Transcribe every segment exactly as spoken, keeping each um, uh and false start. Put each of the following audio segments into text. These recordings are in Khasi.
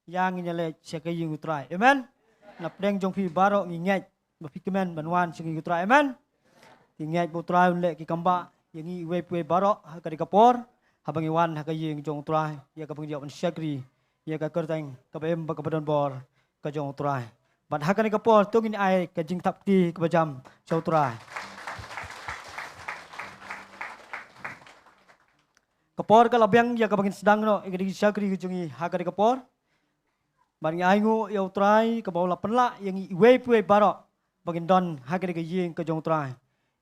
ïa ngin ïaleit sha ka ïing u Trai. Amen. Na pdeng jong phi baroh ngi ngeit ba phi kmen ban wan sha ka ïing u Trai. Amen. Ngi ngeit ba u Trai un leh ki kam ba ïa ngi iwei pa iwei baroh ha kane ka por, haba ngi wan ha ka ïing jong u Trai, ïa kaba ngin ïoh ban shakri ïa ka kyrteng kaba im bad kaba don bor ka jong u Trai. Bad ha kane ka por to ngin ai ka jingthap kti kaba jam sha u Trai. Ka por ka la biang ïa kaba ngin sdang noh ïa ka jingshakri ka jong ngi ha kane ka por. Bad ngi ainguh ïa u Trai kaba u la pynlah ïa ngi iwei pa iwei baroh ba ngin don ha kane ka ïing ka jong u Trai,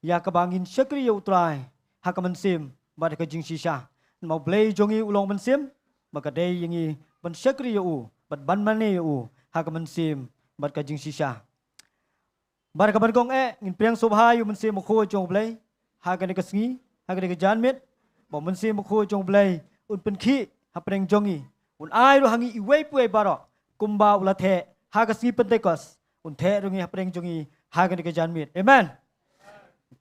ïa kaba ngin shakri ïa u Trai ha ka mynsiem bad ka jingshisha. Namar u Blei jong ngi u long mynsiem, ba ka dei ïa ngi ban shakri ïa u bad ban mane ïa u ha ka mynsiem bad ka jingshisha. Bad ka ban kong eh, ngin pdiang sngewbha ïa u Mynsiem Bakhuid jong u Blei ha kane ka sngi, ha kane ka janmiet, ba u Mynsiem Bakhuid jong u Blei un pynkhih hapdeng jong ngi, un ai ruh ha ngi iwei pa iwei baroh, kumba u la theh ha ka sngi Pentekost, un theh ruh ngi hapdeng jong ngi ha kane ka janmiet. Amen.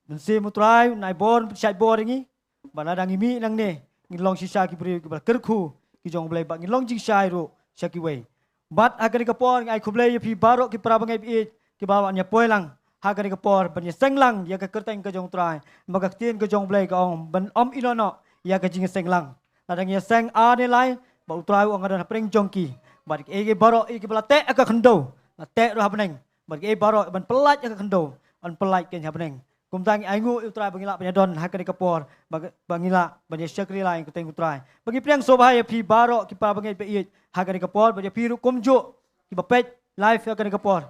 Mynsiem u Trai un ai bor, un pynshait bor ïa ngi, ba lada ngi mih nangne, ngin long shisha ki briew kiba la kyrkhu ki jong u Blei, ba ngin long jingshai ruh sha kiwei. Bad ha kane ka por ngi ai khublei ïa phi baroh ki para bangeit ba ïeit kiba la wan ïa poi lang ha kane ka por ban ïaseng lang ïa ka kyrteng ka jong u Trai. Namar ka ktien ka jong u Blei ka ong ban ym ïehnoh noh ïa ka jingïaseng lang. Lada ngi ïaseng ar ne lai, ba u Trai u ong nga don hapdeng jong ki. Bad kiei kiei baroh ïa kiba la teh ha ka khyndew, la teh ruh ha bneng. Bad kiei baroh ban pyllait ha ka khyndew, ban pyllait kein ha bneng. Kumta ngi ainguh ïa u Trai ba ngi lah ban ïadon ha kane ka por, ba, ba ngi lah ban ïa shakri lang ïa ka kyrteng u Trai. Ba ngi pdiang sngewbha ïa phi baroh ki para bangeit ba ïeit ha kane ka por, bad ïa phi ruh kumjuh kiba peit live ha kane ka por.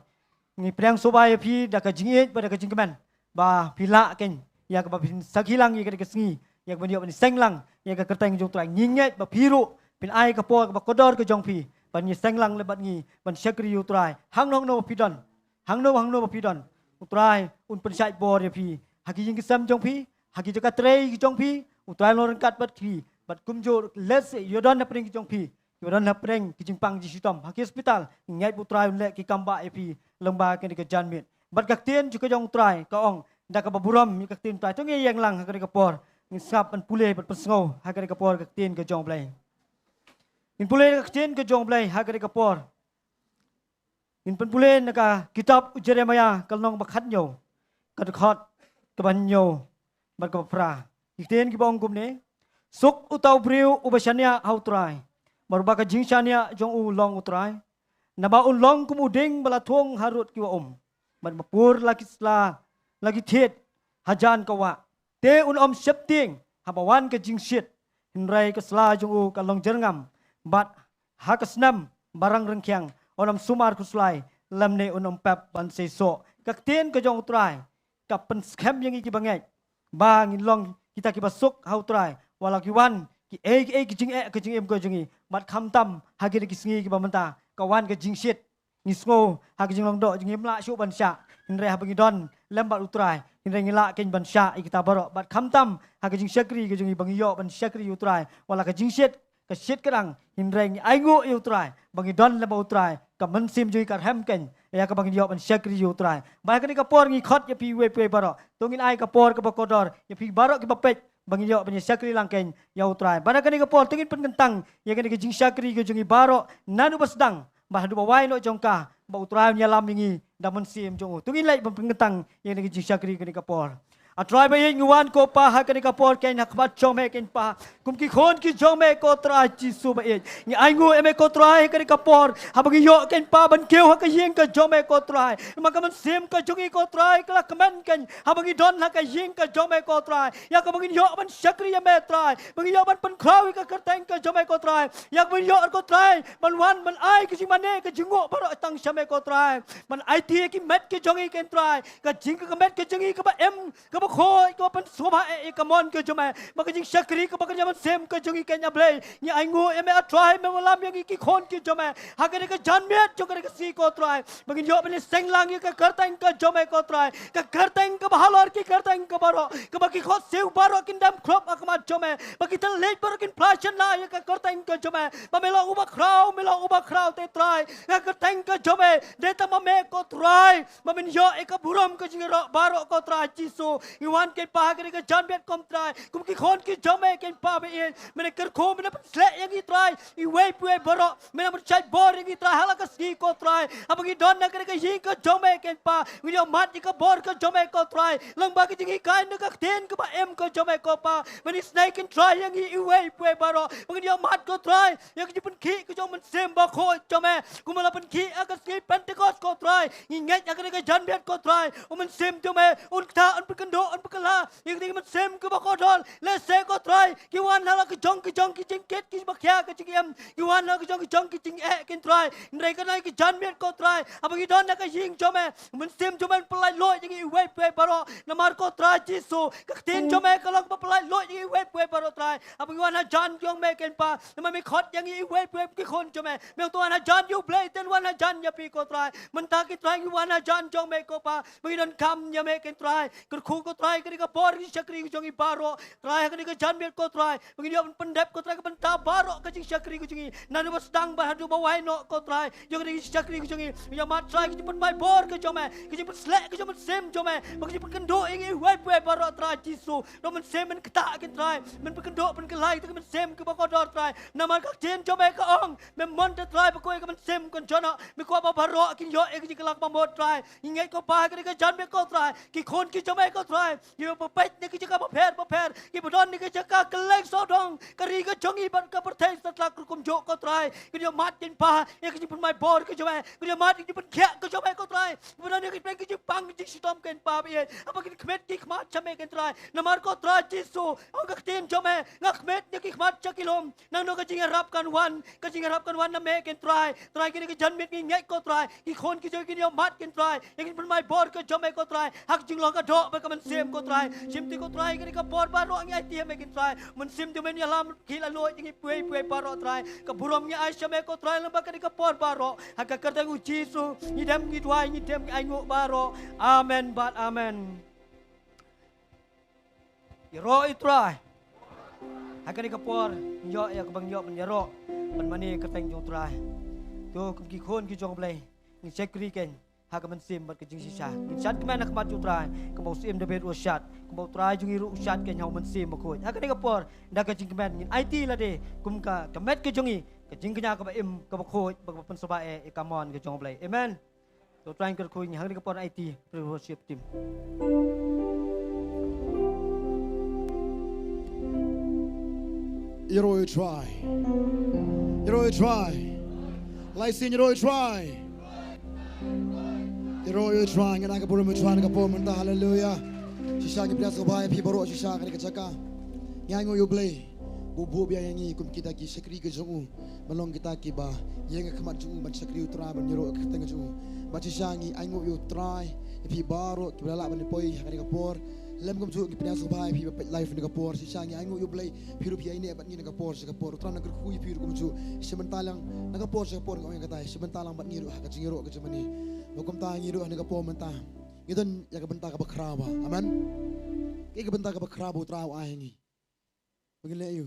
Ngi pdiang sngewbha ïa phi da ka jingïeit bad da ka jingkmen ba phi lah kein ïa kaba phin sakhi lang ïa kane ka sngi, ïa kaba ïoh ban seng lang ïa ka kyrteng jong u Trai. Ngi ngeit ba phi ruh phin ai ka por kaba kordor ka jong phi ban ïaseng lang lem bad ngi ban shakri ïa u Trai. Hangno hangno ba phi don, hangno hangno ba phi don, u Trai un pynshait bor ïa phi ha ki ïing ki sem jong phi, ha ki jaka trei ki jong phi. U Trai un long ryngkat bad phi, bad kumjuh lehse ïoh don hapdeng ki jong phi kiba don hapdeng ki jingpang jingshitom ha ki hospital, ngi ngeit ba u Trai un leh ki kam ba ïa phi lyngba kane ka janmiet. Bad ka ktien jong ka jong u Trai ka ong, da kaba burom ïa ka ktien u Trai, to ngin ïeng lang ha kane ka por, ngin sngap ban pule bad pynsngew ha kane ka por ka ktien ka jong u Blei. Ngin pule ka ktien ka jong u Blei ha kane ka por. Ngin pynpule na ka kitab u Jeremiah ka lynnong ba khathynñiew, ka dkhot kaba hynñiew bad kaba phra. Ki ktien kiba ong kumne: Suk uta u briew uba shaniah ha u Trai, bad uba ka jingshaniah jong u long u Trai. Naba un long kum u dieng ba la thung harud ki wah um, bad ba pur la ki sla, la ki thied hajan ka wah. Te un ym sheptieng haba wan ka jingshit, hynrei ka sla jong u ka long jyrngam, bad ha ka snem ba rang rangkhiang un ym sumar khuslai, lymne un ym pep ban seisoh. Ka ktien ka jong u Trai ka pynskhem ïa ngi kiba ngeit ba ngin long kita kiba suk ha u Trai wat la ki wan kiei kiei ki jingeh ka jingim ka jong ngi. Bad khamtam ha kine ki sngi kiba mynta, ka wan ka jingshit, ngi sngew ha ka jinglong doh jong ngi, ngim lah shuh ban shah. Hynrei haba ngi don lem bad u Trai, hynrei ngi lah kein ban shah ïa kita baroh. Bad khamtam ha ka jingshakri ka jong ngi, ba ngi ïoh ban shakri ïa u Trai wat la ka jingshit, ka shit ka dang, hynrei ngi ainguh ïa u Trai ba ngi don lem bad u Trai, ka mynsiem jong ngi ka rhem kein ïa kaba ngin ïoh ban shakri ïa u Trai. Bad ha kane ka por ngi khot ïa phi iwei pa iwei baroh, to ngin ai ka por kaba kordor ïa phi baroh kiba peit ba ngin ïoh ban ïa shakri lang kein ïa u Trai. Bad ha kane ka por to ngin pynkyntang ïa kane ka jingshakri ka jong ngi baroh, naduh ba sdang bad haduh ba wai noh jong ka, ba u Trai un ïalam ïa ngi da mynsiem jong u. To ngin leit ban pynkyntang ïa kane ka jingshakri kane ka por. A Trai ba ïeit, ngi wan ko Pa ha kane ka por kein ha khmat jong me kein Pa, kum ki khun ki jong me ko Trai Jisu ba ïeit. Ngi ainguh ïa me ko Trai ha kane ka por, haba ngi ïoh kein Pa ban kiew ha ka ïing ka jong me ko Trai. Ma ka mynsiem ka jong ngi ko Trai ka la kmen kein haba ngi don ha ka ïing ka jong me ko Trai, ïa kaba ngin ïoh ban shakri ïa me Trai, ba ngin ïoh ban pynkhraw ïa ka kyrteng ka jong me ko Trai, ïa kaba ngin ïoh ko Trai ban wan ban ai ka jingmane ka jingnguh baroh tang sha me ko Trai. Ban aiti ïa ki met ki jong ngi kein Trai, ka jing ka met ki jong ngi kaba im, kaba khuid, kaba pynsngewbha ïa ka mon ka jong me. Ma ka jingshakri kaba kynja mynsiem ka jong ngi kein A Blei, ngi ainguh ïa me A Trai, me wallam ïa ngi ki khun ki jong me ha kane ka janmiet jong kane ka sngi ko Trai, ba ngin ïoh ban ïaseng lang ïa ka kyrteng ka jong me ko Trai, ka kyrteng kaba halor ki kyrteng ka baroh, kaba ki khohsiew baroh kin dem khrup ha khmat jong me, ba ki thylliej baroh kin phla shynna ïa ka kyrteng ka jong me. Ba me long uba khraw, me long uba khraw te Trai, ka kyrteng ka jong me, dei tang ma me ko Trai ba men ïoh ïa ka burom ka jong ngi baroh ko Trai Jisu. Ngi wan Kynrad ha kane ka janmiet ko Trai, kum ki khun ki jong me Kynrad ba ïeit, men kyrkhu, men pynsleh ïa ngi Trai, iwei pa iwei baroh, men pynshait bor ïa ngi Trai ha la ka sngi ko Trai. Haba ngi don ha kane ka ïing ka jong me Kynrad, ngi ïohmad ïa ka bor ka jong me ko Trai, lyngba ka jinghikai na ka ktien kaba im ka jong me ko Pa. Men isynei Kynrad ïa ngi iwei pa iwei baroh, ba ngi ïohmad ko Trai ïa ka jingpynkhih ka jong u Mynsiem Bakhuid jong me, kum la pynkhih ha ka sngi Pentekost ko Trai. Ngi ngeit ha kane ka janmiet ko Trai, u Mynsiem jong me un ktah, un pynkynduh, un pynkylla ïa kane ka mynsiem kaba kordor. Lehse ko Trai, ki wan ha la ka jong ka jong ki jingkit ki ba khia ka jingim, ki wan ha la ka jong ka jong ki jingeh Kynrad. Hynrei kane ka janmiet ko Trai, haba ngi don ha ka ïing jong me, u Mynsiem jong me un pyllait luid ïa ngi iwei pa iwei baroh. Namar ko Trai Jisu, ka ktien jong me ka long ba pyllait luid ïa ngi iwei pa iwei baroh Trai. Haba ngi wan hajan jong me Kynrad, namar me khot ïa ngi iwei pa iwei ki khun jong me. Me ong to wan hajan ïa u Blei, te wan hajan ïa phi ko Trai. Mynta ko Trai ngi wan hajan jong me ko Pa, ba ngi donkam ïa me Kynrad. Kyrkhu ko Trai kane ka por, ki shakri ki jong ngi baroh Trai, ha kane ka janmiet ko Trai, ba ngin ïoh pyndep ko Trai ka bynta baroh ka jingshakri ka jong ngi, naduh ba sdang bad haduh ba wai noh ko Trai. Ïa kane ka jingshakri ka jong ngi, ïa ma Trai ka jingpynmai bor ka jong me, ka jingpynsleh ka jong u Mynsiem jong me, ba ka jingpynkynduh ïa ngi iwei pa iwei baroh Trai Jisu. Ïa u Mynsiem men ktah Kynrad, men pynkynduh pynkylla ïa ka mynsiem kaba kordor Trai. Namar ka ktien jong me ka ong, me mon te Trai ba kawei ka mynsiem kan jngoh, me kwah ba baroh kin ïoh ïa ka jingkylla ba mut Trai. Ngi ngeit ko Pa ha kane ka janmiet ko Trai, ki khun ki jong me ko Trai, kiba peit na ki jaka bapher bapher, kiba don na ki jaka kylleng sawdong ka ri ka jong ngi bad ka pyrthei satlak ruh kumjuh ko Trai. Kin ïohmad Kynrad ïa ka jingpynmai bor ka jong me, kin ïohmad ïa ka jingpynkhiah ka jong me ko Trai. Kiba don na ki pyrthei ki jingpang jingshitom Kynrad ba ïeit, haba kin khmih ki khmat sha me Kynrad. Namar ko Trai Jisu, ong ka ktien jong me, nga khmih ïa ki khmat sha ki lum. Nangno ka jingïarap kan wan, ka jingïarap kan wan na me Kynrad. Trai kine ki janmiet ngi ngeit ko Trai, ki khun ki jong ngi kin ïohmad Kynrad, ïa ka jingpynmai bor ka jong me ko Trai, ha ka jinglong ka doh bad ka mynsiem ko Trai. Shim ti ko Trai kane ka por baroh ngi aiti ha me Kynrad. Mynsiem jong me ïalam khih la luid ïa ngi iwei pa iwei baroh Trai. Ka burom ngi ai sha me ko Trai lyngba kane ka por baroh, ha ka kyrteng u Jisu ngi dem ngi duwai, ngi dem ngi ainguh baroh. Amen bad amen. Ïaroh ïa u Trai. Ha kane ka por ngin ïoh ïa kaba ngin ïoh ban ïaroh ban mane ïa ka kyrteng jong u Trai. To kum ki khun ki jong u Blei, ngin shakri kein ha ka mynsiem bad ka jingshisha. Ngin shad kmen ha khmat jong u Trai kumba u Syiem Dabid u la shad, kumba u Trai jong ngi ruh u shad kein ha u Mynsiem Bakhuid. Ha kane ka por da ka jingkmen ngin aiti lade kum ka, ka met ka jong ngi, ka jingkñia kaba im, kaba khuid bad kaba pynsngewbha ïa ka mon ka jong u Blei. Amen. To trai kyrkhu ïa ngi ha kane ka por, aiti praise worship team. Ïaroh ïa u Trai. Ïaroh ïa u Trai. Lai sien ïaroh ïa u Trai. Ïaroh ïa u Trai, ngi ai ka burom ïa u Trai ha kane ka por mynta, haleluya. Shisha ngi pdiang sngewbha ïa phi baroh shisha ha kane ka jaka. Ngi ainguh ïa u Blei ba u buh biang ïa ngi kum kita ki shakri ka jong u. Ban long kita kiba ïeng ha khmat jong u ban shakri u Trai, ban ïaroh ha ka kyrteng jong u. Bad shisha ngi ainguh ïa u Trai ïa phi baroh kiba la lah ban poi ha kane ka por. Lem kumjuh ngi pdiang sngewbha ïa phi ba peit live ha kane ka por. Shisha ngi ainguh ïa u Blei, phi ruh phi ïaineh bad ngi na ka por sha ka por. U Trai un kyrkhu ïa phi ruh kumjuh. Sha mynta lang na ka por sha ka por ngi ong ïa kata, sha mynta lang bad ngi ruh ha ka jingïaroh ka jong ngi. Bad kumta ngi ruh ha kane ka por mynta ngi don ïa ka bynta kaba khraw bha. Amen. Kaei ka bynta kaba khraw ba u Trai u ai ha ngi? Ba ngin leh aïu?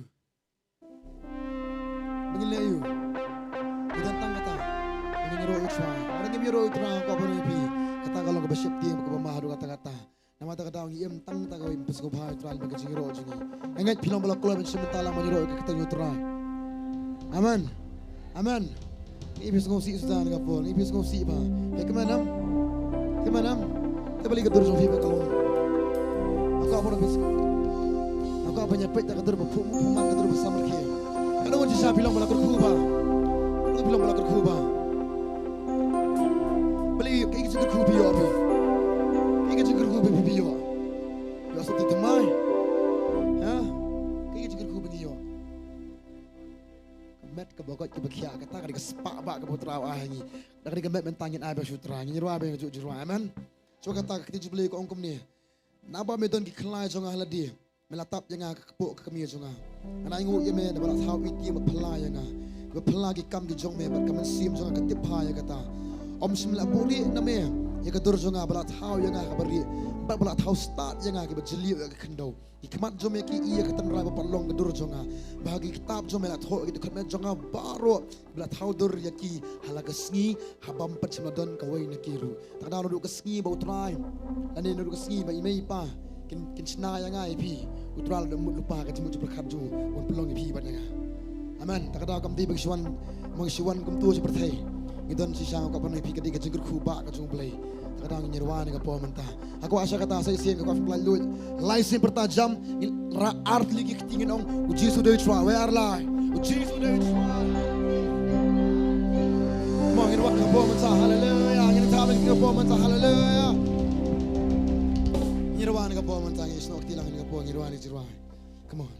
Ba ngin leh aïu? Ngi don tang kata, ba ngin ïaroh ïa u Trai. Lada ngim ïaroh ïa u Trai, ka ban ïa phi, kata ka long kaba sheptieng, kaba mah haduh katta katta. Namar kata ka daw ngi im tang kata kawei, ban pynsngewbha ïa u Trai lyngba ka jingïaroh jong ngi. Nga ngeit phi long ba la kloi ban shim bynta lang ban ïaroh ïa ka kyrteng u Trai. Amen. Amen. Ngi phi sngewsih suda na ka por, ngi phi sngewsih bha. Phi kmen em? Kmen em? Te balei ka dur jong phi ba ka long? Nga kwah ba phi sngewsih. Nga kwah ban ïa peit da ka dur ba phuh, phuh man, ka dur ba samrkhie. Ka dei shisha phi long ba la kyrkhu bha. Phi long ba la kyrkhu bha. Balei, kaei ka jingkyrkhu phi ïoh phi? Kaei ka jingkyrkhu phi, phi ïoh? Ïoh sopti thymmai? Ha? Kaei ka jingkyrkhu ba ngi ïoh? Ka met kaba koit kaba khiah, kata ka dei ka spah bah kaba u Trai u ai ha ngi. Da ka dei ka met mynta ngin ai biang sha u Trai, ngin rwai biang ka juh jingrwai. Amen. Shuwa kata ka ktien jong u Blei ka ong kumne. Naba me don ki khlai jong nga ha lade, me la tap ïa nga ha ka kpoh ka kmie jong nga. Ngan ainguh ïa me naba la thaw ïa ki ba phylla ïa nga. Ba phylla ki kam ki jong me bad ka mynsiem jong nga ka tip bha ïa kata. Ym shym la buhrieh na me ïa ka dur jong nga ba la thaw ïa nga ha kaba rieh, bad ba la thaw stad ïa nga ha kaba jylliew ïa ka khyndew. Ki khmat jong me ki i ïa ka tynrai ba pat long ka dur jong nga. Bad ha ki ktap jong me la thoh ïa ki dkhot met jong nga baroh ba la thaw dur ïa ki ha la ka sngi, ha bym pat shym la don kawei na ki ruh. Te ka daw naduh ka sngi ba u Trai, lane naduh ka sngi ba i mei i pa Kin shna ïa nga ïa phi. U Trai la da mut lypa ka jingmut jingpyrkhat jong u ban pynlong ïa phi bad ïa nga. Amen. Ta ka daw kam dei ba ngi shu wan, ba ngi shu wan kumto sha pyrthei. Ngi don shisha nga kwah ban ong ïa phi ka dei ka jingkyrkhu ba ka jong U Blei. Ta ka daw ngin ïa rwai na ka por mynta. Ha kwah sha kata sa shisien nga kwah phi pynlait lut. Lai sien pyrta jam ngin rah ar tylli ki kti ngin ong U Jisu u dei u Trai. Wei ar lai. U Jisu u dei u Trai. Mo ngin rwai na ka por mynta. Haleluya. Ngin rwai na ka por mynta. Haleluya. Ngin rwai na ka por mynta. Ngin snoh kti lang na ka por ngin rwai na ka por. Come on.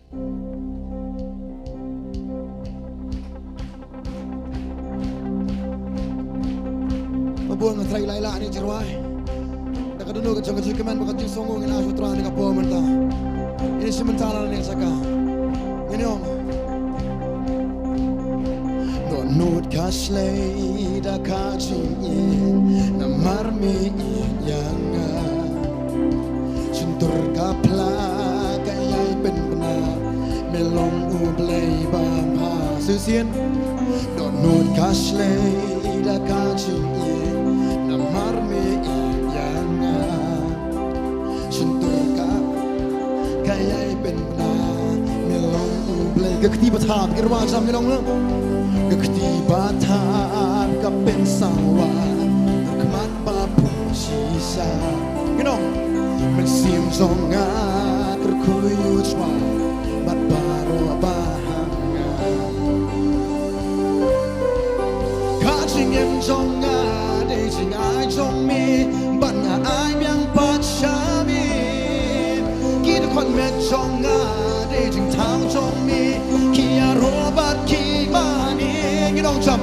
Ba bun nga trai lai la ni jirwai. Da ka dunu ka jong ka jingkmen ba ka jingsngew ngin ai sha U Trai ni ka por mynta. Ini shi mynta la ni saka. Ngin ong. Dohnud ka shlei da ka jingim namar me ïeit ïa nga. Shyntur ka phla ka ïai pynbna me long U Blei ba bha. Shisien. Dohnud ka shlei da ka jingim namar me ïeit ïa nga. Shyntur ka, ka ïai pynbna me long U Blei. Ka kti ba thap, ngi rwai jam ngi ong. Ka kti ba thap ka pynsawa, ka khmat ba pun shisha. Ngi ong, mynsiem jong nga kyrkhu ïa U Trai bad baroh ba ha nga. Ka jingim jong nga dei jingai jong me, bad nga ai biang pat sha me. Ki dkhot met jong nga dei jingthaw jong me, ki ïaroh bad ki mane. Ngi ong jam,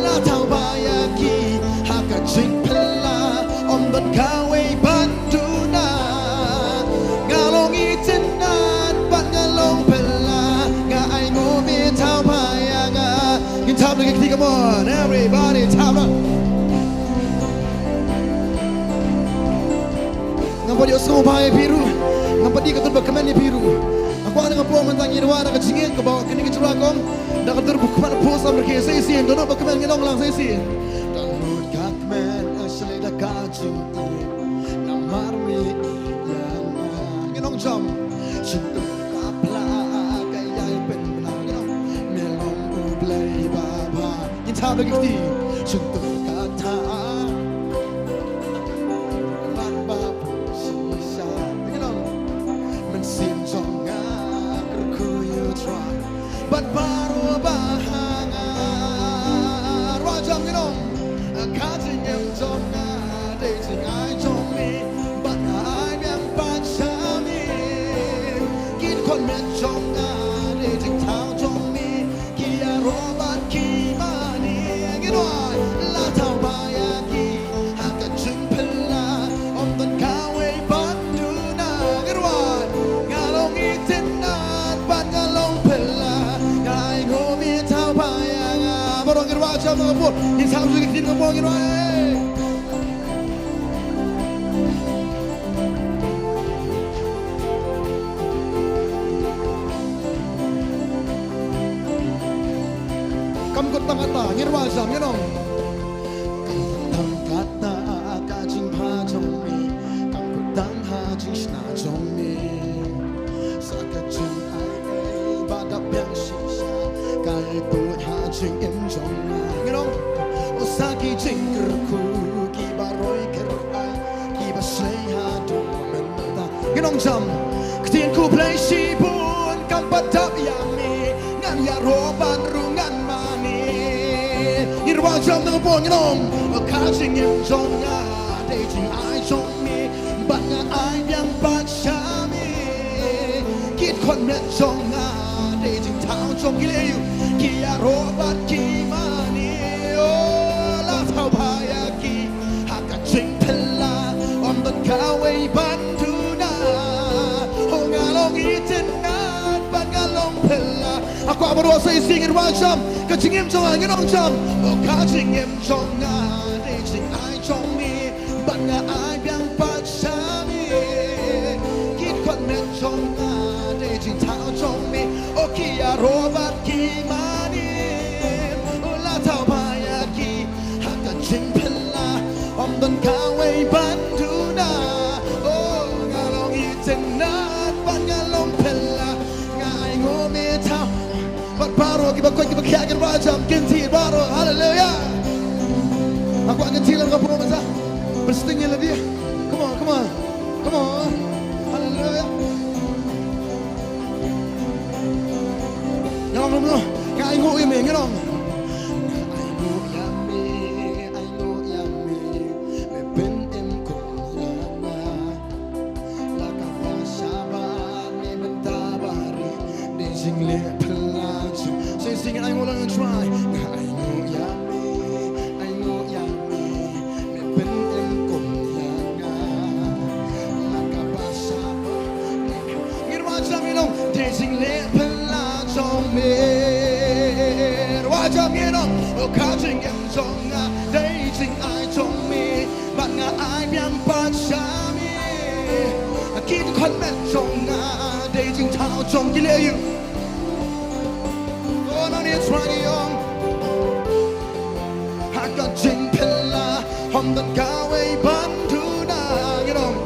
la thaw bha ïa ki ha ka jingphylla, ym don kawei ban duna. Nga long itynnad bad nga long phylla, nga ainguh me thaw bha ïa nga. Ngin thap na ki kti, come on, everybody thap na. Ngam pat ïohsngew bha ïa phi ruh. Ngam pat dei ka dur ba kmen ïa phi ruh. Nga kwah na ka por mynta ngin rwai na ka jingngeit kaba kane ka jingïaroh kong. Da ka dur ba kmen pus am rke sa shisien, dohnud ba kmen ngin ong lang sa shisien. Dohnud ka kmen ka shlei da ka jingim namar me ïeit ïa nga. Ngin ong jam. Shyntur ka phla ka ïai pynbna, ngin ong me long U Blei ba bha. Ngin thap da ki kti. Shyntur ka thap. Ban ba pun shisha. Ngin ong. Mynsiem jong nga kyrkhu ïa U Trai bad baroh ba ha nga. Rwai jam ngi ong. Ka jingim jong nga dei jingai jong me, bad nga ai biang pat sha me. Ki dkhot met jong nga dei jingthaw jong me, ki ïaroh bad ki mane. Ngi rwai, la thaw bha ïa ki ha ka jingphylla, ym don kawei ban duna. Ngi rwai, nga long itynnad bad nga long phylla, nga ainguh me thaw bha ïa nga. Baroh ngi rwai jam na ka por, ngi thaw jingim na ka por ngi rwai. Kam kut tang kata, ngin rwai jam, ngin ong. Kam kut tang kata ka jingbha jong me, kam kut tang ha jingshna jong me. Sa ka jingai ba dap biang shisha, ka ïai tuid ha jingim jong nga. Ngin ong, oh sa ki jingkyrkhu kiba roi kyrhai, kiba shlei haduh mynta. Ngin ong jam, ktien khublei shibun kam pat dap ïa me, ngan ïaroh bad ruh ngan mane. Ngin rwai jam na ka por, ngin ong, oh ka jingim jong nga dei jingai jong me, bad nga ai biang pat sha me. Ki dkhot met jong nga dei jingthaw jong ki lei, ki ïaroh bad ki mane. Oh, la thaw bha ïa ki ha ka jingphylla, ym don kawei ban duna. Oh, nga long itynnad bad nga long phylla. Nga kwah baroh sa shisien ngin rwai jam. Ka jingim jong nga, ngin ong jam. Oh, ka jingim jong nga dei jingai jong me, bad nga ai biang pat sha me. Ki dkhot met jong nga dei jingthaw jong me, oh ki ïaroh bad ki mane. Oh, la thaw bha ïa ki ha ka jingphylla, ym don kawei ban duna. Oh, nga long itynnad Ba koit kiba khiah kin rwai jam, kin thied baroh. Haleluya. Nga kwah kin thied lang ka por mynta. Pynshiteng ïa lade. Come on, come on. Come on. Haleluya. Nga ong, nga ainguh ïa me, nga ong. Nga ainguh ïa me, ainguh ïa me. Me pynim kum ïa nga. La kaba shabar ne bynta bari, dei jingleh phylla jong. Sa shisien ainguh lang, try. Nga ainguh ïa me, ainguh ïa me, me pynim kum ïa nga. La kaba shabar ne, ngin rwai jam ïa nong, dei jingleh phylla jong me. Rwai jam ïa nong, oh ka jingim jong nga, dei jingai jong me. Bad nga ai biang pat sha me. Ki dkhot met jong nga dei jingthaw jong ki leh ïa u. Oh, nangne trai ngi ong. Ha ka jingphylla ym don kawei ban duna, ngi ong.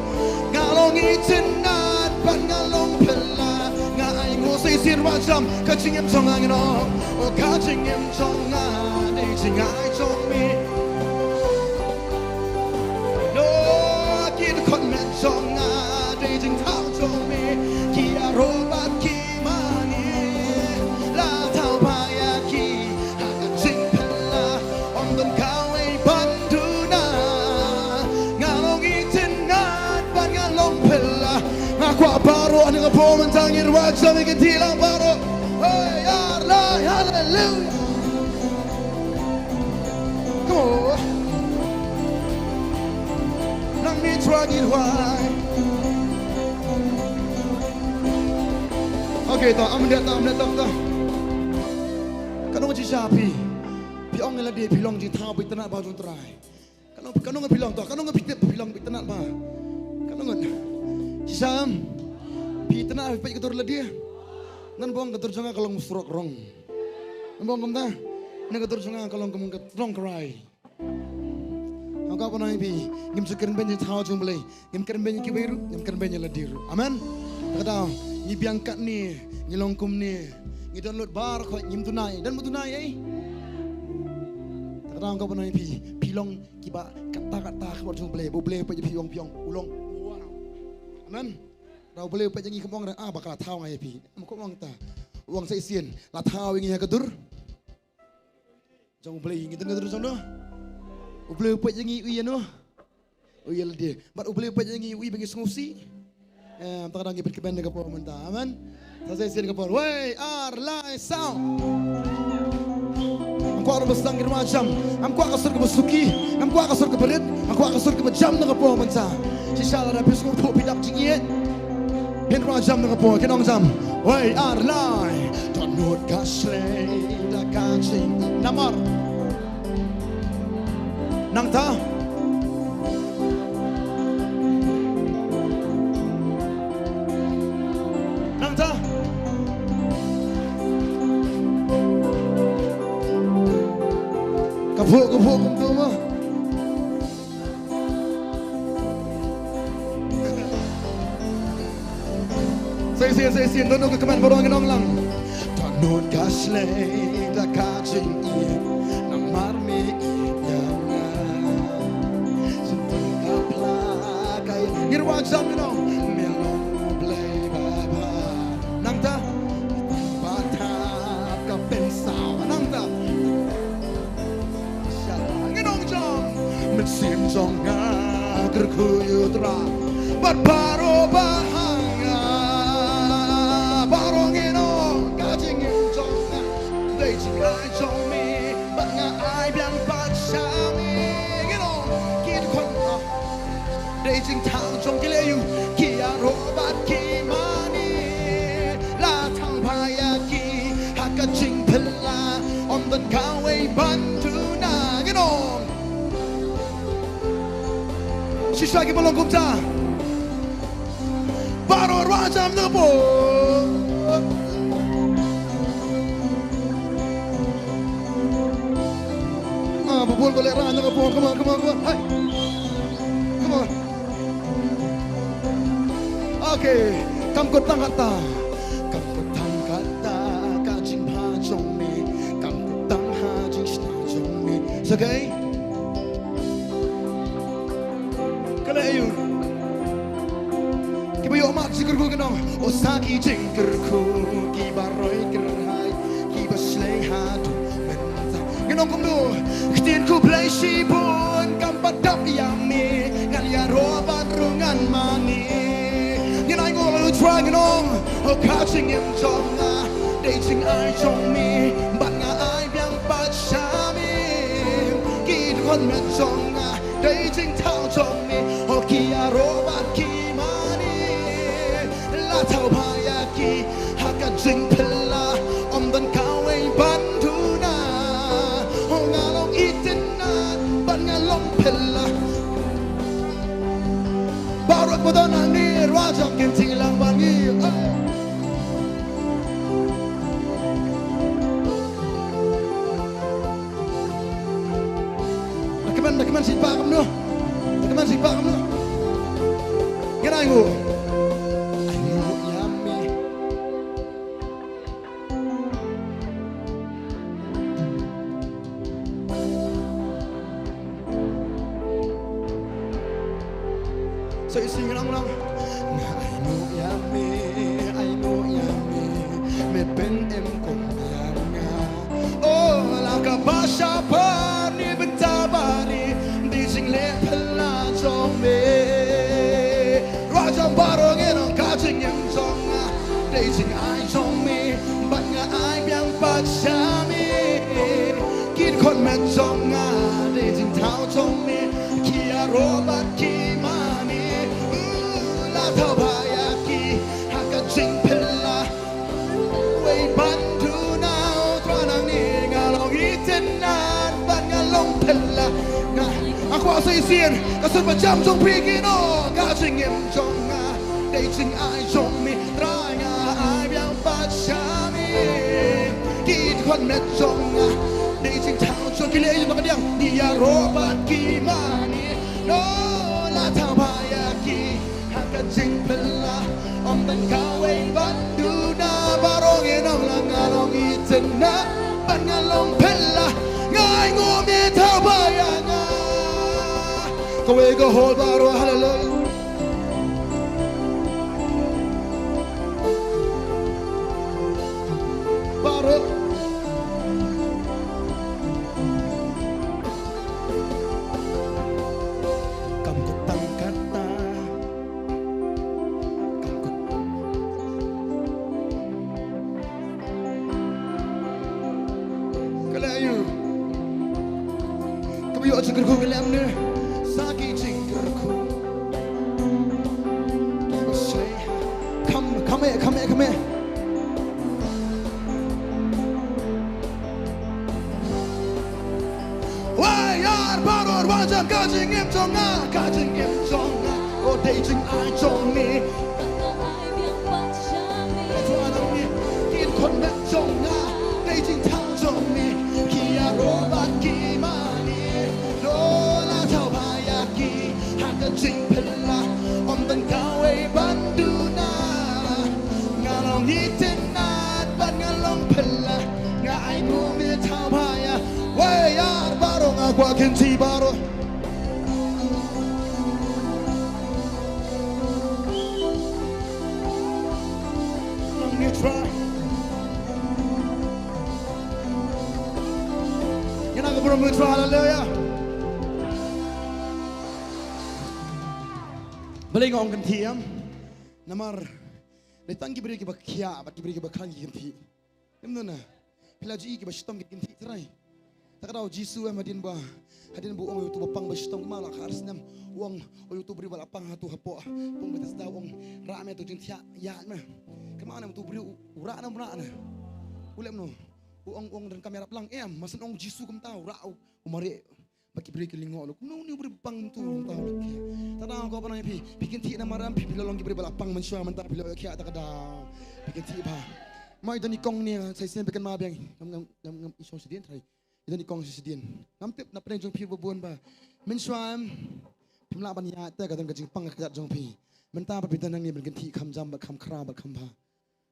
Nga long itynnad bad nga long phylla. Nga ainguh, sa shisien rwai jam, ka jingim jong nga, ngi ong. Oh, ka jingim jong nga dei jingai jong me. No, ki dkhot met jong nga dei jingthaw jong me. Ki ïaroh bad ki mane la thaw bha ïa ki. Ha ka jingphylla ym don kawei ban duna. Nga long itynnad bad nga long phylla. Nga kwah baroh ha kane ka por mynta ngin rwai jam ïa ki, thied lang baroh. Hoi, ar, lai, haleluya. Come on. Nangne trai ngi rwai. Okay, to, am dei, to, am dei, to, to. Katno ngut shisha phi, phi ong ïa lade phi long jingthaw ba itynnad bha jong u Trai? Katno, katno ngut phi long, to, katno ngut phi tip phi long ba itynnad bha? Katno ngut? Shisha em? Phi itynnad phi peit ka dur lade? Ngan ong ka dur jong nga ka long surok rong. Ngan ong kumta. Ngan, ka dur jong nga ka long kum ka rong krai. Nga kwah ban ong ïa phi, ngim ju kren beiñ ïa ka jingthaw jong U Blei, ngim kren beiñ ïa kiwei ruh, ngim kren beiñ ïa lade ruh. Amen. Kata ka daw ngi biang katne, ngi long kumne, ngi don lut baroh khoit, ngim duna ei, don ba duna ei. Kata ka daw nga kwah ban ong ïa phi, phi long kiba katta katta ha khmat jong U Blei, ba U Blei u peit ïa phi, u ong phi ong, u long. Amen. Kata U Blei u peit ïa ngi, kam ong re, ah, ba ka la thaw nga ïa phi. Kam ong ta. U ong sa shisien, la thaw ïa ngi ha ka dur jong U Blei, ngi don ka dur jong no? U Blei u peit ïa ngi u ïa no? U ïa lade. Bad U Blei u peit ïa ngi u ïa ba ngi sngewsih. Em, ta ka daw ngi pynkmen ha ka por mynta. Amen. Sa shisien ka por. Wei, ar, lai, saw. Ngam kwah ruh ba sdang ngin rwai jam. Ngam kwah ka sur kaba suki. Ngam kwah ka sur kaba rit. Ngam kwah ka sur kaba jam ha ka por mynta. Shisha lada phi sngewthuh phi dap jingïeit, phin rwai jam ha ka por, kin ong jam. Wei, ar, lai. Dohnud ka shlei da ka jingïeit namar. Nangta. Nangta. Ka phuh, ka phuh kumta ma. Sa shisien, sa shisien, dohnud ka kmen baroh ngin ong lang. Dohnud ka shlei da ka jingïeit namar me ïeit ïa nga. Shyntur ka pla ka ïa, ngin rwai jam, ngin ong me long U Blei babha. Nangta. Ba thap ka pynsaw nangta. Sha ngin ong jong, mynsiem jong nga kyrkhu ïa U Trai bad baroh ba ha nga. Baroh ngin ong ka jingim jong nga dei jingai jong me, bad nga ai biang pat sha me. Ngin ong ki dkhot, dei jingthaw jong ki leh ïa u, ki ïaroh bad ki mane la thaw bha ïa ki ha ka jingphylla, ym don kawei ban duna. Ngin ong shisha kiba long kumta. Baroh rwai jam na ka por. Ah, ba bun ba leh rwai na ka por. Come on, come on, come on. Hey. Come on. Okay. Kam kut tang kata. Kam kut tang kata ka jingbha jong me. Te kaei? Ka leh aïu? Kiba ïoh mark jingkyrkhu ki ong, o sa ki jingkyrkhu kiba roi kyrhai, kiba shlei haduh mynta. Ngan ong kumno, ktien khublei shibun kam pat dap ïa me, ngan ïaroh bad ruh ngan mane. Ngan ainguh ïa u Trai ngan ong, o ka jingim jong nga dei jingai jong me, bad nga ai biang pat sha me. Ki dkhot met jong nga dei jingthaw jong me, o ki ïaroh bad ki mane. La thaw bha ïa ki ha ka jingphylla, ym don kawei ban duna. O nga long itynnad bad nga long phylla. Baroh ba don hangne, Ruah Jong kin jingïalang bad ngi. Da kmen, da kmen shi ba kumno? Da kmen shi ba kumno? Ngan ainguh. Ainguh ïa me. So ïa sing ngan ong lang. Nga ainguh ïa me, ainguh ïa me, me pynim kum ïa nga. Oh, la kaba shaphang ne bynta ba ri, dei jingleh phylla jong me. Ruah jong baroh ngin ong ka jingim jong nga dei jingai jong me, bad nga ai biang pat sha me. Ki dkhot met jong nga dei jingthaw jong me, ki ïaroh bad ki mane. Uh, la thaw bha ïa ki ha ka jingphylla. Wei ban duna, o Trai nangne nga long itynnad bad nga long phylla. Nga, nga kwah sa shisien ka sur ba jam jong phi kin ong, ka jingim jong nga dei jingai jong me, Trai nga ai biang pat sha me. Ki dkhot met jong nga dei jingthaw jong, ki leh ïa ba ka diang, ki ïaroh bad ki mane. No, la thaw bha ïa ki ha ka jingphylla, ym don kawei ban duna. Baroh ngin ong lang, nga long itynnad bad nga long phylla. Nga ainguh me thaw bha ïa nga. Kawei ka hol baroh, haleluia. Baroh. Kam kut tang kata. Kam kut. Ka leh aïu? Kaba ïoh jingkyrkhu ka leh ne? Sa ki jingkyrkhu. Kiba shlei ha. Kham, kham eh, kham eh, kham eh. Wei ïar baroh, Ruah Jong, ka jingim jong nga, ka jingim jong nga, o dei jingai jong me. Ka ai biang pat sha me. Ka jingim jong nga dei jingthaw jong me. Ki ïaroh bad ki mane. Lo la thaw bha ïa ki ha ka jingphylla, ym don kawei ban duna. Nga long itynnad bad nga long phylla. Nga ainguh me thaw bha ïa. Wei ïar baroh, nga kwah kynti baroh. Long ni Trai. Ngi na ka burom ni Trai, haleluia. Balei nga ong kynti em? Namar dei tang ki briew kiba khiah bad ki briew kiba khlaiñ ki kynti. Em, nona phi la ju i kiba shitom ki kynti trai. Ta ka daw Jisu em, hadien ba, hadien ba u ong ïa uto ba pang ba shitom, kumba la kha ar snem, u ong, o ïa uto briew ba la pang hato hapoh pung Bethesda, u ong, rah me to jingthiah, ïaid me. Kumba ne uto briew u rah ne, u rah ne. U leh kumno? U ong, u ong, donkam ïarap lang. Em, ma shen ong Jisu kumta, u rah, u, u mareh. Ba ki briew ki lyngngoh, kumno une u briew ba pang to, mynta u la khiah. Ta daw ko ba nang phi, phi kynti namar em, phi, phi la long ki briew ba la pang mynshuwa, mynta phi la khiah, ta ka daw. Phi kynti bha. Mo i don i kong ne, sa shisien phi kynmaw biang. Ngam, ngam, ngam, ngam i shong shadien trai. I don i kong shadien. Ngam tip na pdeng jong phi ba bun ba mynshuwa em, phim lah ban ïaid te ka don ka jingpang ka kjat jong phi. Mynta ba phi don hangne ban kynti kham jam bad kham khraw bad kham bha.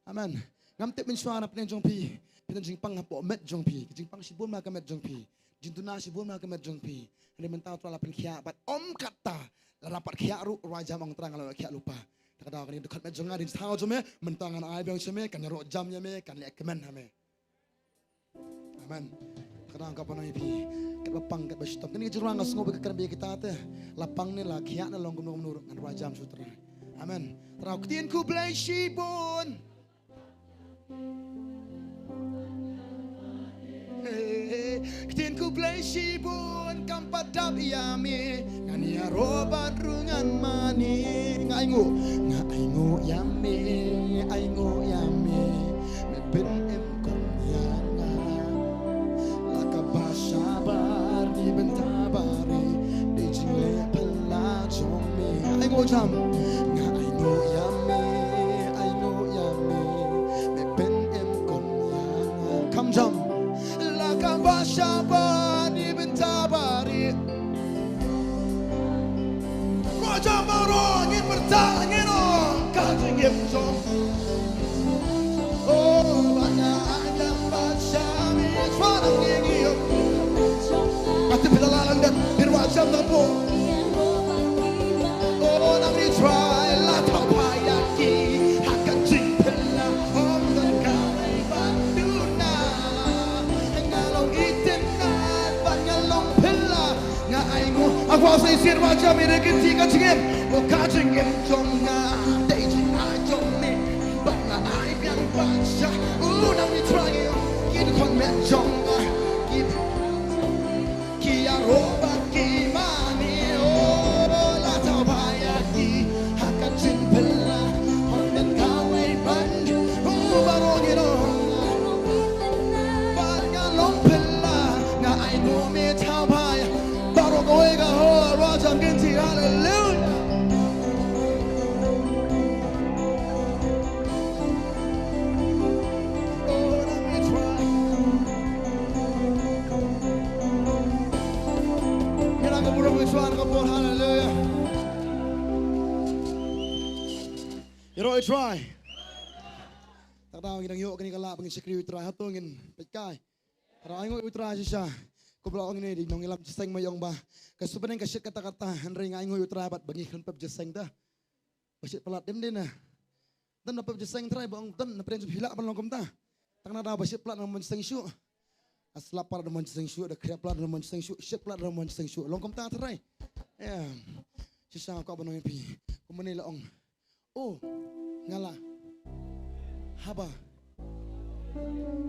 Amen. Ngam tip mynshuwa na pdeng jong phi, phi don jingpang hapoh met jong phi. Ka jingpang shibun ma ka met jong phi. Jingduna shibun ma ka met jong phi. Hynrei mynta u Trai la pynkhiah bad ym katta, lada pat khiah ruh, Ruh Jam ong Trai nga la khiah lypa. Te ka daw kane ka dkhot met jong nga, dkhot jong me, mynta ngan ai biang sha me, kan ïaroh jam ïa me, kan leh kmen ha me. Amen. Te ka daw ka pynang ïa phi katba pang katba shitom. Kane ka jingrwai nga sngew ba ka kren bad kita te, la pang ne la khiah ne long kumno kumno ruh ngan Ruh Jam sha u Trai. Amen. Te ka daw, ktien khublei shibun. Ktien khublei shibun kam pat dap ïa me. Ngan ïaroh bad ruh ngan mane. Nga ainguh, nga ainguh ïa me, ainguh ïa me. Me pynim khun ïa nga. La kaba shabar na bynta baroh, dei jingleh phylla jong me. Ainguh jam. Nga ainguh ïa me, ainguh ïa me. Me pynim khun ïa nga. Kham jam. La kaba shabar na bynta baroh. Ruh Jam baroh ngin pyrta, ngin ong ka jingim jong. Oh, ba nga ai biang bad sha me, Trai ngi ngi ïoh. Ati phi la lah lyndet, phi Ruh Jam da phi. Oh, nang ri Trai la thaw bha ïa ki ha ka jingphylla, ym don kawei ban duna. Nga long itynnad bad nga long phylla. Nga ainguh, ha khwai sa shisien Ruh Jam, ïa ka kti ka jingim. Oh, ka jingim jong nga dei jingai jong me. Ba nga ai biang bad sha u nang ri Trai, ki dkhot met jong nga. Ki, ki ïaroh bad ki mane, oh, la thaw bha ïa ki ha ka jingphylla. Ym don kawei ban, oh, baroh ngi long. Bad nga long phylla, nga ainguh me thaw bha ïa. Baroh kawei ka hor, Ruh Jam kynti, haleluya. Ngi nang ka burom ngi shuwa ka por, haleluya. Ïaroh ïa u Trai. Te ka daw ngi dang ïoh kane ka lad ba ngin shakri ïa u Trai, hato ngin peit kai. Te ka daw ainguh ïa u Trai shisha. Kumba la ong ine i nongïalam jingïaseng ma ïong ba ka shu bneng ka shit katta katta, hynrei nga ainguh ïa u Trai bad ba ngi khlem pep jingïaseng te. Ba shit palat dim dei na. Don ba pep jingïaseng Trai ba ong don na pyrshah phi lah ban long kumta. Tang na daw ba shit palat na mon jingïaseng shuh. A slap palat na mon jingïaseng shuh, da khriat palat na mon jingïaseng shuh, shit palat na mon jingïaseng shuh. Long kumta Trai. Ïa. Shisha ka ba nong ïa phi. Kumne la ong. Oh, nga la. Haba.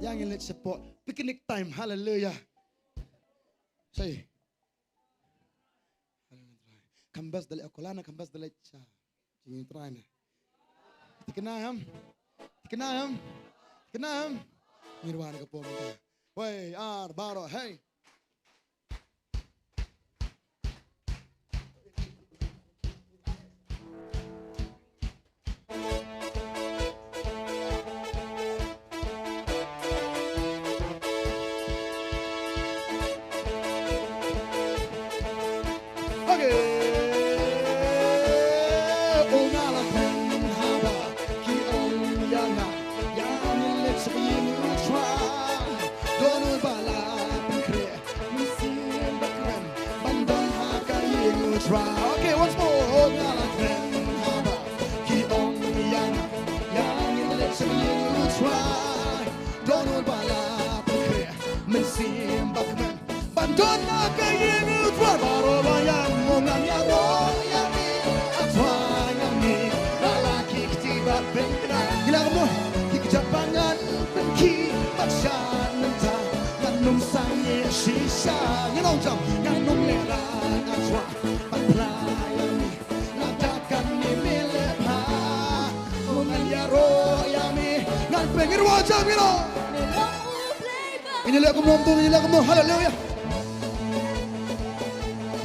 Ïa ngin leit shapoh. Picnic time. Haleluya. Sai. Kam bas da leit ha kola ne, kam bas da leit sha jingim Trai ne. Tikna em? Tikna em? Tikna em? Ngin wan ka por mynta. Wei, ar, baroh, hei. Okay. Oh, nga la kmen haba ki ong ïa nga, ïa ngin leit sha ka ïing u Trai. Don uba la pynkhreh mynsiem bakmen ban don ha ka ïing u Trai. Okay, once more. Oh, nga la kmen haba ki ong ïa nga, ïa ngin leit sha ka ïing u Trai. Don uba la pynkhreh mynsiem bakmen ban don ha ka ïing u Trai. Baroh ba ïam, oh, ngan ïaroh ïa me, ah Trai, ïa me. La la ki kti ba pynknang. Ngi la kumno? Ki kjat ba ngan pynkhih bad shat mynta, ngan ym sangeh shisha. Ngan ym jam, ngan ym lehraiñ, ah Trai, ban phla ïa me. Lada kane me leh bha, oh, ngan ïaroh ïa me. Ngan pynïaroh jam ïa me. Ngi leh kumno, ngi leh kumno. Haleluya.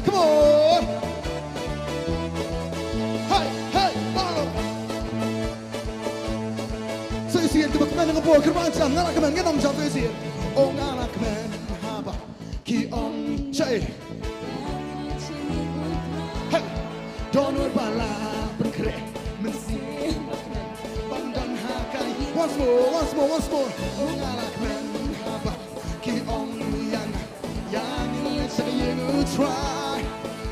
Come on. Hey, hey, follow. Sa shisien kiba kmen ha ka por, kyrpad jam, nga la kmen, ngin ym jam sa shisien. Oh, nga la kmen haba ki ong, shai. Hey. Don uba la pynkhreh mynsiem ban don ha ka ïing. Once more, once more, once more. Oh, nga la kmen haba ki ong ïa nga, ïa U trai,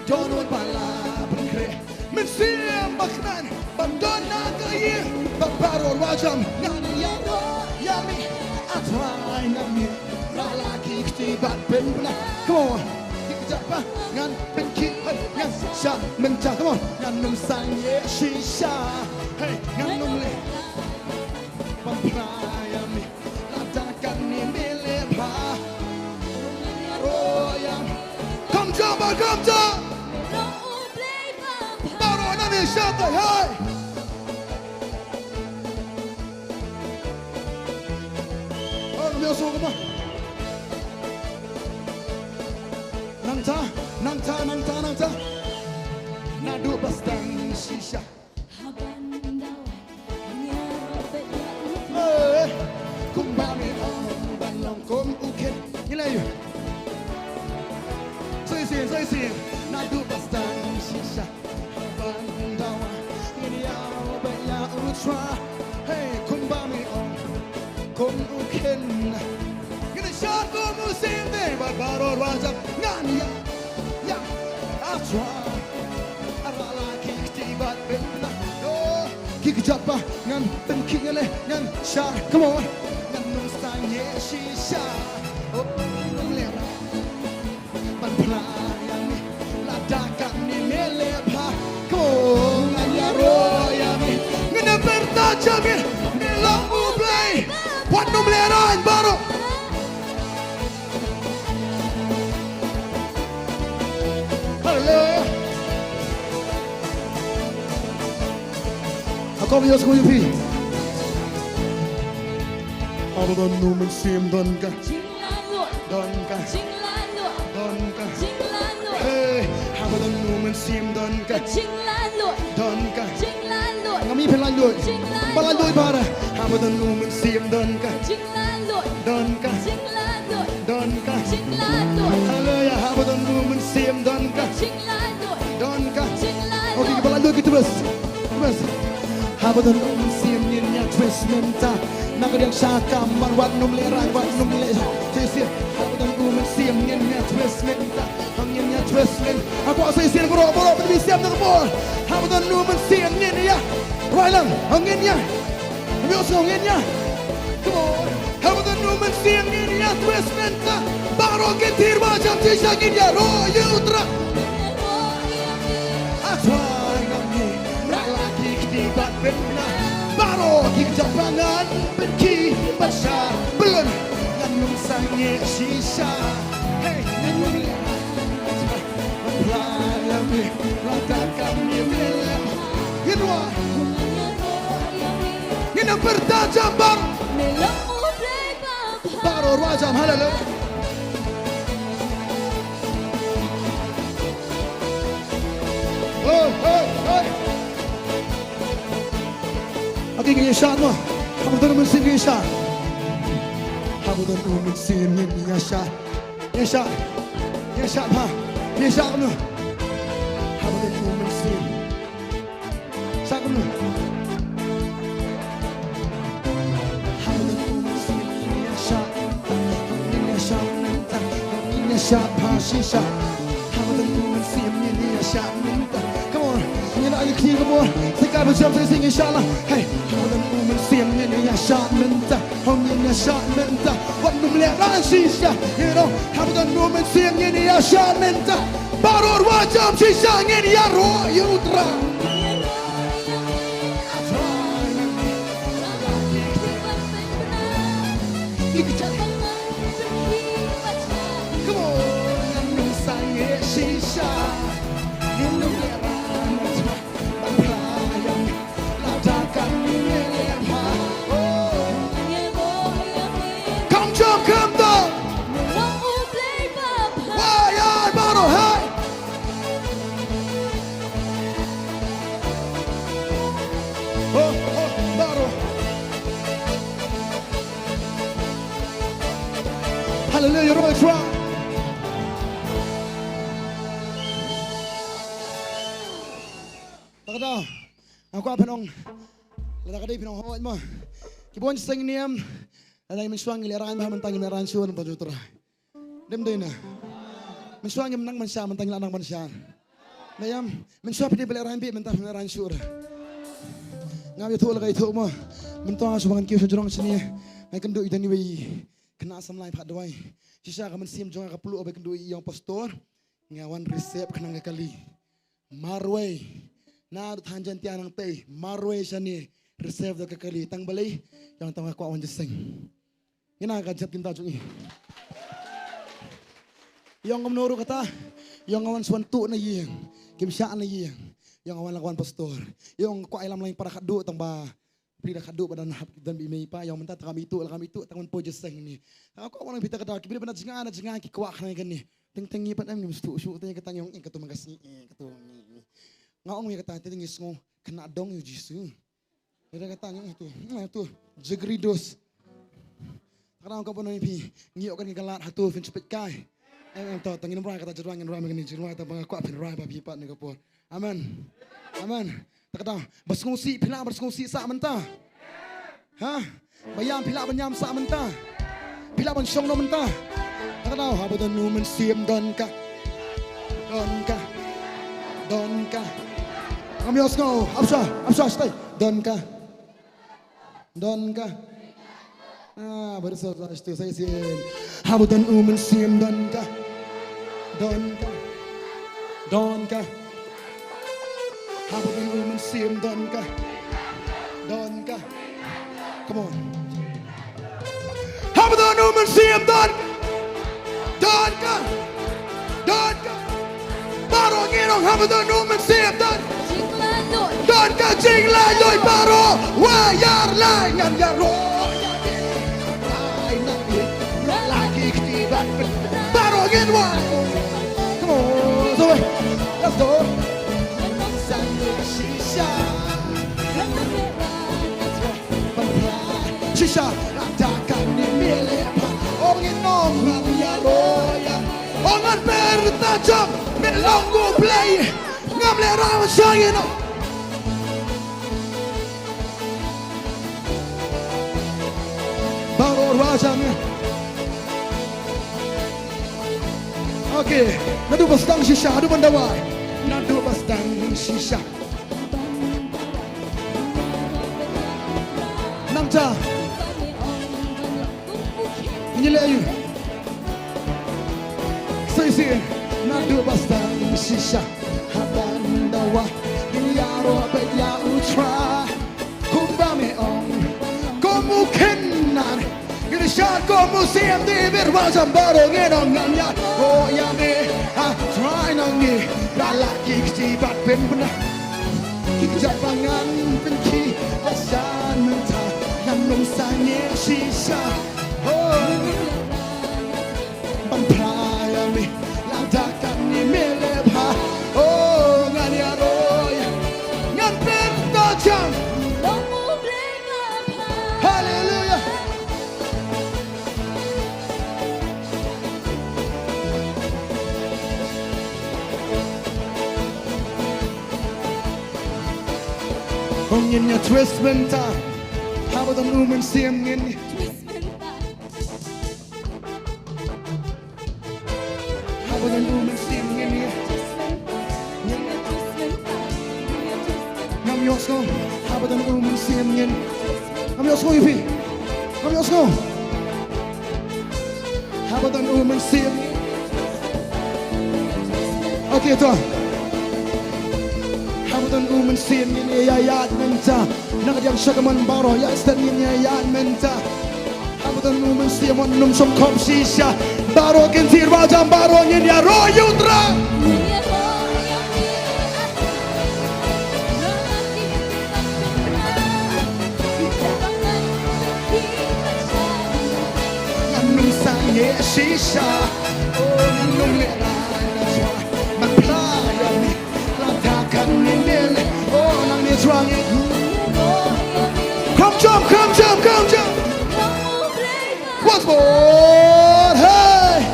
don wan ba la pynkhreh. Mynsiem ba kmen ban don na ka ïing ba baroh ruh jam. Ngan ïaroh ïa me, A trai, ngan ïaroh la ki kti bad pynbna. Come on. Ki kjat ba ngan pynkhih, hey, ngan shah mynta. Come on. Ngan ym sangeh shisha. Hey, ngan ym leh ban phla ïa me. Lada kane me leh bha. Ïaroh ïa me. Come on, come on. Baroh nang ïa shatai, hey. Oh, ngam ïohsngew kumno. Nangta, nangta, nangta, nangta. Naduh ba sdang shisha. Eh, kumba me ong ban long kum u khein. Ngi leh ïa u. Sa shisien, sa shisien. Naduh ba sdang shisha. Ban dawa ngin ïa beh ïa u trai. Hey, kumba me ong kum u khein. Ngin ïa shad kum u siem ne bad baroh ruh jam. Ngan ïa, ïa, A trai. Ara la ki kti bad pynbna. Oh, ki kjat ba ngan pynkhih, ngan leh, ngan shad. Come on. Ngan ym sangeh shisha. Oh, ngan leh. Ban phla ïa me, lada kane me leh bha, ko ngan ïaroh ïa me. Ngin ym pyrta jam ïa me, me long U Blei. Wat nym lehraiñ baroh. Haleluia. Nga kwah ban ïohsngew ïa phi. Haba don u Mynsiem don ka. Don ka. Don ka. Hey, haba don u Mynsiem don ka. Don ka. Ngam ïohi phi lait luid. Ba lait luid bha re. Haba don u Mynsiem don ka. Don ka. Don ka. Haleluia, haba don u Mynsiem don ka. Don ka. Okay, ba lait luid kita bas. Bas. Haba don u Mynsiem ngin ïa twist mynta. Na ka diang sha kamar wat nym lehraiñ, wat nym leh. Shisien. Haba don u Mynsiem ngin ïa twist mynta. Ngin ïa twist mynta. Nga kwah shisien baroh, baroh pynmih siem na ka por. Haba don u Mynsiem ngin ïa. Rwai lang, ngin ïa. Ym ïohsngew, ngin ïa. Come on. Haba don u Mynsiem ngin ïa twist mynta. Baroh ki tiar ba jam shisha ngin ïaroh ïa u Trai. A trai ngam ïa rah la ki kti bad pynbna. Baroh ki kjat ba ngan pynkhih bad shah. Balon ngan ym sangeh shisha. Hey, ngan ym ïa. Ngin ym pyrta jam baroh. Baroh rwai jam, haleluia. Oh, oh, oh. Okay, ngin ïa shad mo. Haba don u Mynsiem ngin ïa shad. Haba don u Mynsiem ngin ïa shad. Ïa shad. Ïa shad ha. Ïa shad kumno. Haba don u Mynsiem. Shad kumno. Haba don u Mynsiem ngin ïa shad. Ngin ïa shad mynta. Ngin ïa shad ha shisha. Haba don u Mynsiem ngin ïa shad mynta. Come on. Ngin ïa kti, come on. Sa ka ba jam sa ngin ïa shad la. Hey. Haba don u Mynsiem ngin ïa shad mynta. Hong ngin ïa shad mynta, wat nym lehraiñ shisha. You know, haba don u Mynsiem ngin ïa shad mynta. Baroh rwai jam shisha ngin ïaroh ïa u Trai. Come on, ngin ym sangeh shisha. Ngin ym lehraiñ. Come jump, come down. Wah, ïa, baroh, hey. Oh, oh, baroh. Haleluia, ïaroh ïa u Trai. Lada ka daw, nga kwah phin ong, lada ka dei phin ong hooid mo. Ki bun seng niam, lada ngim shong ngi lehraiñ bha, mynta ngim lehraiñ shuh na bynta jong u Trai. Dei ym dei na. Mynshuwa ngim nang ban shah, mynta ngi la nang ban shah. Nayam, mynshuwa phi dei ba lehrain beit, mynta phim lehrain shuh re. Ngam ïathuh la ka ïathuh mo. Mynta shuwa ngan kiew sha jrong shane. Nga kynduh ïa kane wei khynnah samla pat dawai. Shisha ka mynsiem jong nga ka pluh ba kynduh ïa i ïong pastor. Nga wan receive khnang ka kali. Marwei. Naduh than Jaintia nangtei. Marwei shane. Receive da ka kali. Tang balei? Ïong tang nga kwah wan jingïaseng. Ngi na ka jingïap kim ta jong i. Ïong ngam noh ruh kata. Ïong nga wan shuwa tuh na ïing. Kim shah na ïing. Ïong nga wan la ka wan pastor. Ïong kwah ïalam lain para khadduh tang ba. Phi da khadduh ba don hap don bad i mei i pa, ïong mynta te kam ïathuh la kam ïathuh tang ban poi jingïaseng ne. Nga kwah wan phi ta ka daw ki briew ba na jngai na jngai ki kwah kane kane. Teng teng ngi pat em ngim sngewthuh shuh te kata ïong ïa katu ma ka sngi ïa katu. Nga ong ïa kata te ngi sngew khynnah dong ïa u Jisu. Ïa kata ïong ïa tu ïa tu jegri dos. Kata ong ka ba nang phi ngi ïoh kan ngi ka lad ha tu phin spit kai. Em em to tang ngin rai kata jrwai ngin rai ma kane jrwai ta ba nga kwah phin rai ba phi pat ne ka por. Amen. Amen. Ta kata ba sngewsih phi lah ba sngewsih sah mynta. Ha? Ba ïam phi lah ban ïam sah mynta. Phi lah ban shong noh mynta. Ta kata haba don u mynsiem don ka. Don ka. Don ka. Ngam ïoh sngew. Ap sha, ap sha stai. Don ka. Don ka. Ah, bari sa sa stu sa isin. Haba don u mynsiem don ka. Don ka. Don ka. Haba don u mynsiem don ka. Don ka. Come on. Haba don u mynsiem don. Don ka. Don ka. Baroh ngin ong haba don u mynsiem don. Don ka jinglaitluid baroh. Wa ïar lai ngan ïaroh. Ai na ïa la ki kti ban. Baroh ngin wan. Come on. So, let's go. Shisha. Lada kane me leh pha ong ïa nong ngam ïaroh ïa. Ong ngan pyrta jam me long U Blei. Ngam leh rah sha ïa nong. Baroh ruh jam ïa. Okay, naduh ba sdang shisha, naduh ban dawai. Naduh ba sdang shisha. Nangta. Ngi leh ïa u. Sisi. Naduh ba sdang shisha. Haban dawa. Ïaroh bad ïa u Trai. Kumba me ong. Kum u kynnan. Ngi da shad kum u Siem David wa jam baroh ngi nong ngan ïa. Oh ïa me. Ha Trai nang ngi. Ba la ki kti bad pynbna. Ki kjat ba ngan pynkhih ba shan mynta ngan ym sangeh shisha. Oh. Ban phla ïa me lada kane me leh pha. Oh, ngan ïaroh ïa. Ngan pyndonkam. Haleluya. Ong ngin ïa twist mynta. Haba don u mynsiem ngin. Haba don u mynsiem ngin ïa. Ngam ïohsngew. Haba don u mynsiem ngin. Ngam ïohsngew ïa phi. Ngam ïohsngew. Haba don u mynsiem. Okay to. Haba don u mynsiem ngin ïa ïaid mynta. Na ka diang sha ka mon baroh ïa stet ngin ïa ïaid mynta. Haba don u mynsiem wan ym shong khop shisha. Baroh kin thied wa jam baroh ngin ïaroh ïa u Trai. Ngan ym sangeh shisha. Oh, ngan ym leh. Ngan phla ïa me. Lada kane me leh. Oh, nangne shuwa ngi. Come jump, come jump, come jump. Once more. Hey.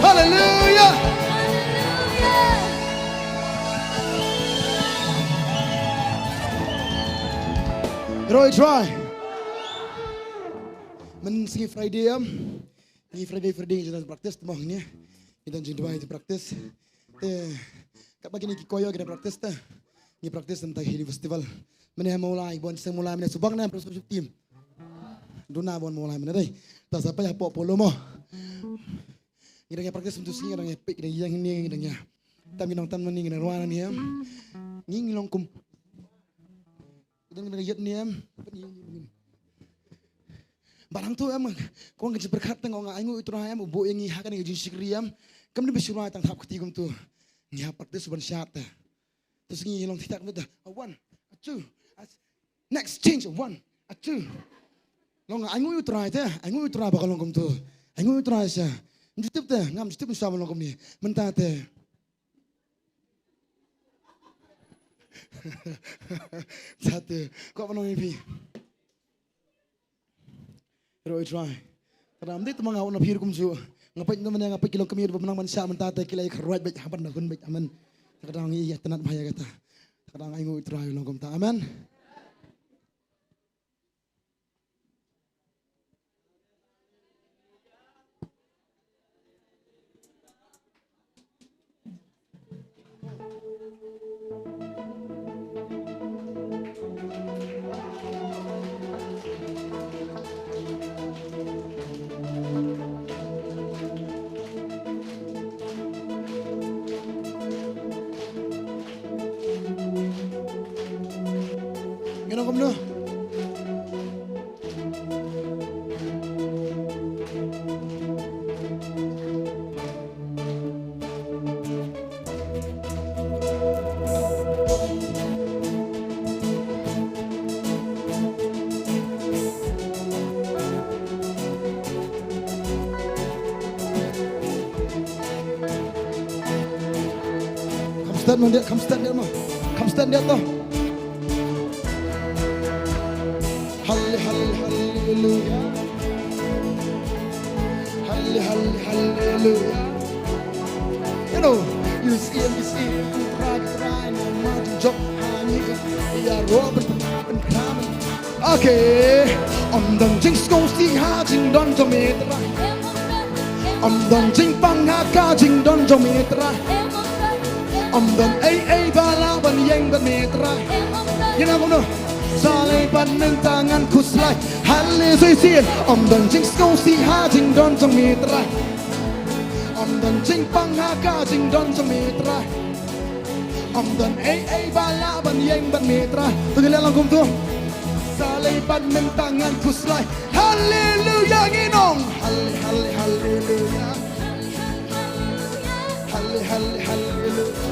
Haleluya. Roy try. Mynta sngi Friday em. Ngi Friday, Friday ngi don practice te mo ngi. Ngi don jingduwai te practice. Te katba kine ki koyo ki practice te. Ngi practice mynta Healing Festival. Mynne ha Mawlai, bun seng Mawlai, mynne subang ne, practice team. Duna bun Mawlai mynne dei. Ta sa peit hapoh Polo mo. Ngi dang ïa practice mynta sngi, ngi dang ïa peit, ngi dang ïa ïeng hangne, ngi dang ïa. Tam ngi nang tam hangne, ngi dang rwai hangne em. Ngi ngi long kum. Ngi dang ïa ïeng hangne em. Peit ngi, ngi, ngi. Ba dang to em, kong ka jingpyrkhat tang ong ainguh U Trai em, u buh ïa ngi ha kane ka jingshakri em. Kam dei ba shu rwai tang thap kti kumto. Ngi hap practice ban shad te. To sngi long tiktak mynta. A one, a two, a next change, a one, a two. Long ainguh U Trai te, ainguh U Trai ba ka long kumto. Ainguh U Trai sha. Ym ju tip te, ngam ju tip sha ba long kumne. Mynta te. Sa te, ko ba long ïa phi. Roy try. Ka dang dei te ma nga wan na phi ruh kumjuh. Nga peit na mynne nga peit ki long kmie ba nang ban shah mynta te ki la ïa kyrwat beit ha ban na hun beit amen. Ka dang ïa tnat ba ïa kata. Ka dang ainguh U Trai long kumta. Amen. Ngin ong kumno? Kam start mo, Dad, kam start, Dad, mo. Kam start, Dad, to. Halle, halle, halleluya. Halle, halle, halleluya. You know, you see him, you see him, you try, you try, no matter job, honey, you are open, open, coming. Okay. Ym don jingsngewsih ha jingdon jong me Trai. Ym don jingpang ha ka jingdon jong me Trai. Ym don ei ei ba lah ban ïeng bad me Trai. Ïa na kumno. Sa lei bad mynta ngan khuslai. Haleluya. Ym don jingsngewsih ha jingdon jong me Trai. Ym don jingpang ha ka jingdon jong me Trai. Ym don ei ei ba lah ban ïeng bad me Trai. To ngin leh lang kumto. Sa lei bad mynta ngan khuslai. Haleluya ngin ong. Halle, halle, haleluya. Halle, halle, haleluya.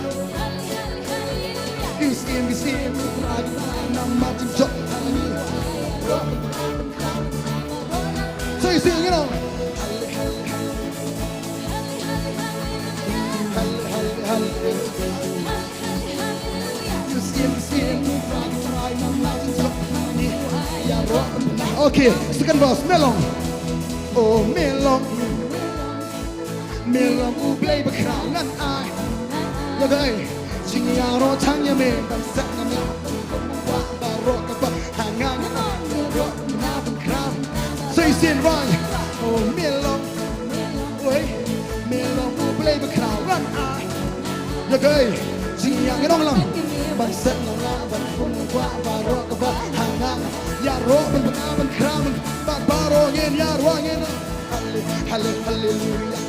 Is in, is in, Trai, Trai, namar jong. Haleluya. So you sing, you know. Halle, halle, halle. Halle, halle, halle. Okay, second verse, me long. Oh, me long. Me long U Blei bakhraw ngan ai. Ïa dei. Jingïaroh tang ïa me ban set ngam lah. Baroh kaba ha nga ngan ai. Ïaroh na ban khraw. Sa shisien rwai. Oh, me long. Oi, me long U Blei bakhraw ngan ai. Ïa dei, jingïaroh ngan ong lang. Ban set ngam lah, ban pun kwah, baroh kaba ha nga. Ïaroh ban, ban, ban khraw, ban, baroh ngin ïaroh ngin. Halle, halle, haleluya.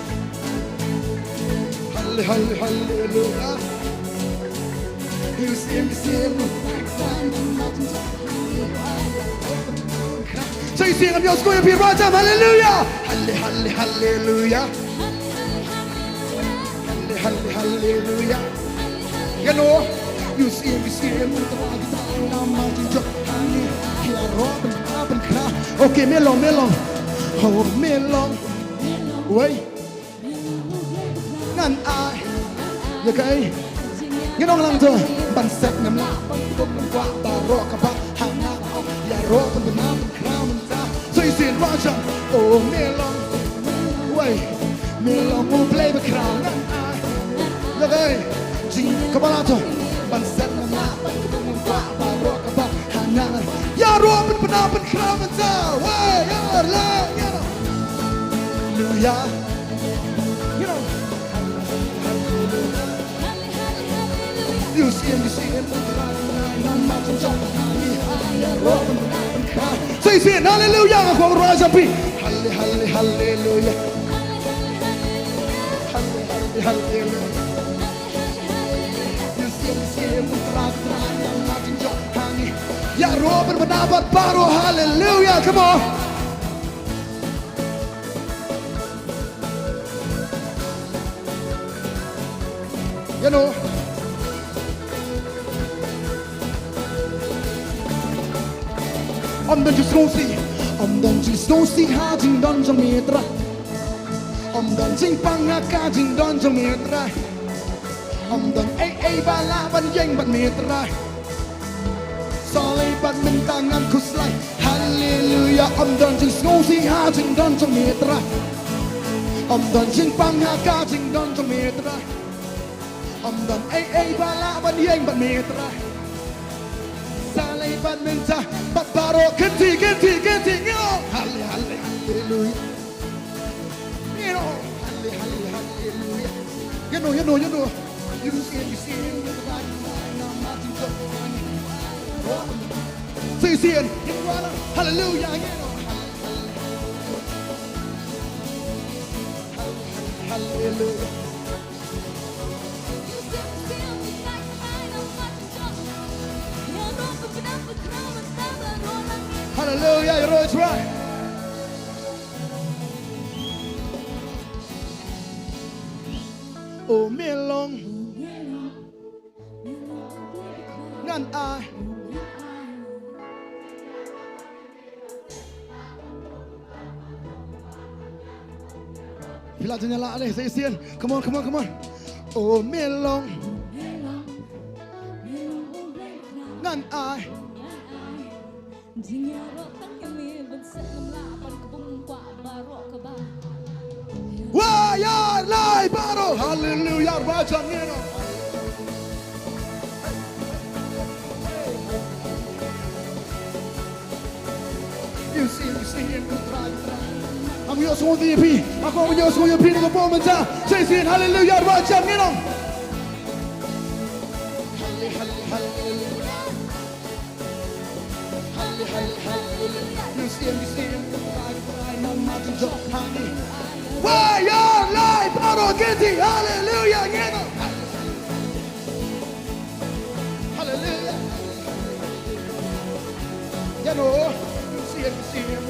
Halle, halle, haleluya. Sa shisien ngam ïohsngew ïa phi rwai tam, haleluya. Halle, halle, haleluya. Halle, halle, haleluya. Ïa no. Okay, me long, me long. Oh, me long. Wei. Ngan ai. Ïa kaei. Ngin ong lang to. Ban set ngam lah. Ban pun ban kwah baroh kaba ha nga. Ïaroh ban bna ban khraw mynta. Sa shisien rwai tam. Oh, me long. Wei. Me long U Blei bakhraw ngan ai. Ïa kaei. Jing kaba lah to. Ban set ngam lah. Ban pun ban kwah baroh kaba ha nga. Ïaroh ban pynap ban khraw mynta. Wei, ïa, la, ïa. Hallelujah. You know. You see him, you see him. Say, say, hallelujah. Nga kwah rise up. Halle-, halle-, hallelujah. Halle-, halle-, hallelujah. You see him, you see him. Ïaroh ban pynap bad baroh. Hallelujah. Come on. Ïa no. Ym don jingsngewsih, ym don jingsngewsih ha jingdon jong me Trai. Ym don jingpang ha ka jingdon jong me Trai. Ym don ei ei ba lah ban ïeng bad me Trai. Sa lei bad mynta ngan khuslai. Haleluia, ym don jingsngewsih ha jingdon jong me Trai. Ym don jingpang ha ka jingdon jong me Trai. Ym don ei ei ba lah ban ïeng bad me Trai. Sa lei bad mynta bad baroh kynti kynti kynti ngi ong. Hale hale haleluia. Ngi ong. Hale hale haleluia. Ïa no, ïa no, ïa no. You see, you see, you see. Say, say it. Haleluia. Ngi ong. Hale hale haleluia. Haleluia, ïaroh Trai. Oh, me long. Ngan ai. Phi la jan ïa la leh sa shisien. Come on, come on, come on. Oh, me long. Ngan ai. Wa ya lai baroh. Haleluia, raja ngi no. You see, you see him, you try, you try. Ngam ïohsngew ïa phi. Nga kwah ban ïohsngew ïa phi na ka por mynta. Sa shisien, haleluia, raja ngi no. Hale, hale, haleluia. Hale, hale, haleluia. You see him, you see him. Wa ya lai baroh kynti. Haleluia. Ngi no. Haleluia. Ïa no. You see him, you see him.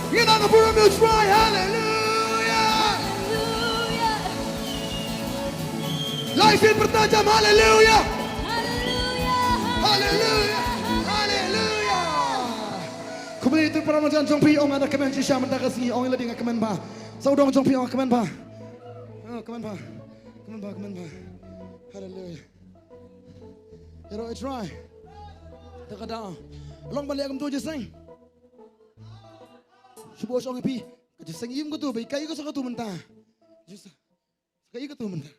Ngi nang burom ïa u Trai, haleluia. Lai sien pyrta jam, haleluia. Haleluia. Haleluia. Kumne tu para marjan jong phi ong nga da kmen shisha mynta ka sngi, ong ïa lade nga kmen bha. Sawdong jong phi ong kmen bha. Oh, kmen bha. Kmen bha, kmen bha. Haleluia. Ïaroh ïa u Trai. Te ka daw long ban leh kumtu jingïaseng. Shu buh shong ïa phi. Ka jingïaseng im katu, ba ïakai katu mynta. Jingïaseng. Ïakai katu mynta.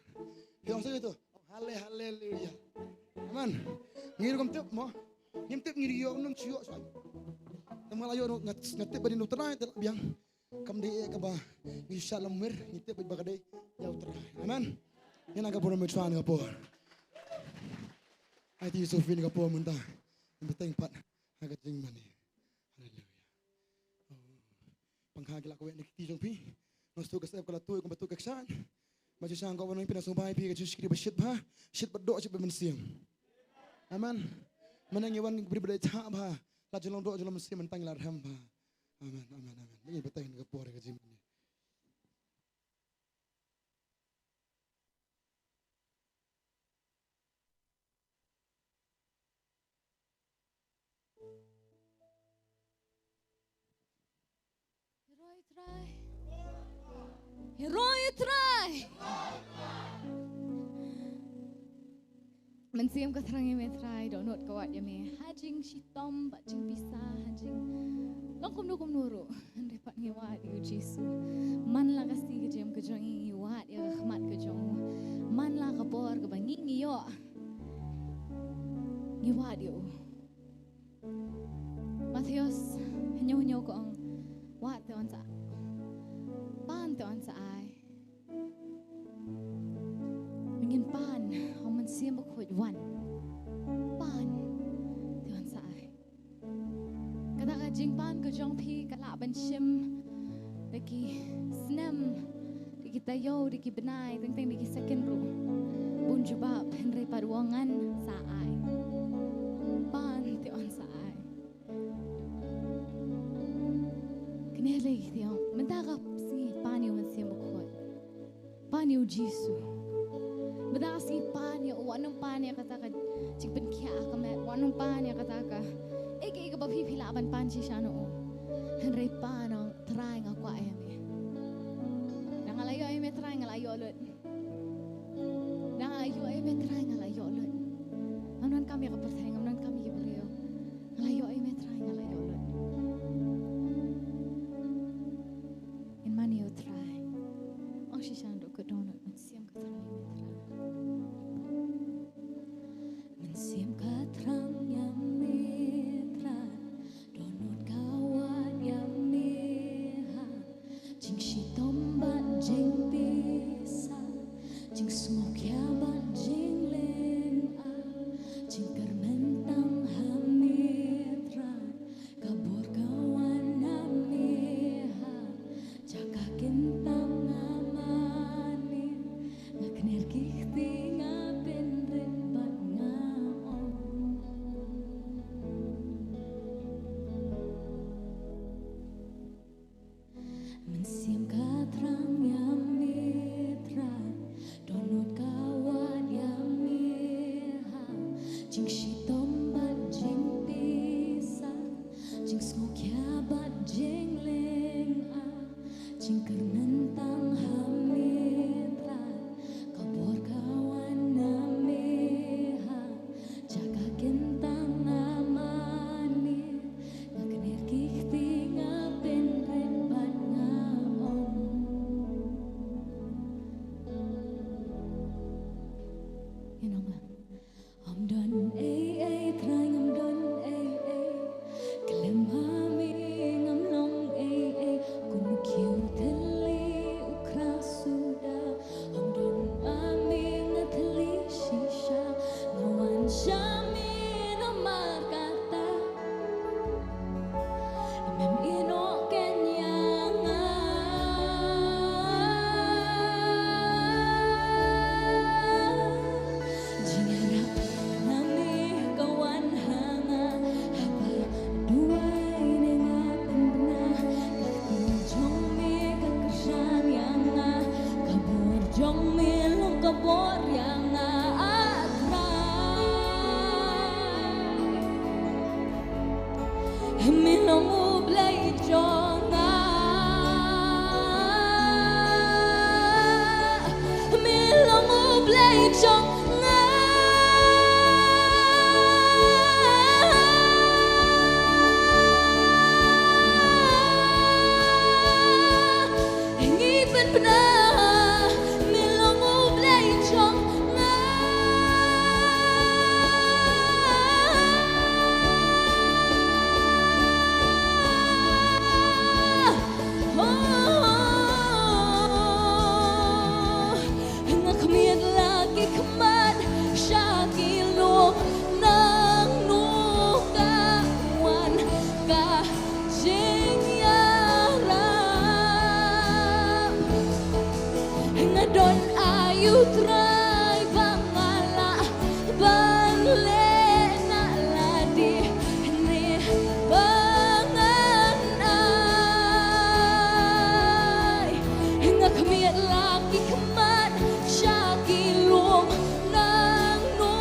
Phi ong sa katu. Hale, haleluia. Amen. Ngi ruh ngim tip mo. Ngim tip ngi ïoh, ngim shu ïoh shwa. Te ma la ïoh nga, nga tip ba dei na u Trai te la biang. Kam dei ïa kaba ngi shu shah lamwir, ngi tip ba ka dei ïa u Trai. Amen. Ngi nang ka burom ïa u Trai na ka por. Ai ti Yusuf na ka por mynta. Ngin bteng pat ha ka jingmane. Haleluia. Pangkha ki la kawei na ki kti jong phi. Nga sngewthuh ka sep ka la tuh kumba tuh ka kshaid. Ba shisha nga kwah ban ong phi na sngewbha ïa phi ka jingshakri ba shit bha, shit ba doh, shit ba mynsiem. Amen. Mynne ngi wan ngi bri ba dei thah bha. La jinglong doh jinglong mynsiem mynta ngi la rhem bha. Amen, amen, amen. Ngi bteng na ka por ka jingmane. Ïaroh ïa u Trai. Ïaroh ïa u Trai. Mynsiem ka thrang ïa me Trai, dohnud ka wad ïa me. Ha jingshitom bad jingpisa, ha jing long kumno kumno ruh. Hynrei pat ngi wad ïa u Jisu. Man la ka sngi ka jingim ka jong ngi, ngi wad ïa ka khmat ka jong u. Man la ka por kaba ngi ngi ïoh Ïa u. Mathaios hynñiew hynñiew ka ong, wad te yn sa, pan te yn sa ai. Ngin pan ha u Mynsiem Bakhuid, wan, pan te yn sa ai. Kata ka jingpan ka jong phi ka lah ban shim da ki snem, da ki taïew, da ki bnai, teng teng da ki second ruh. Bun jubab, hynrei pat u ong ngan sa ai. Pan te yn sa ai. Kane lei te ong, mynta ka sngi pan ïa u Mynsiem Bakhuid. Pan ïa u Jisu. Mynta ka sngi pan ïa u, wat nym pan ïa kata ka jingpynkhiah ka met, wat nym pan ïa kata ka, eh, kaei kaei kaba phi phi lah ban pan shisha na u. Hynrei pan, ong, Trai, nga kwah ïa me. Da nga la ïoh ïa me Trai, nga la ïoh lut. Da nga la ïoh ïa me Trai, nga la ïoh lut. Ngam donkam ïa ka pyrthei, ngam donkam ïa ki briew. Nga la ïoh ïa me Trai, nga la ïoh lut. Ngin man ïa u Trai. Ong shisha naduh ka dohnud, Mynsiem ka Trai ïa me Trai. Mynsiem ka Trai ïa me Trai. Dohnud ka wad ïa me ha. Jingshitom bad jingpisa, jingsngewkhia bad jinglynga, jingkyrmen tang ha me Trai, ka bor ka wan na me ha, jaka kin tang ha mane, nga kner ki kti nga pynrit bad nga ong. Mynsiem ka Trai ïa me Trai, dohnud ka wad ïa me ha, jingshitom bad jingpisa, jingsngewkhia bad jinglynga, jingkyrmen tang ha me Trai, ka bor ka wan na me ha, jaka kin tang ha mane, nga kner ki kti nga pynrit bad nga ong. Ngin ong lang. Ngam don ei ei Trai, ngam don ei ei. Khlem ha me ngam long ei ei. Kum u khiew thylli u khra suda. Ngam don ma me nga thylli shisha. Nga wan sha me namar kata. Mem ïehnoh kein ïa nga. Jingïarap na me ka wan ha nga. Haba duwai ne nga pynbna. Ka kti jong me ka kyrshan ïa nga. Ka bor jong me long ka bor ïa nga, ah Trai. Me long U Blei jong nga. Me long U Blei jong nga. Ngi pynbna, me long U Blei jong nga. Oh, nga khmied la ki khmat sha ki lum nangno ka wan ka jingïarap. Nga don aiu Trai ba nga lah ban leh na lade ne ba ngan ai. Nga khmied la ki khmat sha ki lum nangno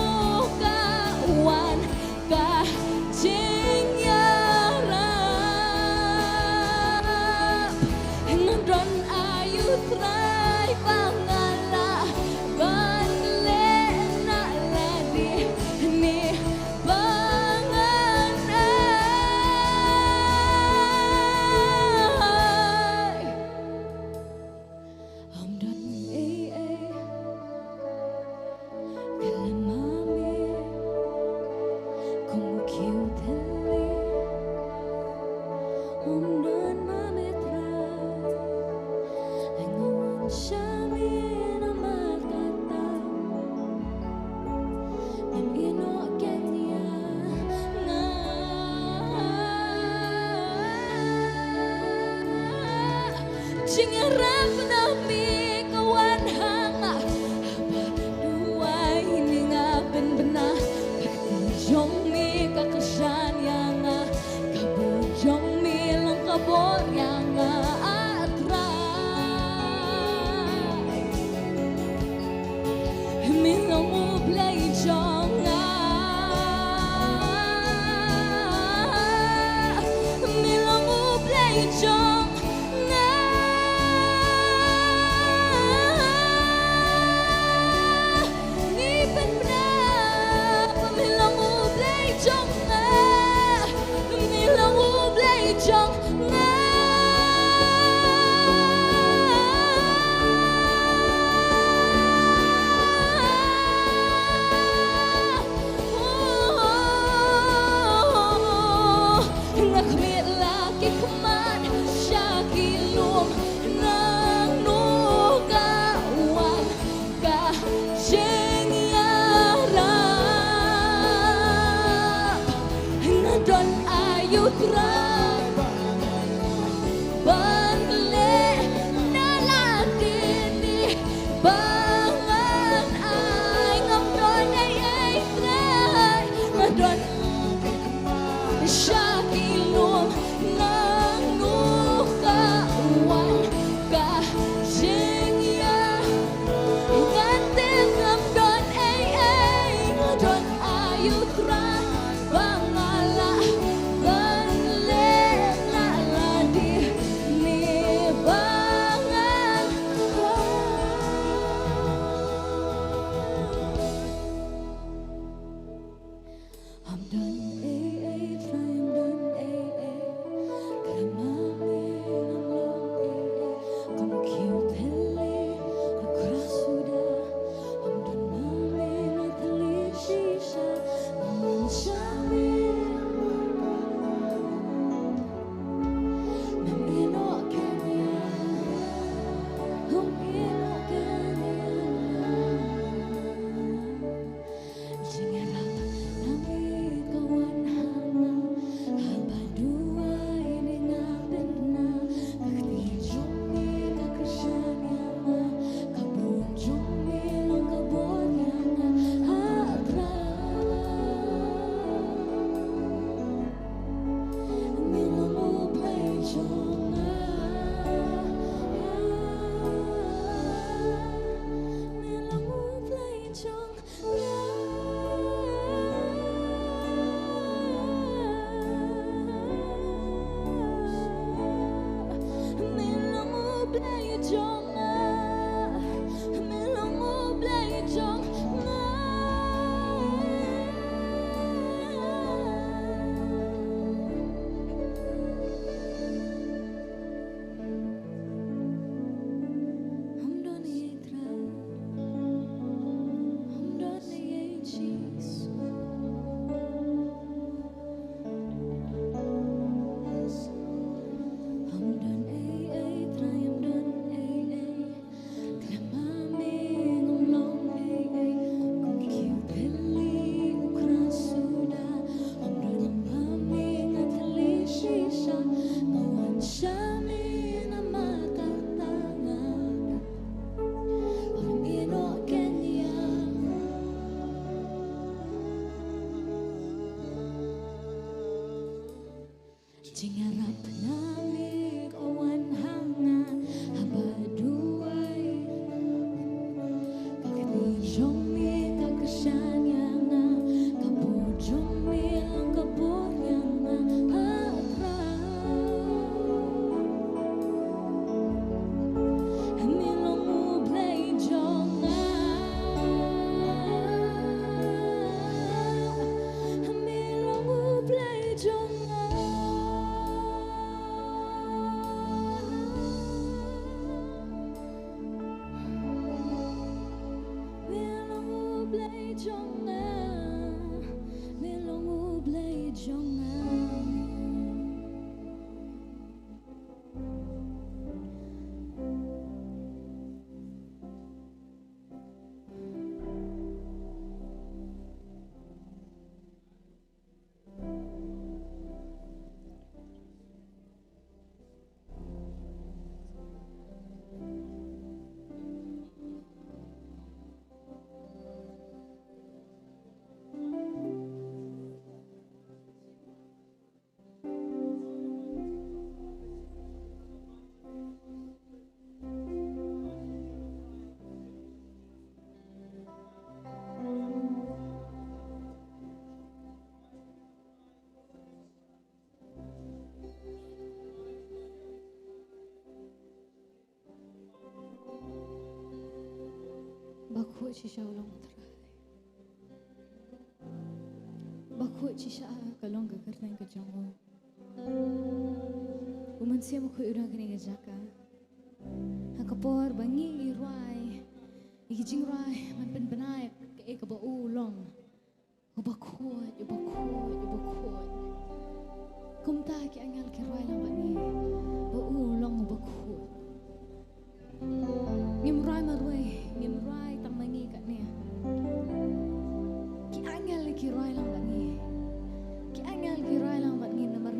Ïa U Trai ban leh na lade ne ba ngan ai, ngam don ei ei Trai, nga don sha ki lum, nga ngu ka wan ka jingïa. Ngan tip ngam don ei ei, nga don ïa U Trai ba nga lah ban leh na lade ne ba ngan. Ngam don ei ei Trai, ngam don ei ei. Khlem ma me ngam long ei ei. Kum ki thylli u khra suda. Ngam don ma me nga thylli shisha. Ngam don sha me. Ngam ïehnoh kane. Ngam ïehnoh kane. Jingïarap na me ka wan ha nga, haba duwai ne nga bynta, ka ktien jong me ka kyrshan ïa nga, ka burom jong me long ka bor ïa nga, ha Trai. Me long U Blei jong nga, me long U Blei jong Jingïarap na me ka wan ha nga, haba duwai. Ka ktien jong me ka kyrshan ïa nga, ka bor jong me long ka bor ïa nga, ha Trai. Me long U Blei jong nga. Me long U Blei jong nga. Me long U Blei jong nga. Me long U Blei jong nga. Bakhuid shisha u long U Trai. Bakhuid shisha ka long ka kyrteng ka jong u. U Mynsiem Bakhuid u don ha kane ka jaka. Ha ka por ba ngi rwai ïa ki jingrwai ban pynbna ïa kaei kaba u long. Uba khuid, uba khuid, uba khuid. Kumta ki angel ki rwai lang bad ngi ba u long uba khuid. Ngim rwai marwei, ngim rwai tang ma ngi katne. Ki angel ki rwai lang bad ngi. Ki angel ki rwai lang bad ngi namar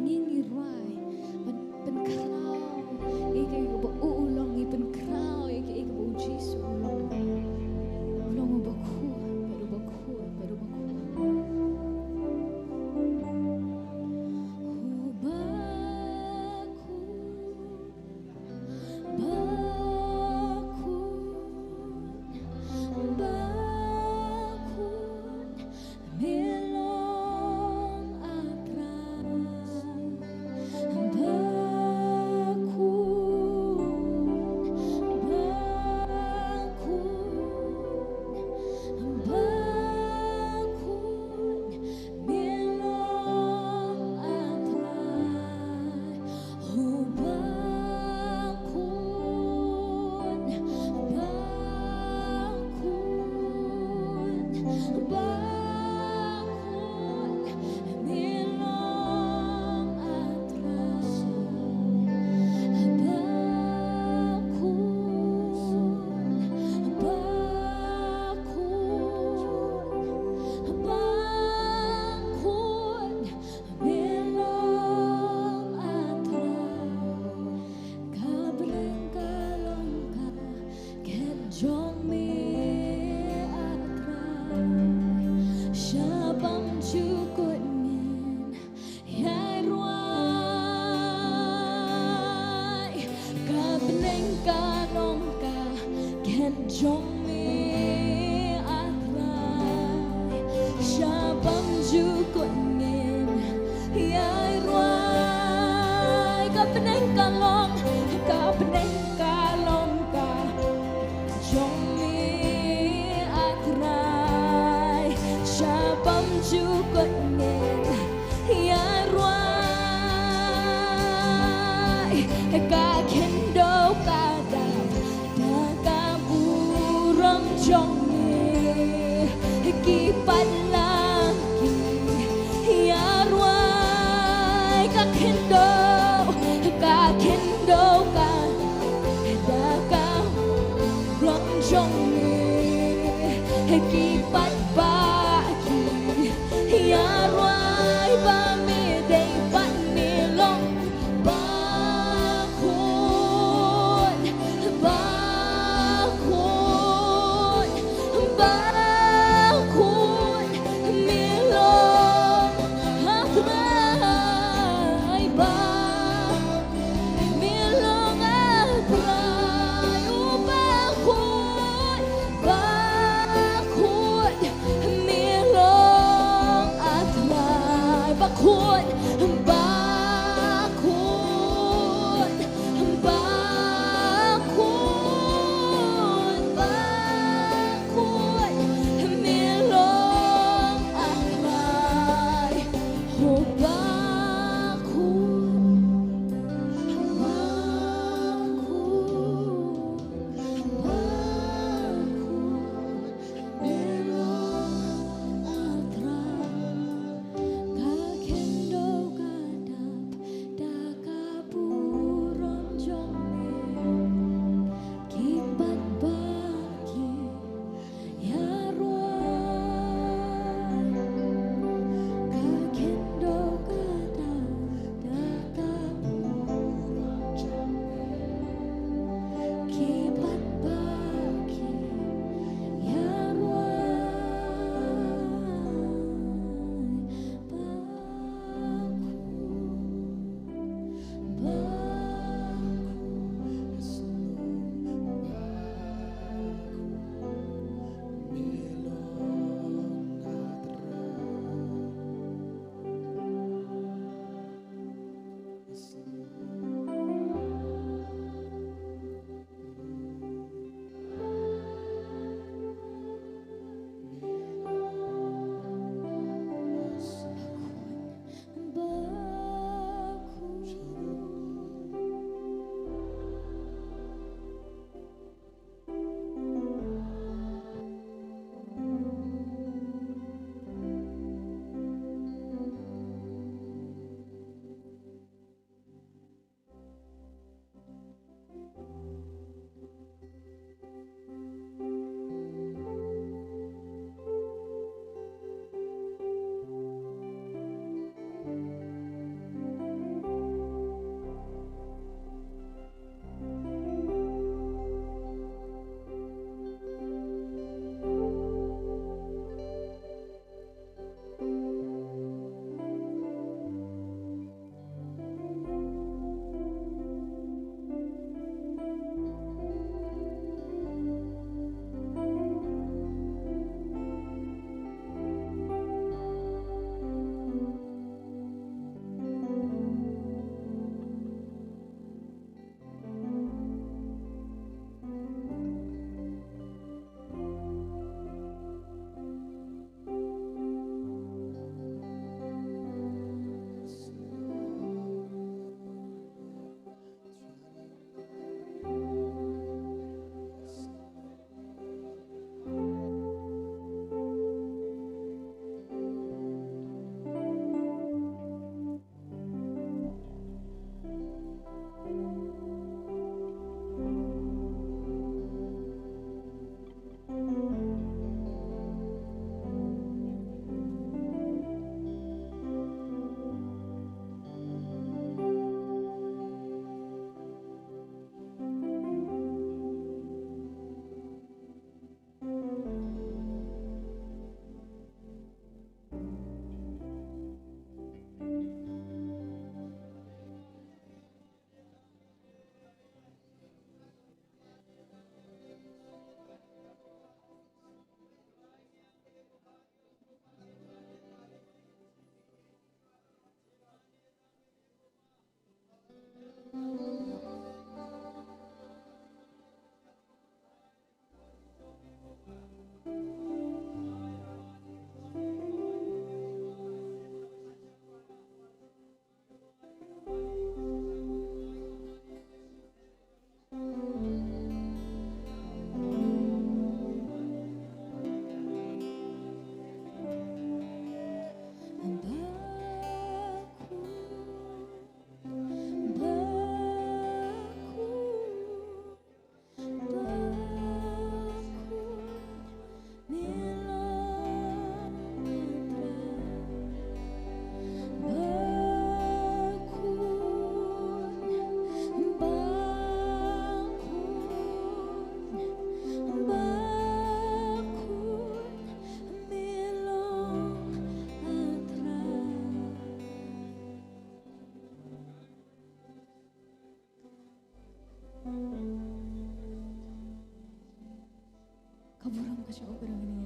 Bym ju kut ngin ïa rwai. Ka bneng ka long ka khet jong me, A Trai. Sha bym ju kut ngin ïa rwai. Ka bneng ka long, ka bneng ka long ka jong me, A Trai. Sha bym ju kut ngin ïa rwai. Ka khyndew ka dap da ka burom jong me. Ki pat lang ki ïa rwai. Ka khyndew, ka khyndew ka da ka burom jong me. Ki pat ba ki ïa rwai ba me dei bad me long bakhuid, bakhuid, bakhuid me long, A Trai, ba me long, A Trai. Oh, bakhuid, bakhuid me long, A Trai. Bakhuid, bakhuid, bakhuid, bakhuid me long, A Trai. Oh, bakhuid, bakhuid, bakhuid me long, A Trai. Ka khyndew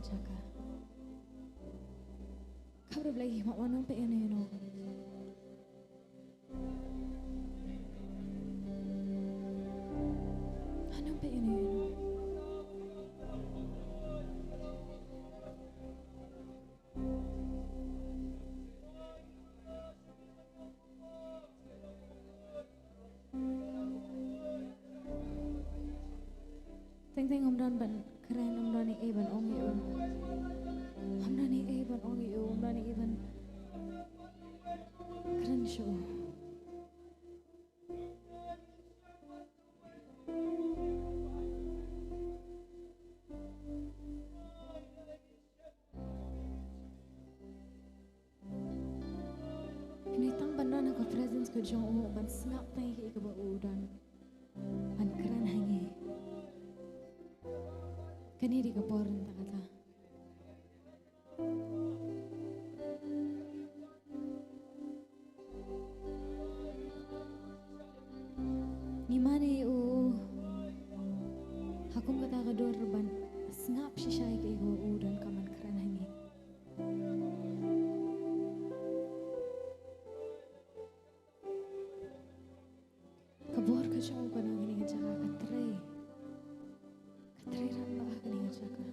Jaka. Khapra Blei, ma wan nang peit ïa no ïa no. Wan nang peit ïa no ïa no. Teng teng ym don ban kren, ym don ei ei ban ong ïa u. Ym don ei ei ban ong ïa u, ym don ei ei ban kren shuh. Ngi tang ban don ha ka presence ka jong u, ban sngap tang ïa kaei kaba u don ban kren ha ngi. Kane dei ka por mynta kata. Ngi mane ïa u ha kum kata ka dur ban sngap shisha ïa kaei kaba u donkam ban kren ha ngi. Ka bor ka jong u ka don ha kane ka jaka, ka trei. Ka trei rangbah ha kane ka jaka.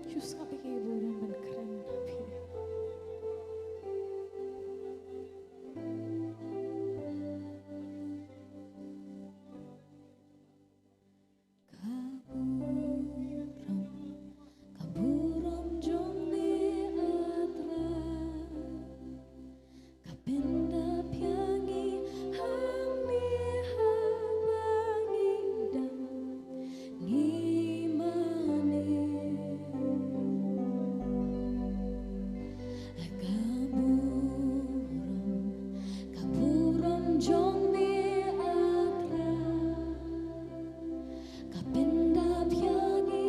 Shu sngap ïa kaei kaba u don ban kren ha phi. Ka burom, ka burom jong me, A Trai. Ka pyndap ïa ngi hangne haba ngi dang ngi mane. Ka burom, ka burom jong me, A Trai. Ka pyndap ïa ngi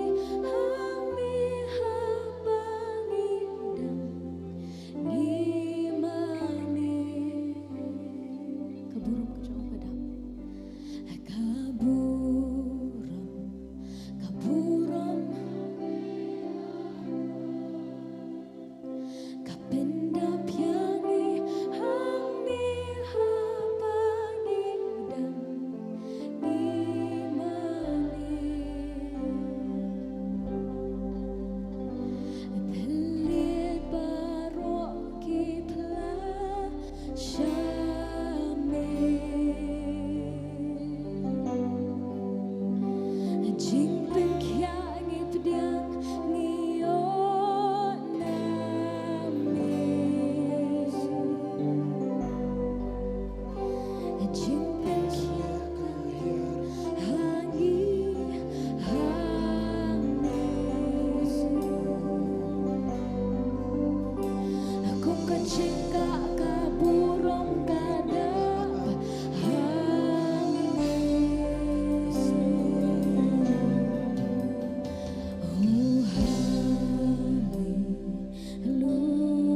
hangne haba ngi dang ngi mane. Ka burom ka jong u ka dap. Ka burom, ka burom. Ka pyndap ïa ngi hangne haba ngi dang ngi mane. Te leit baroh ki phla sha me. Jingpynkhiah ngi pdiang ngi ïoh na me. Jingpynkhiah ka hiar ha ngi hangne. Kum ka jingkah ka burom ka dap hangne. Oh,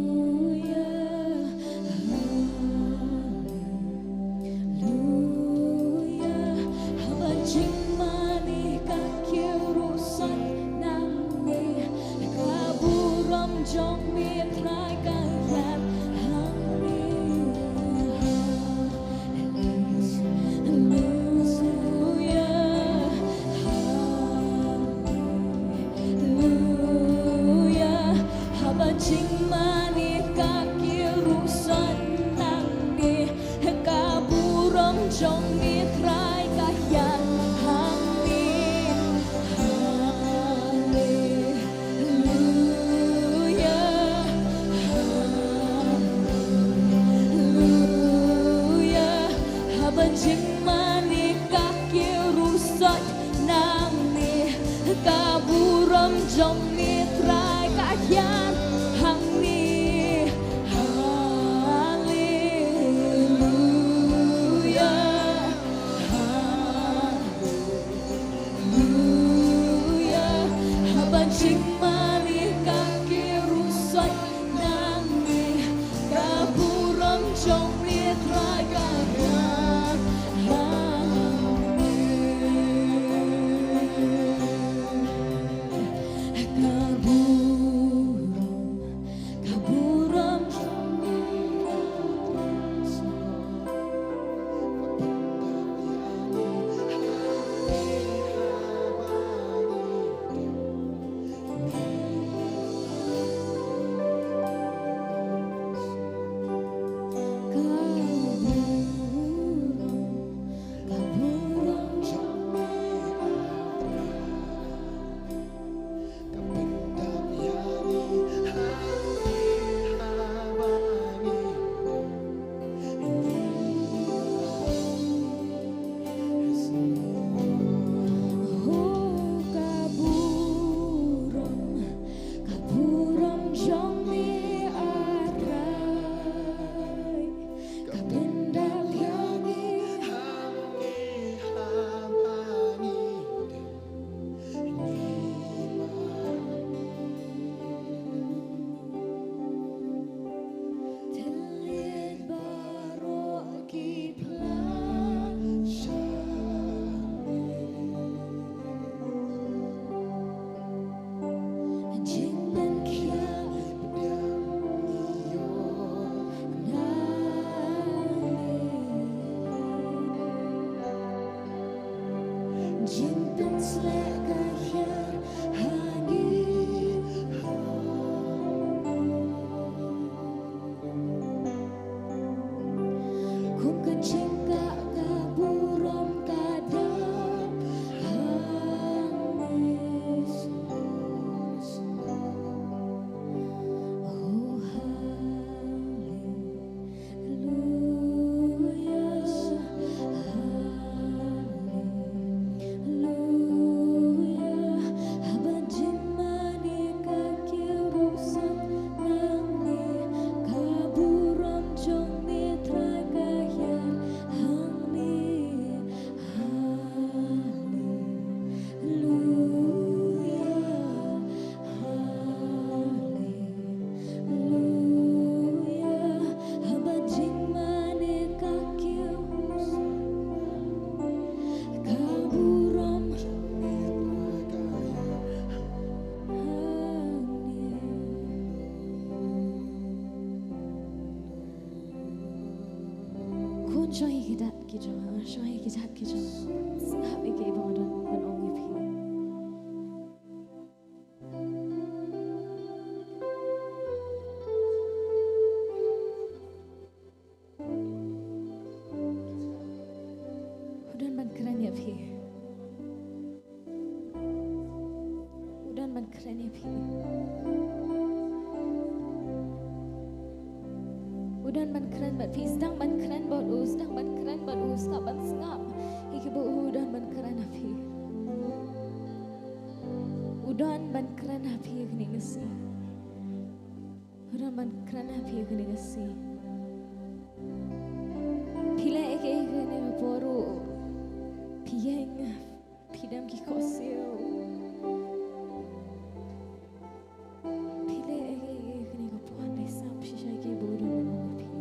hallelujah, hallelujah. Haba jingmane ka kiew ruh sot nangne, ka burom jong me Trai ka ïaid hangne. Hallelujah, hallelujah. Haba jingmane ka kiew ruh sot nangne, ka burom jong me Trai ka ïaid hangne. Hallelujah, hallelujah. Haba jingmane ka kiew ruh sot nangne, ka burom jong me Trai ka ïaid hangne. Hallelujah, hallelujah. Haba jingmane ka kiew ruh sot nangne, ka burom jong me Ki jong, sngap ïa kiei ba u don ban ong ïa phi. U don ban kren ïa phi. U don ban kren ïa phi. U don ban kren bad phi, sdang ban kren bad u, sdang ban kren bad u, sngap ban sngap ïa kiba u don ban kren ha phi. U don ban kren ha phi kane ka sngi. U don ban kren ha phi kane ka sngi. Phi leh ïa kaei kane ka por ruh? Phi ïeng, phi dem ki khohsiew. Phi leh ïa kaei kane ka por, dei sap shisha ïa kiba u don ban ong ïa phi.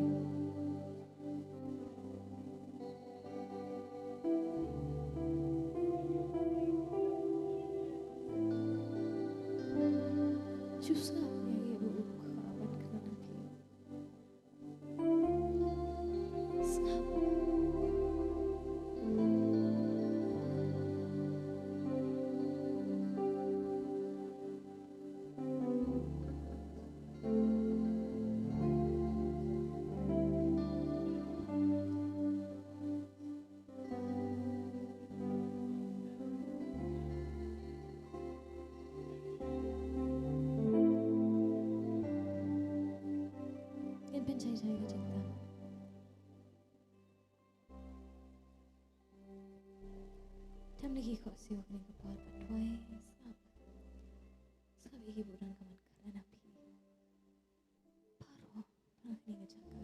Shu sngap ïa kiba u kwah ban kren ha phi. Sngap. Ngin pynshai shai ka jingtap. Tam na ki khohsiew kane ka por, pat duwai, sngap. Sngap ïa kiba u don ka ban kren ha phi. Baroh, baroh kane ka jaka.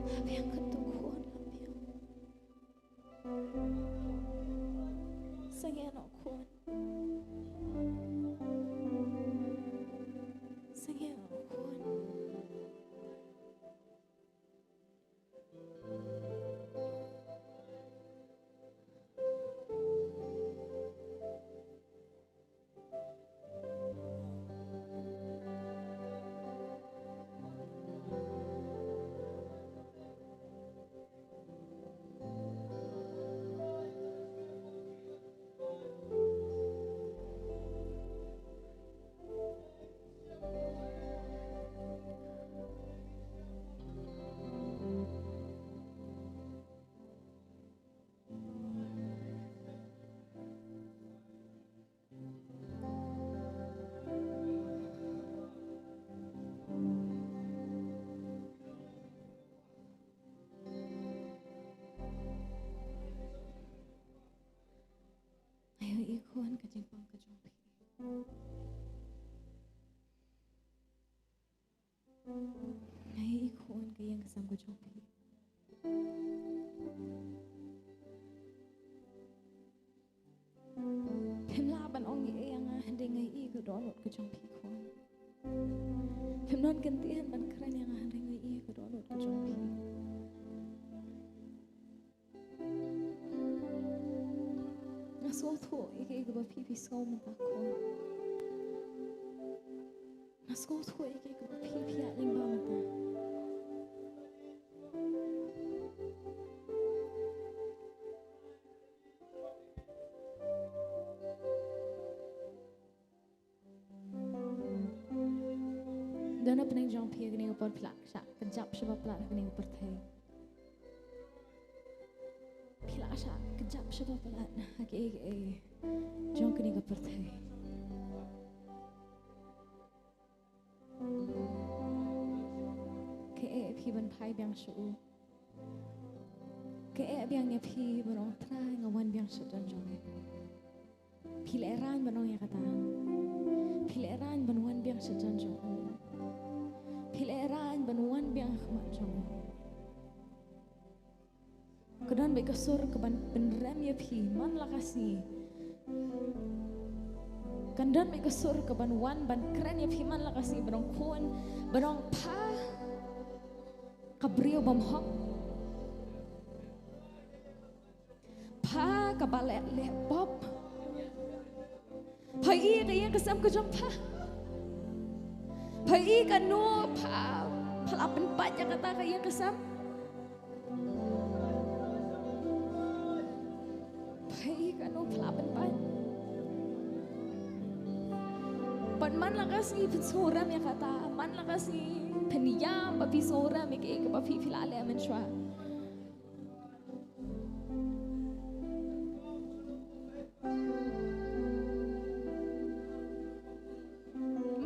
La biang katto khun, la biang. Sangeh noh khun. Sangeh noh khun. Nga ïohi khun ka jingpang ka jong phi. Nga ïohi khun ka ïing ka sem ka jong phi. Phim lah ban ong ei ei ïa nga hynrei nga ïohi ka dohnud ka jong phi khun. Phim don kyntien ban kren ïa nga hynrei nga ïohi ka dohnud ka jong phi. Nga sngewthuh ïa kaei kaba phi phi sngew mynta khun. Nga sngewthuh ïa kaei kaba phi phi ïaid lyngba mynta. Don na pdeng jong phi ha kane ka por, phi la shah kjap shaba palat ha kane ka pyrthei. Phi la shah kjap shaba palat ha kiei kiei jong kane ka pyrthei. Ka eh ïa phi ban phai biang sha u. Ka eh biang ïa phi ban ong, Trai, nga wan biang shatei jong me. Phi la ïa rang ban ong ïa kata. Phi la ïa rang ban wan biang shatei jong u. Phi la ïa rang ban wan biang ha khmat jong u. Ka don beit ka sur kaban pynrem ïa phi man la ka sngi. Kan don beit ka sur kaban wan ban kren ïa phi man la ka sngi, ban ong khun, ban ong pha ka briew bymhok. Pha kaba leh leh pop. Pha ïohi ka ïing ka sem ka jong pha. Pha ïohi kano pha, pha la pynpait ïa kata ka ïing ka sem. Pha ïohi kano pha la pynpait. Bad man la ka sngi phin sngewrem ïa kata. Man la ka sngi phin ïam ba phi sngewrem ïa kaei kaba phi phi la leh mynshuwa.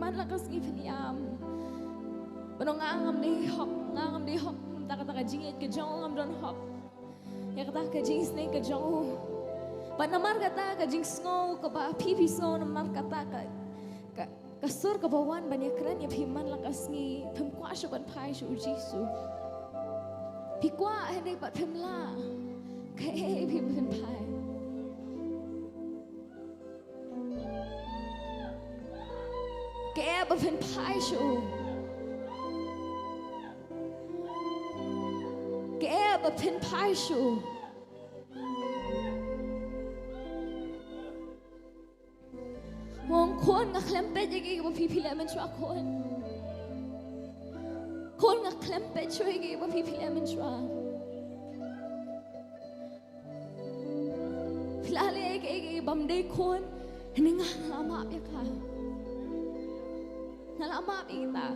Man la ka sngi phin ïam. Ban ong nga ngam dei hok, nga ngam dei hok. Mynta kata ka jingïeit ka jong u ngam don hok ïa kata ka jingisynei ka jong u. Bad namar kata ka jingsngew kaba phi phi sngew, namar kata ka, ka Ka sur kaba wan ban ïakren ïa phi man la ka sngi, phim kwah shuh ban phai sha u Jisu. Phi kwah hynrei pat phim lah. Kaei phi phin phai? Kaei ba phin phai sha u? Kaei ba phin phai sha u? Ong khun, nga khlem peit ïa kaei kaba phi phi leh mynshuwa khun. Khun, nga khlem peit shuh ïa kaei kaba phi phi leh mynshuwa. Phi la leh ïa kaei kaei bym dei khun. Hynrei nga la map ïa ka. Nga la map ïa ka.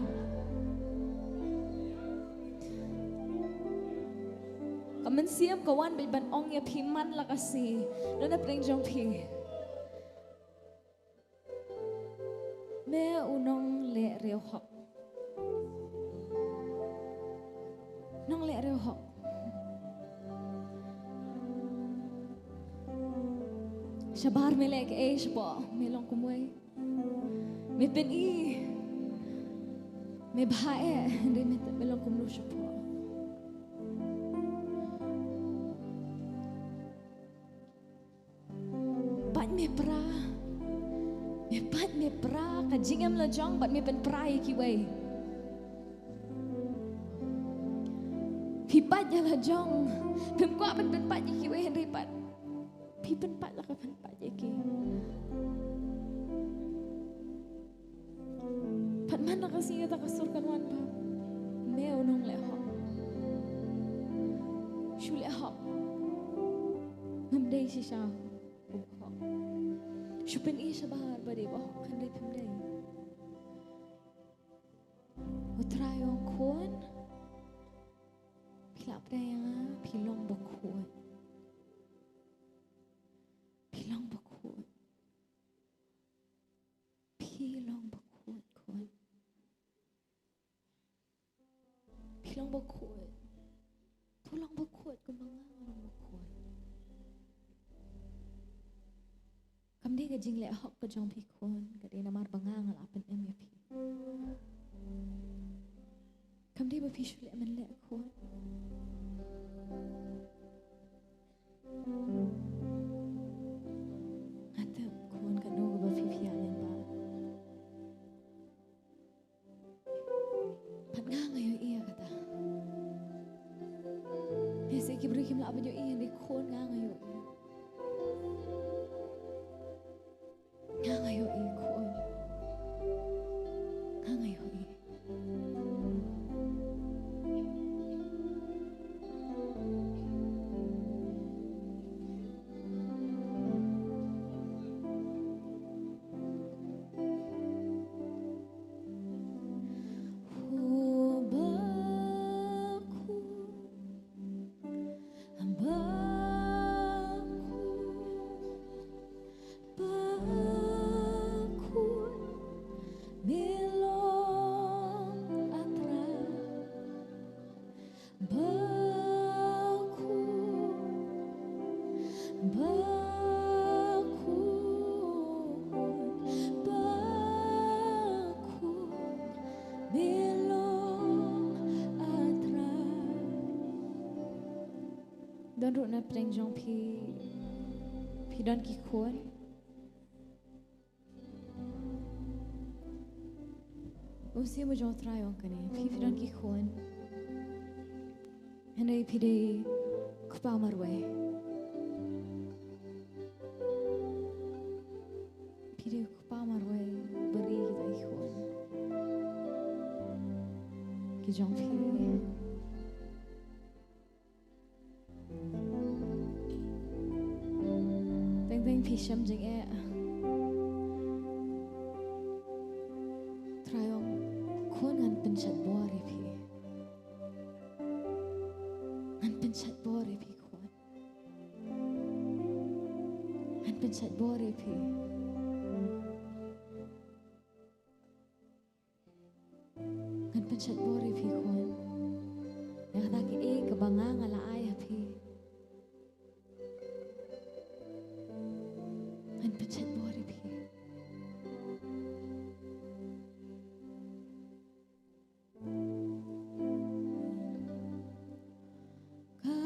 Ka mynsiem ka wan beit ban ong ïa phi man la ka sngi. Don na pdeng jong phi. Me u nongleh riewhok. Nongleh riewhok. Shabar me leh kaei shapoh, me long kumwei. Me pyni. Me bha eh, hynrei me, me long kumno shapoh. Me pra. Me pat me pra ka jingim la jong bad me pynpra ïa kiwei. Phi pat ïa la jong. Phim kwah ban pynpat ïa kiwei hynrei pat phi pynpat la ka pynpat ïa ki. Pat man la ka sngi kata ka sur kan wan ba me u nongleh hok. Shu leh hok. Ngam dei shisha u hok. Shu pyni shabar ba dei ba hok hynrei phim dei. U Trai u ong khun. Phi lah pdeng ïa nga, phi long bakhuid. Phi long bakhuid. Phi long bakhuid khun. Phi long bakhuid. To long bakhuid kumba nga nga long bakhuid. Kam dei ka jingleh hok ka jong phi khun, ka dei namar ba nga nga la pynim ïa phi. Kam dei ba phi shu leh mynleh khun. Nga tip khun katno kaba phi phi ïaid lyngba. Pat nga nga ïohi ïa kata. Lehse ki briew kim lah ban ïohi ïa nga khun, nga nga ïohi. Nga nga ïohi khun. Nga nga ïohi. Bakhuid, bakhuid, bakhuid, me long A Trai. Don ruh na pdeng jong phi, phi don ki khun. U Mynsiem u jong U Trai u ong kane, phi phi don ki khun. Hynrei phi dei u kpa marwei. Phi dei u kpa marwei ba ri kita ki khun ki jong phi. Teng teng phi shem jingeh. Trai u ong, khun, ngan pynshait bor ïa phi. Ngan pynshait bor ïa phi khun. Ngan pynshait bor ïa phi. Ngan pynshait bor ïa phi khun. Ïa kata kaei kaba nga nga la ai ha phi. Ngan pynshait bor ïa phi. Ka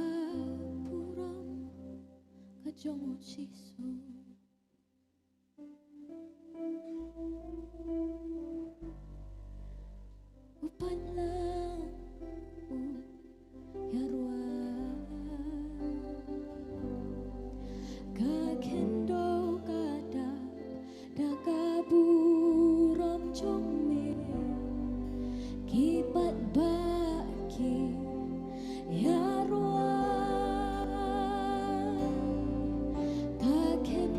burom ka jong U Jisu. U pan lang u ïaroh. Ka khyndew ka dap da ka burom jong me. Ki paidbah ki ïaroh. Ka khyn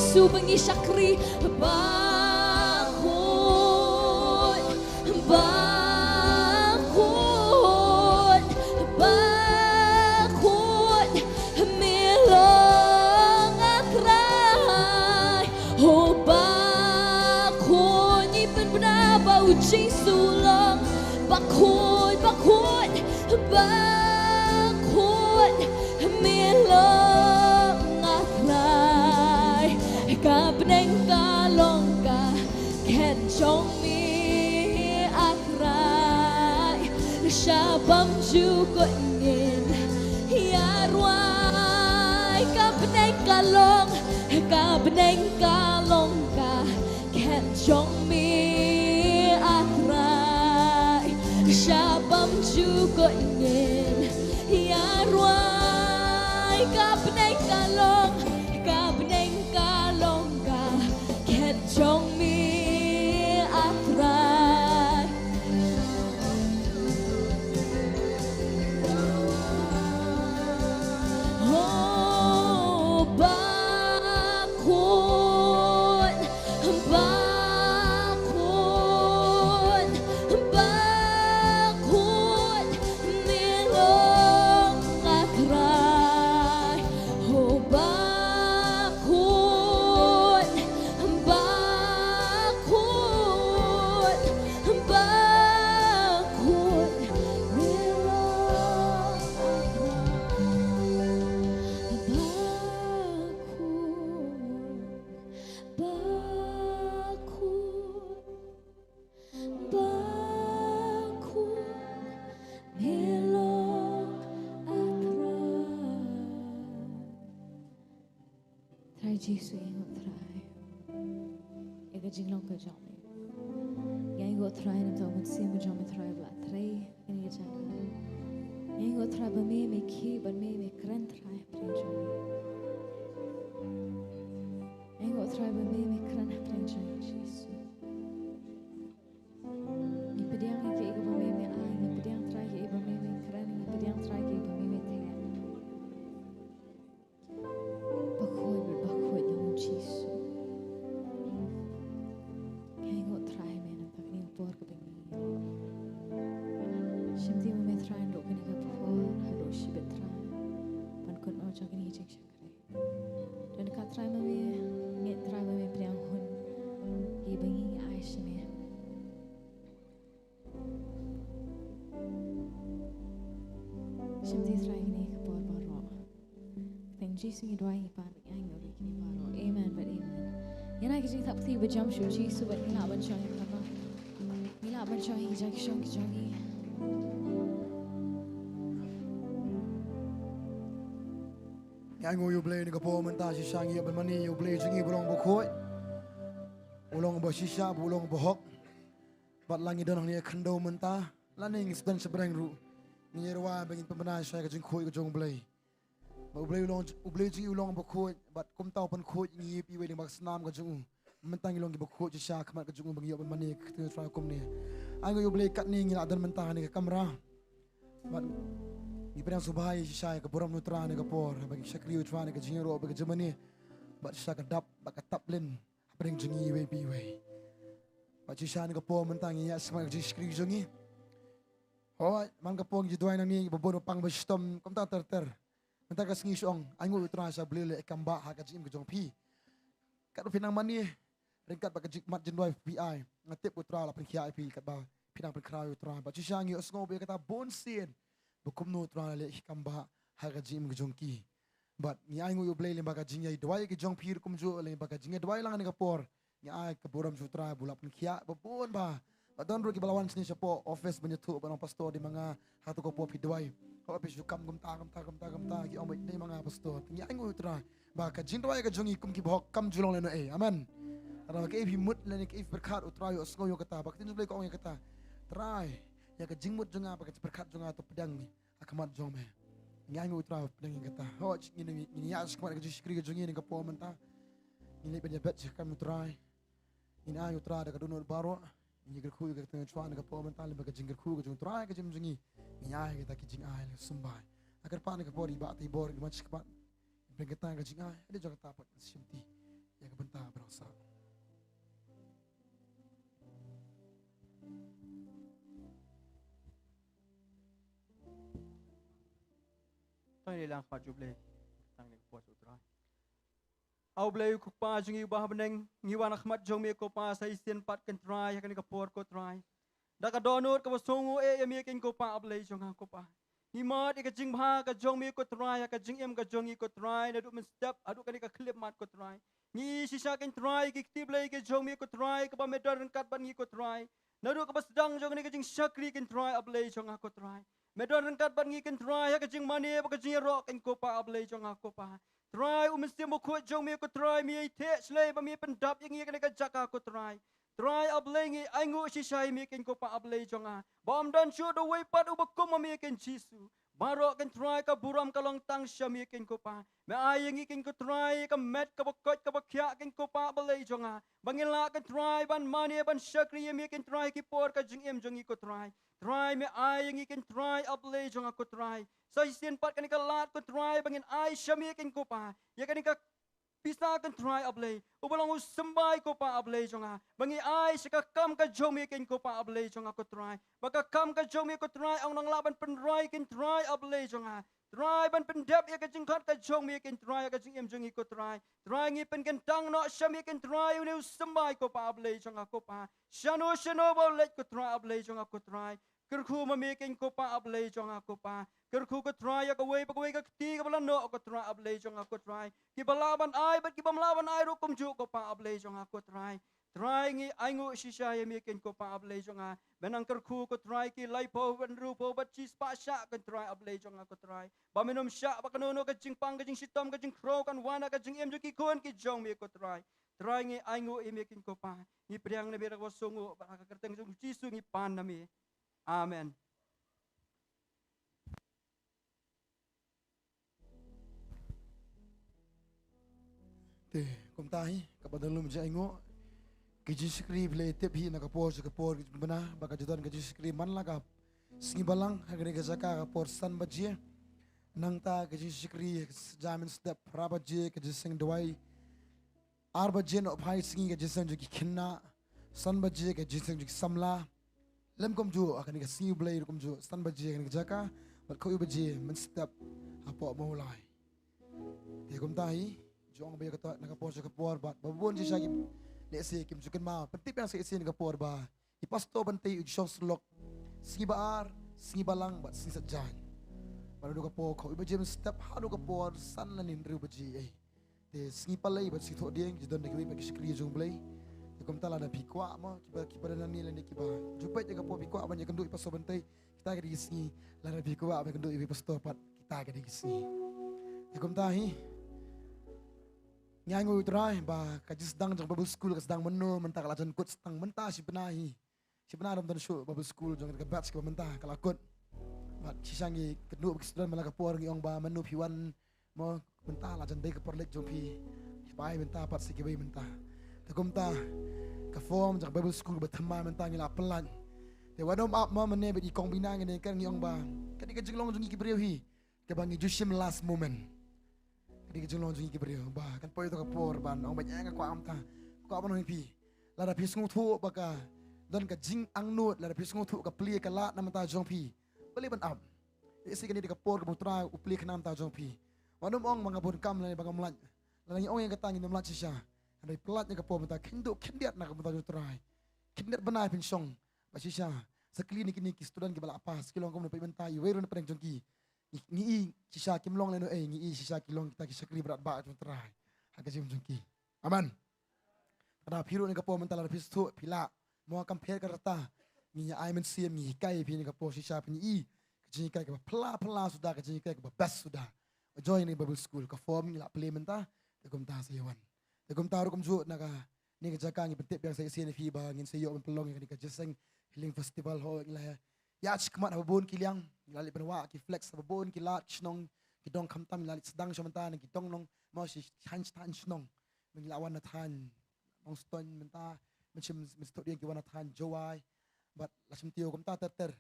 Jisu ba ngi shakri. Bakhuid, bakhuid, bakhuid me long, ah Trai. Oh bakhuid, ngi pynbna ba u Jisu long. Bakhuid, bakhuid, bakhuid me long, ah Trai. Ka bneng ka long ka khet jong me, ah Trai. Sha bymjukut ngin ïa rwai. Ka bneng ka long, ka bneng ka long ka khet jong me, ah Trai. Sha bymjukut ngin ïa rwai. Ka bneng ka long, ka bneng ka long ka khet jong me, ah Trai. Oh bakhuid, bakhuid, bakhuid me long, ah Trai. Oh bakhuid, bakhuid, bakhuid me long, ah Trai. Bakhuid, bakhuid, bakhuid me long, ah Trai. Trai Jisu, ngi ainguh Trai ïa ka jinglong ka jong me. Ngi ainguh Trai namar ka mynsiem ka jong me Trai ba la trei ha kane ka jaka. Ngi ainguh Trai ba me, me khie bad me, me kren Trai hapdeng jong ngi. Ngi ainguh Trai ba me, me kren hapdeng jong ngi Jisu. Ngi pdiang ïa kaei kaba me, me ai, ngi pdiang Trai kaei ba me, me kren, ngi pdiang Trai kaei ba me, me theh. Bakhuid, bakhuid ïa u Jisu. Ngi ainguh Trai me namar kane ka por kaba ngi ïoh. Shim ti ma me Trai naduh kane ka por haduh shibit Trai. Ban kut noh jong kane ka jingshakri. Don ka Trai ma me, ngi Trai ma me pdiang hun. Ïa ba ngi ai sha me. Shim ti Trai kine ki por baroh. Kyrteng Jisu ngi duwai ngi pan ngi ainguh ïa kine baroh. Amen bad amen. Ïa na ki jingthap kti ba jam sha u Jisu bad ngi lah ban shong ïa kata. Ngi lah ban shong ïa ki jingshong ki jong ngi. Ngi ainguh ïa u Blei na ka por mynta shisha ngi ïa ban mane ïa u Blei jong ngi ba long ba khuid. U long ba shisha, u long ba hok. Bad la ngi don hangne khyndew mynta, lane ngi sdang shabreng ruh, ngi ïa rwai ba ngin pynbna sha ka jingkhuid ka jong u Blei. Ba u Blei u long, u Blei jong ngi u long ba khuid, bad kumta u pynkhuid ïa ngi ïa phi iwei lyngba ka snam ka jong u. Mynta ngi long kiba khuid shisha ha khmat ka jong u ba ngi ïoh ban mane ka ktien Trai kumne. Ainguh ïa u Blei katne ngi la don mynta ha kane ka kamra. Bad ngi pdiang sngewbha ïa shisha ïa ka burom u Trai ha kane ka por, ba ngi shakri u Trai ha kane ka jingïaroh bad ka jingmane. Bad shisha ka dap bad ka taplin hapdeng jong ngi iwei pa iwei. Bad shisha ha kane ka por mynta ngi ïa sngewbha ka jingshakri jong ngi. Hooid, man ka por ngi ju duwai nangne ba bun ba pang ba shitom kumta ter ter. Mynta ka sngi shu ong, ainguh ïa u Trai sha u Blei leh kam bah ha ka jingim ka jong phi. Katba phi nang mane, ryngkat bad ka jingkhmat jingduwai phi ai, nga tip u Trai la pynkhiah ïa phi katba phi nang pynkhraw ïa u Trai. Bad shisha ngi ïohsngew ba ïa kata bun sien ba kumno u Trai la leh kam bah ha ka jingim ka jong ki. Bad ngi ainguh ïa u Blei lyngba ka jingïaduwai ka jong phi ruh kumjuh, lyngba ka jingïaduwai lang ha kane ka por. Ngi ai ka burom sha u Trai ba u la pynkhiah ba bun bha. Ba don ruh kiba la wan shane shapoh office ban ïathuh ba nong pastor dei ma nga ha kato ka por phi duwai. Hooid phi shu kam kumta kumta kumta kumta ki ong ba dei ma nga pastor. Ngi ainguh ïa u Trai ba ka jingduwai ka jong ngi kum ki bahok kam ju long lehnohei. Amen. Haba kaei phi mut lane kaei phi pyrkhat u Trai u ïohsngew ïa kata. Ba ka ktien jong u Blei ka ong ïa kata. Trai, ïa ka jingmut jong nga bad ka jingpyrkhat jong nga to pdiang ha khmat jong me. Ngi ainguh u Trai pdiang ïa kata. Hooid ngin, ngin ïa sngewbha ka jingshakri ka jong ngi ha kane ka por mynta. Ngin leit ban ïabet sha ka kam u Trai. Ngin ai u Trai da ka dohnud baroh. Ngin ïakyrkhu ïa ka ktien u Trai ha kane ka por mynta lyngba ka jingkyrkhu ka jong u Trai ka jingim jong ngi. Ngin ai kata ki jingai la symbai. Ha kyrpad ha kane ka por i Bah Teibor ngi wan sha khmat. Bad kata ka jingai, hadien jong kata pat ngi shim ti. ïa ka bynta ba nang sah. To ngin ïalang khmat jong U Blei. Tang ïa ka por jong U Trai. A U Blei U Kpa jong ngi uba ha bneng, ngi wan ha khmat jong me ko Pa sa shisien pat ko Trai ha kane ka por ko Trai. Da ka dohnud kaba sngewnguh eh ïa me ko Pa A Blei jong nga ko Pa. Ngi mad ïa ka jingbha ka jong me ko Trai ha ka jingim ka jong ngi ko Trai, naduh mynstep haduh kane ka khyllipmat ko Trai. Ngi ïohi shisha ko Trai ki kti Blei ka jong me ko Trai kaba me don ryngkat bad ngi ko Trai. Naduh kaba sdang jong kane ka jingshakri ko Trai A Blei jong nga ko Trai. Me don ryngkat bad ngi ko Trai ha ka jingmane bad ka jingïaroh ko Pa A Blei jong nga ko Pa. Trai U Mynsiem Bakhuid jong me ko Trai me ïai theh shlei ba me pyndap ïa ngi ha kane ka jaka ko Trai. Trai A Blei ngi ainguh shisha ïa me ko Pa A Blei jong nga. Ba ym don shuh da uwei pat uba kum ma me ko Jisu. Baroh ko Trai ka burom ka long tang sha me ko Pa. Me ai ïa ngi ko Trai ka met kaba koit kaba khiah ko Pa A Blei jong nga. Ba ngin lah ko Trai ban mane ban shakri ïa me ko Trai ki por ka jingim jong ngi ko Trai. Trai me ai ïa ngi ko Trai A Blei jong nga ko Trai. Sa shisien pat kane ka lad ko Trai ba ngin ai sha me ko Pa. Ïa kane ka pisa ko Trai A Blei. Uba long u symbai ko Pa A Blei jong nga. Ba ngi ai sha ka kam ka jong me ko Pa A Blei jong nga ko Trai. Ba ka kam ka jong me ko Trai ong nang lah ban pynroi ko Trai A Blei jong nga. Trai ban pyndep ïa ka jingkhot ka jong me ko Trai ïa ka jingim jong ngi ko Trai. Trai ngi pynkyntang noh sha me ko Trai une u symbai ko Pa A Blei jong nga ko Pa. Shano shano ba u leit ko Trai A Blei jong nga ko Trai. Kyrkhu ma me ko Pa A Blei jong nga ko Pa. Kyrkhu ko Trai ïa kawei pa kawei ka kti kaba la noh ko Trai A Blei jong nga ko Trai. Kiba lah ban ai bad kiba ym lah ban ai ruh kumjuh ko Pa A Blei jong nga ko Trai. Trai ngi ainguh shisha ïa me ko Pa A Blei jong nga. Me nang kyrkhu ko Trai ki laiphew bad hynriewphew bad shispah shah ko Trai A Blei jong nga ko Trai. Ba men ym shah ba kano kano ka jingpang ka jingshitom ka jingkhrew kan wan ha ka jingim jong ki khun ki jong me ko Trai. Trai ngi ainguh ïa me ko Pa. Ngi pdiang na me da kaba sngewnguh bad ha ka kyrteng jong U Jisu ngi pan na me. Amen. Te kumta hi kaba don lum jingaiñguh. Ki jingshakri phi la tip hi na ka por sha ka por ki jingpynbna ba ka ju don ka jingshakri man la ka sngi balang ha kane ka jaka ka por san baje. Nangta ka jingshakri ha ka jingstep phra baje ka jingseng dawai. Ar baje nohphai sngi ka jingseng jong ki khynnah. San baje ka jingseng jong ki samla. Lem kumjuh ha kane ka sngi U Blei ruh kumjuh san baje ha kane ka jaka bad khatwei baje mynstep hapoh Mawlai. Te kumta hi ju ong ba ïa kata na ka por sha ka por bad ba bun shisha kim lehse kim ju kynmaw. Pyntip ïa nga sa shisien na ka por ba i pastor Bantei u ju shong syllok sngi ba ar, sngi balang bad sngi Saitjaiñ. Bad naduh ka por khatwei baje mynstep haduh ka por san lane hynriew baje ei. Te sngi Palei bad sngi Thohdieng ju don da kiwei pat ki shakri jong U Blei. Te kumta lada phi kwah mo kiba kiba don nangne lane kiba ju peit ïa ka por phi kwah ban ïakynduh ïa i pastor Bantei, kita ki dei ki sngi lada phi kwah ban ïakynduh ïa i pastor pat kita ki dei ki sngi. Te kumta hi ngi ainguh ïa U Trai ba ka jingsdang jong Bible School ka sdang mynno mynta ka la jan kut sdang mynta shi bnai hi. Shi bnai ym don shuh Bible School jong ka batch kaba mynta ka la kut. Bad shisha ngi kynduh ba ki student man la ka por ngi ong ba mano phi wan mo mynta la jan dei ka por leit jong phi. Phi pai mynta pat sa kiwei mynta. Te kumta ka form jong Bible School ba thymmai mynta ngi la pynlait. Te wat ym ap mo mynne bad i kong Bina ngi ne ka ngi ong ba ka dei ka jinglong jong ngi ki briew hi. Kaba ngi ju shim last moment. Ka dei ka jinglong jong ngi ki briew ba kan poi ïa ka por ban ong ba ïa nga kwah mynta kwah ban ong ïa phi. Lada phi sngewthuh ba ka don ka jingangnud lada phi sngewthuh ka plie ka lad na bynta jong phi. Balei ban ap. Ïa si kane dei ka por kaba U Trai u plie khnang na bynta jong phi. Wat nym ong ba nga bun kam lane ba ngam lait. Lada ngi ong ïa kata ngin ym lait shisha. Hynrei pynlait ïa ka por mynta khyndiat khyndiat na ka bynta jong U Trai. Khyndiat bnai phin shong. Ba shisha sa kylli na kine ki student kiba la pass ki long kumno peit mynta iwei ruh na pdeng jong ki. Ngi ngi i shisha kim long lano ei ngi i shisha ki long kita ki shakri bad ba jong U Trai ha ka jingim jong ki. Amen. Kada phi ruh na ka por mynta lada phi sngewthuh phi lah mo kam pher ka rta. Ngi ïa ai mynsiem ngi hikai phi na ka por shisha phi ngi i ka jinghikai kaba pla pla suda ka jinghikai kaba best suda. Join na Bible School ka form ngi la plie mynta. Te kumta sa ïa wan te kumta ruh kumjuh na ka Kane ka jaka ngi pyntip biang sa shisien ïa phi ba ngin sa ïoh ban pynlong ïa kane ka Jingïaseng Healing Festival ho ngi la ïa shikmat ha ba bun ki liang ngi la leit ban wah ki flex ha ba bun ki lad ki shnong ki dong khamtam ngi la leit sdang sha mynta na ki dong nong mo shi thaiñ shi thaiñ shnong ngi la wan na thaiñ Nongstoiñ mynta mynshem mynshem thoh dieng ki wan na thaiñ Jowai bad la shim tiew kumta ter ter.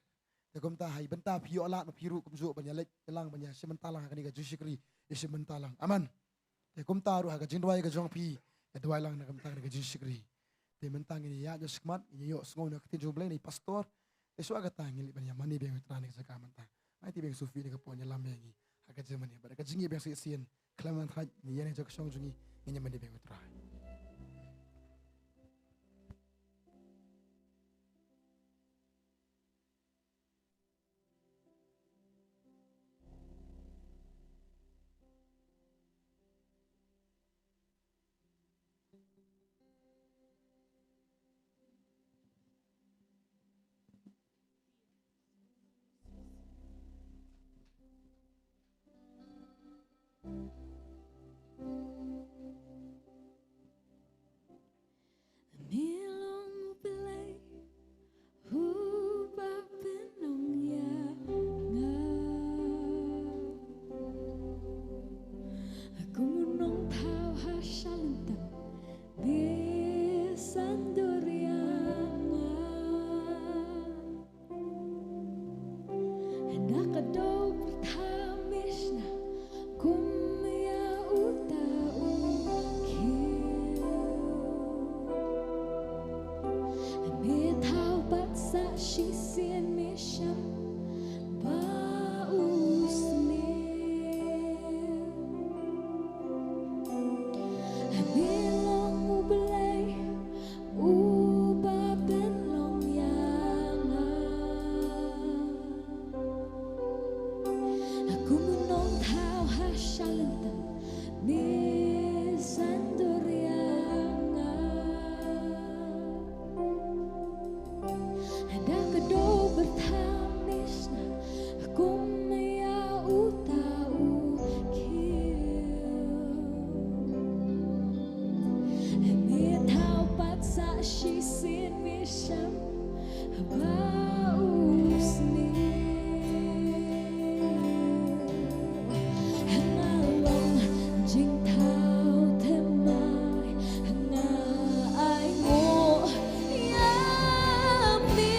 Te kumta ha i bynta phi ïoh lad ma phi ruh kumjuh ban ïa leit ïa lang ban ïa shim bynta lang ha kane ka jingshakri ïa shim bynta lang. Amen. Te kumta ruh ha ka jingduwai ka jong phi duwai lang na ka bynta ka jingshakri. Te mynta ngin ïa ïaid shakhmat, ngin ïa ïohsngew na ka ktien jong U Blei na i pastor. Te shuwa kata ngin leit ban ïa mane biang ïa U Trai na ka jaka mynta. Ai te biang Sophie na ka por ïalam ïa ngi ha ka jingmane bad ka jingïa biang shisien. Khlem nang thait ngin ïa na ka jaka shong jong ngi, ngin ïa mane biang ïa U Trai. Me long U Blei uba pynlong ïa nga. Kum u nongthaw ha shalynter me sandor ïa nga. Da ka doh pyrtha me shna kum ïa uta u khiew. Me thaw pat sa shisien me shem ba u sniew. Me long U Blei uba pynlong ïa nga. Kum u nongthaw ha shalynter me sandor ïa nga. Da ka doh pyrtha me shna kum ïa uta u khiew. Me thaw pat sa shisien me shem ba u sniew. Nga long jingthaw thymmai, nga ainguh ïa me,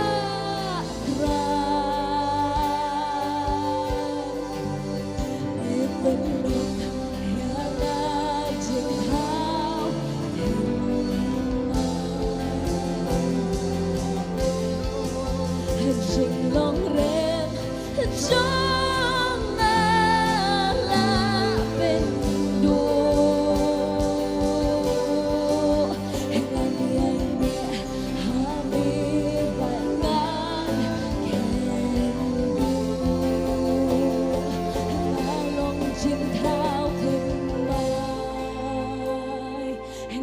ah Trai. Me pynlong ïa nga jingthaw thymmai. Jinglong ren jong nga la pynduh. Ngan ïaineh ha me bad ngan kynduh. Nga long jingthaw thymmai.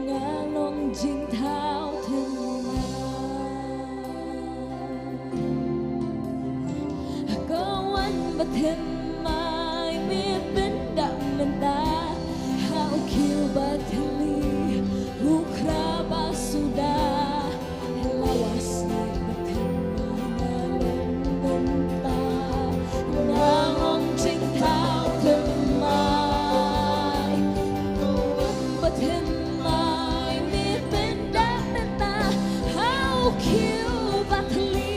Nga long jingthaw thymmai. Ka wan ba thymmai me pyndap mynta ha u khiew ba thylli, u khra ba suda. La wan snieh ba thymmai nga long mynta, nga long jingthaw thymmai. Ka wan ba thymmai me pyndap mynta ha u khiew ba thylli,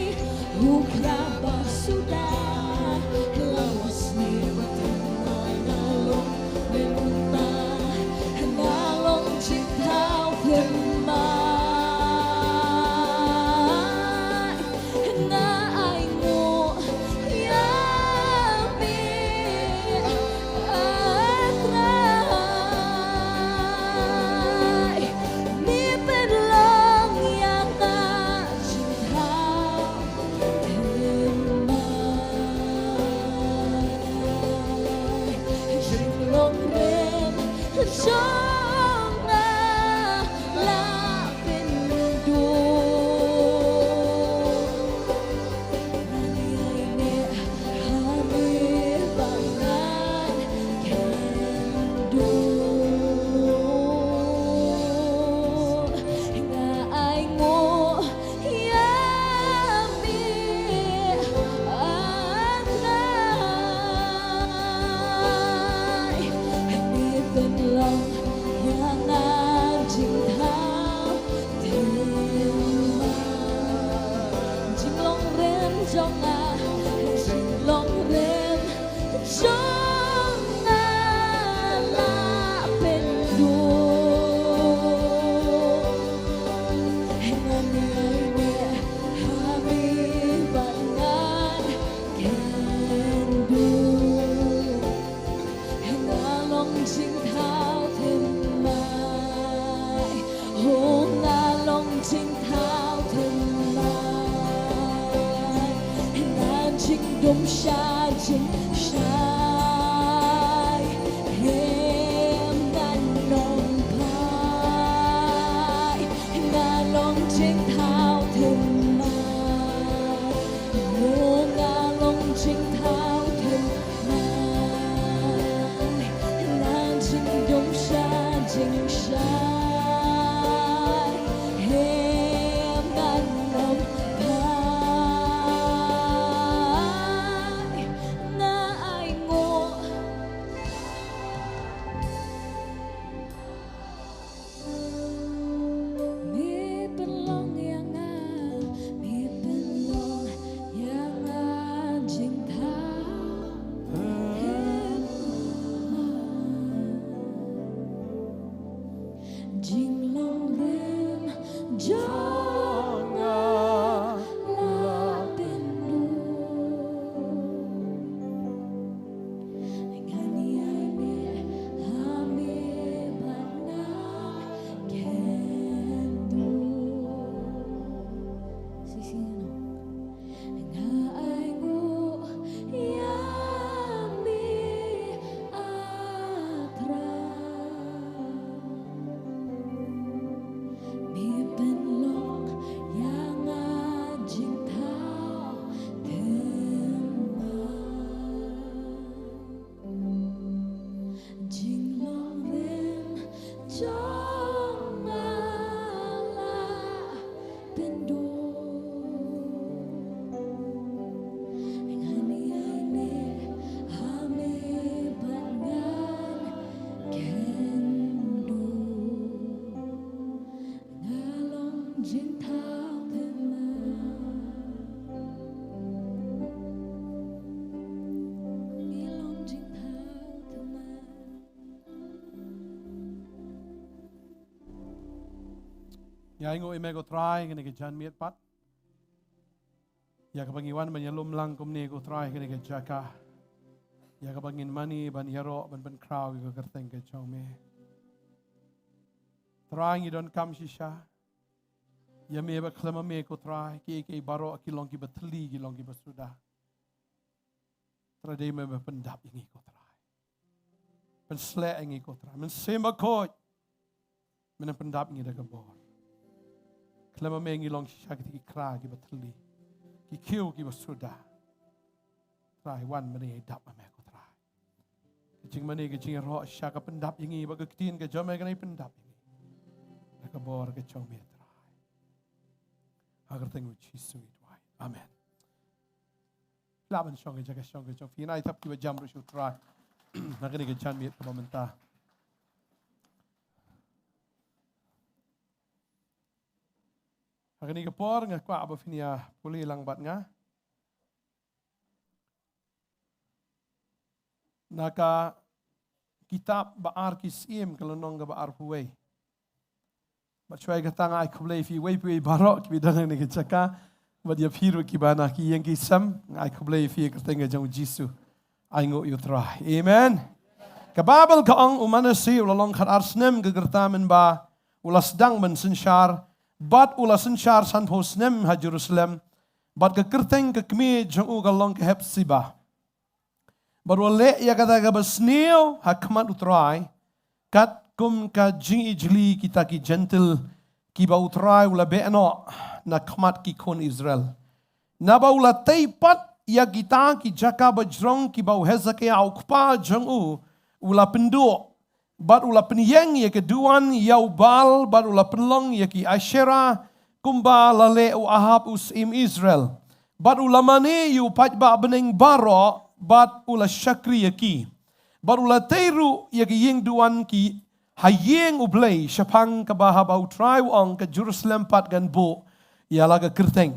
u khra ba suda. La wan snieh ba thymmai nga long mynta, nga long jingthaw thymmai. Nga ainguh ïa me, ah Trai. Me pynlong ïa nga jingthaw thymmai. Jinglong ren jong nga la pynduh. Ngan ïaineh ha me bad ngan kynduh. Nga ainguh ïa me, ah Trai. Me pynlong Jingthaw thymmai, ho nga long jingthaw thymmai. Nga jingdum sha jingshai, hem nga nongphai. Nga long jingthaw thymmai, ho nga long jingthaw thymmai. Nga jingdum sha jingshai, hem nga nongphai. Nga ainguh. Me pynlong ïa nga, me pynlong ïa nga jingthaw. Jinglong rim jong nga la pynduh. Ngan ïai mih ha me bad ngan kynduh. Shisien. Nga ainguh ïa me, ah Trai. Me pynlong ïa nga jingthaw thymmai. Jinglong rim jong nga la pynduh. Ngan ïai mih ha me bad ngan kynduh. Nga long jingthaw thymmai. Ngi long jingthaw thymmai. Ïa, ainguh ïa me ko Trai, kane ka janmiet pat. Ïa kaba ngi wan ban ïalum lang kumne ko Trai kane ka jaka. Ïa kaba ngin mane ban ïaroh ban pynkhraw ïa ka kyrteng ka jong me. Trai ngi donkam shisha ïa me ba khlem ma me ko Trai kiei kiei baroh ki long kiba thylli ki long kiba suda. Trai dei me ba pyndap ïa ngi ko Trai. Pynsleh ïa ngi ko Trai. Mynsiem Bakhuid. Me nang pyndap ïa ngi da ka bor. Khlem ma me ngi long shisha kita ki kra kiba thylli. Ki khiew kiba suda. Trai wan mynne ïa dap ma me ko Trai. Ka jingmane ka jingïaroh shisha ka pyndap ïa ngi bad ka ktien ka jong me ka nang pyndap ïa ngi. Da ka bor ka jong me Trai. Ha ka kyrteng u Jisu ngi duwai. Amen. Lah ban shong ka jaka shong ka jong phi, nai thap kiba jam ruh sha u Trai. Na kane ka janmiet kaba mynta. Ha kane ka por nga kwah ba phin ïa pule lang bad nga na ka kitab ba ar ki Syiem ka lynnong kaba arphew wei. Bad shuwa kata nga ai khublei ïa phi uwei pa uwei baroh kiba don ha kane ka jaka. Bad ïa phi ruh kiba na ki ïing ki sem nga ai khublei ïa phi ha ka kyrteng ka jong u Jisu. Ainguh ïa u Trai. Amen. Ka Baibl ka ong u Manasseh u la long khatar snem ka rta mynba u la sdang ban synshar, bad u la synshar sanphew snem ha Jerusalem, bad ka kyrteng ka kmie jong u ka long ka Hepsiba. Bad u la leh ïa kata kaba sniew ha khmat u Trai, katkum ka jingijli kita ki Jentil kiba u Trai u la beh noh na khmat ki khun Israel. Naba u la tei pat ïa kita ki jaka bajrong kiba u Hesekia u kpa jong u u la pynduh, bad u la pynïeng ïa ka duwan ïa u Baal, bad u la pynlong ïa ki Asherah, kumba la leh u Ahab u syiem Israel. Bad u la mane ïa u paidbah bneng baroh, bad u la shakri ïa ki. Bad u la tei ruh ïa ki ïing duwan ki ha ïing U Blei, shaphang kaba haba u Trai u ong ka Jerusalem pat kan buh ïa la ka kyrteng.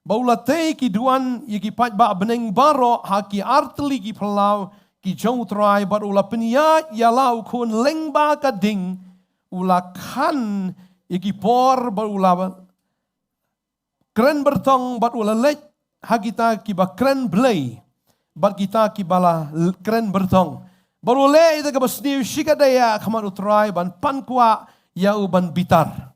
Ba u la tei ki duwan ïa ki paidbah bneng baroh ha ki artylli ki phyllaw ki jong u Trai, bad u la pynïaid ïa la u khun lyngba ka ding, u la khan ïa ki por, bad u la kren byrtong, bad u la leit ha kita kiba kren blei bad kita kiba la kren byrtong. Bad u la leh ïa kaba sniew shikatdei ha khmat u Trai ban pan kwah ïa u ban bitar.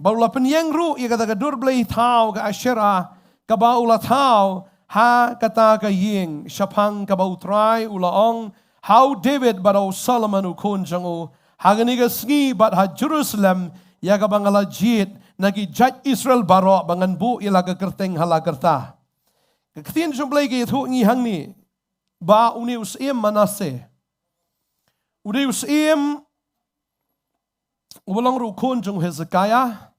Bad u la pynïeng ruh ïa kata ka dur blei thaw ka Asherah kaba u la thaw ha kata ka ïing shaphang kaba u Trai u la ong ha u David bad ha u Solomon u khun jong u, ha kane ka sngi bad ha Jerusalem, ïa kaba nga la jied na ki jait Israel baroh ba ngan buh ïa la ka kyrteng ha la ka rta. Ka ktien jong u Blei ka ïathuh ïa ngi hangne ba une u syiem Manasseh u dei u syiem uba long ruh u khun jong u Hezekiah.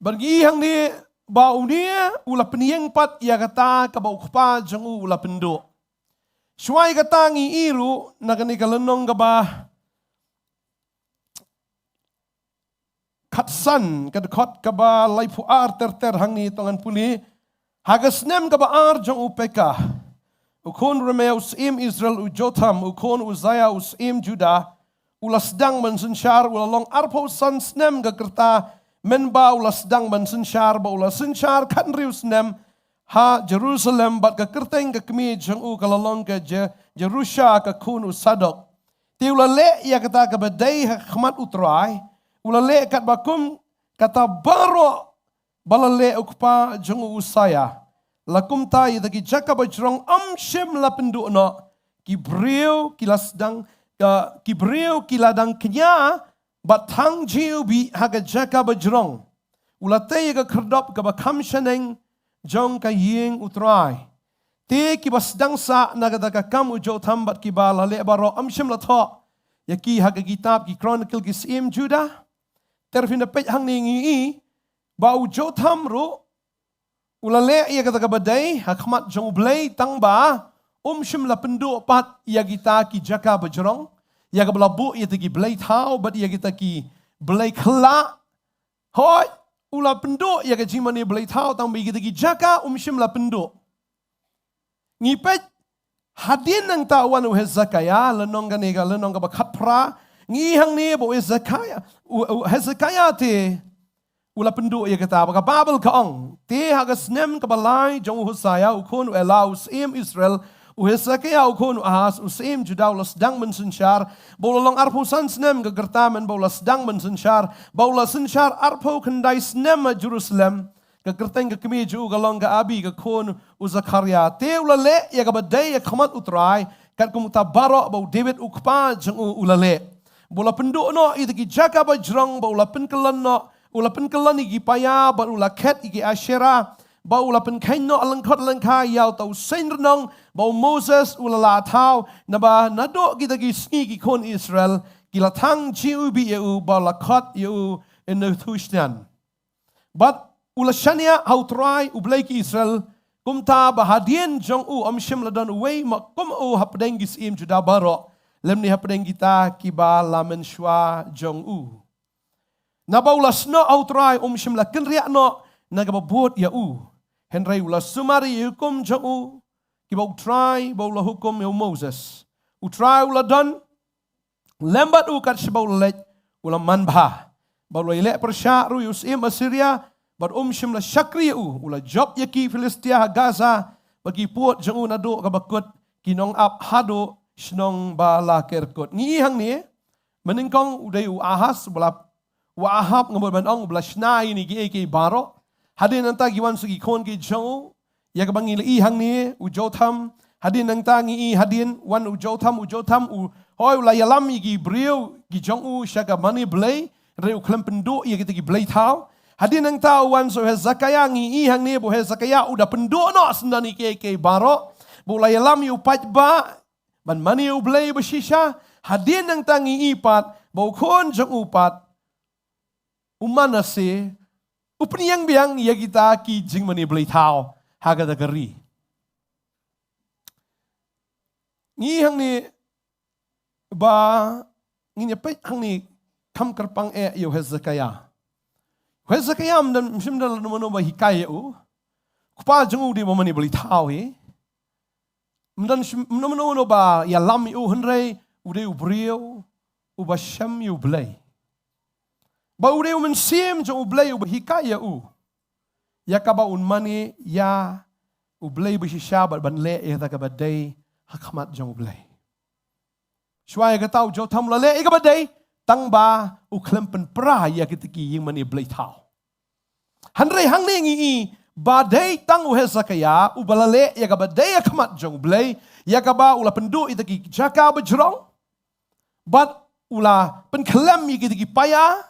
Bad ngi ïohi hangne ba une u la pynïeng pat ïa kata kaba u kpa jong u u la pynduh. Shuwa ïa kata ngi ïohi ruh na kane ka lynnong kaba khatsan, ka dkhot kaba laiphew ar ter ter hangne, to ngan pule. Ha ka snem kaba ar jong u Pekah u khun Remaliah u syiem Israel, u Jotham u khun Uzziah u syiem Judah u la sdang ban synshar, u la long arphew san snem ka rta mynba u la sdang ban synshar, bad u la synshar khathynriew snem ha Jerusalem, bad ka kyrteng ka kmie jong u ka la long ka Je-, Jerusha ka khun u Sadok. Te u la leh ïa kata kaba dei ha khmat u Trai, u la leh katba kum kata baroh ba la leh u kpa jong u Uzziah. La kumta ïa kita ki jaka ba jrong ym shym la pynduh noh, ki briew ki la sdang, ka, ki briew ki la dang kñia bad thang jingïewbih ha ka jaka ba jrong. U la tei ïa ka khyrdop kaba kham shaneng jong ka ïing u Trai. Te kiba sdang sah na kata ka kam u Jotham bad kiba la leh baroh ym shym la thoh ïa ki ha ka kitab ki Chronicle ki syiem Judah. Te phin da peit hangne ngi ïohi ba u Jotham ruh u la leh ïa kata kaba dei ha khmat jong u Blei, tangba um shym la pynduh pat ïa kita ki jaka ba jrong, ïa kaba la buh ïa kita ki blei thaw bad ïa kita ki blei khyllah. Hooid, u la pynduh ïa ka jingmane blei thaw, tangba ïa kita ki jaka um shym la pynduh. Ngi peit, hadien nangta wan u Hezekiah, lynnong kane ka lynnong kaba khatphra, ngi ïohi hangne ba u Hezekiah, u, u Hezekiah te u la pynduh ïa kata, ba ka Baibl ka ong, te ha ka snem kaba lai jong u Uzziah u khun u Elah u syiem Israel, u Hezekiah u khun u Ahaz u syiem Judah u la sdang ban synshar, bad u la long arphew san snem ka rta mynba u la sdang ban synshar, bad u la synshar arphew khyndai snem ha Jerusalem. Ka kyrteng ka kmie jong u ka long ka Abi ka khun u Zechariah. Te u la leh ïa kaba dei ha khmat u Trai, katkum kita baroh ba u David u kpa jong u u la leh. Bad u la pynduh noh ïa kita ki jaka ba jrong, bad u la pynkyllon noh, u la pynkyllon ïa ki paia, bad u la khet ïa ki Asherah, bad u la pynkheiñ noh lyngkhot lyngkhai ïa uta u seng rnong ba u Moses u la lah thaw, naba naduh kita ki sngi ki khun Israel ki la thang jingïewbih ïa u, bad la khot ïa u Ïa u Nehushtan. Bad u la shaniah ha u Trai u Blei ki Israel, kumta ba hadien jong u ym shym la don uwei ma kum u hapdeng ki syiem Judah baroh, lymne hapdeng kita kiba la mynshuwa jong u. Naba u la snoh ha u Trai, um shym la kynriah noh na kaba bud ïa u. Hynrei u la sumar ïa ki hukum jong u, kiba u Trai ba u la hukum ïa u Moses. U Trai u la don lem bad u kat shaba u la leit, u la manbha. Bad u la ïaleh pyrshah ruh ïa u syiem Assyria, bad um shym la shakri ïa u. U la jop ïa ki Philistia ha Gaza, bad ki pud jong u naduh kaba kut ki nongap haduh shnong ba la kyrkut. Ngi ïohi hangne, mynnyngkong u dei u Ahaz, u la, u Ahab nga mut ban ong, u la shna ïa kine kiei kiei baroh. Hadien nangta ki wan sa ki khun ki jong u, ïa kaba ngi la ïohi hangne, u Jotham, hadien nangta ngi ïohi hadien wan u Jotham, u Jotham u, hooid u la ïalam ïa ki briew ki jong u sha ka mane blei, hynrei u khlem pynduh ïa kita ki blei thaw. Hadien nangta u wan sa u Hezekiah, ngi ïohi hangne ba u Hezekiah u da pynduh noh syndon ïa kiei kiei baroh, bad u la ïalam ïa u paidbah ban mane ïa u Blei bashisha. Hadien nangta ngi ïohi pat ba u khun jong u pat, u Manasseh, u pynïeng biang ïa kita ki jingmane blei thaw ha kata ka ri. Ngi ïohi hangne ba, ngin ïa peit hangne, kham kyrpang eh ïa u Hezekiah. U Hezekiah ym don, ym shym don lano mano ba hikai ïa u. U kpa jong u u dei uba mane blei thaw hi. Ym don shym, ym don mano mano ba ïalam ïa u, hynrei u dei u briew uba shem ïa u Blei. Bad u dei u mynsiem jong u Blei uba hikai ïa u ïa kaba un mane ïa u Blei bashisha bad ban leh ïa kata kaba dei ha khmat jong u Blei. Shuwa ïa kata u Jotham u la leh ïa kaba dei, tang ba u khlem pynpra ïa kita ki ïing mane blei thaw. Hynrei hangne ngi i ba dei tang u Hezekiah uba la leh ïa kaba dei ha khmat jong u Blei, ïa kaba u la pynduh ïa kita ki jaka bajrong, bad u la pynkhlem ïa kita ki paia,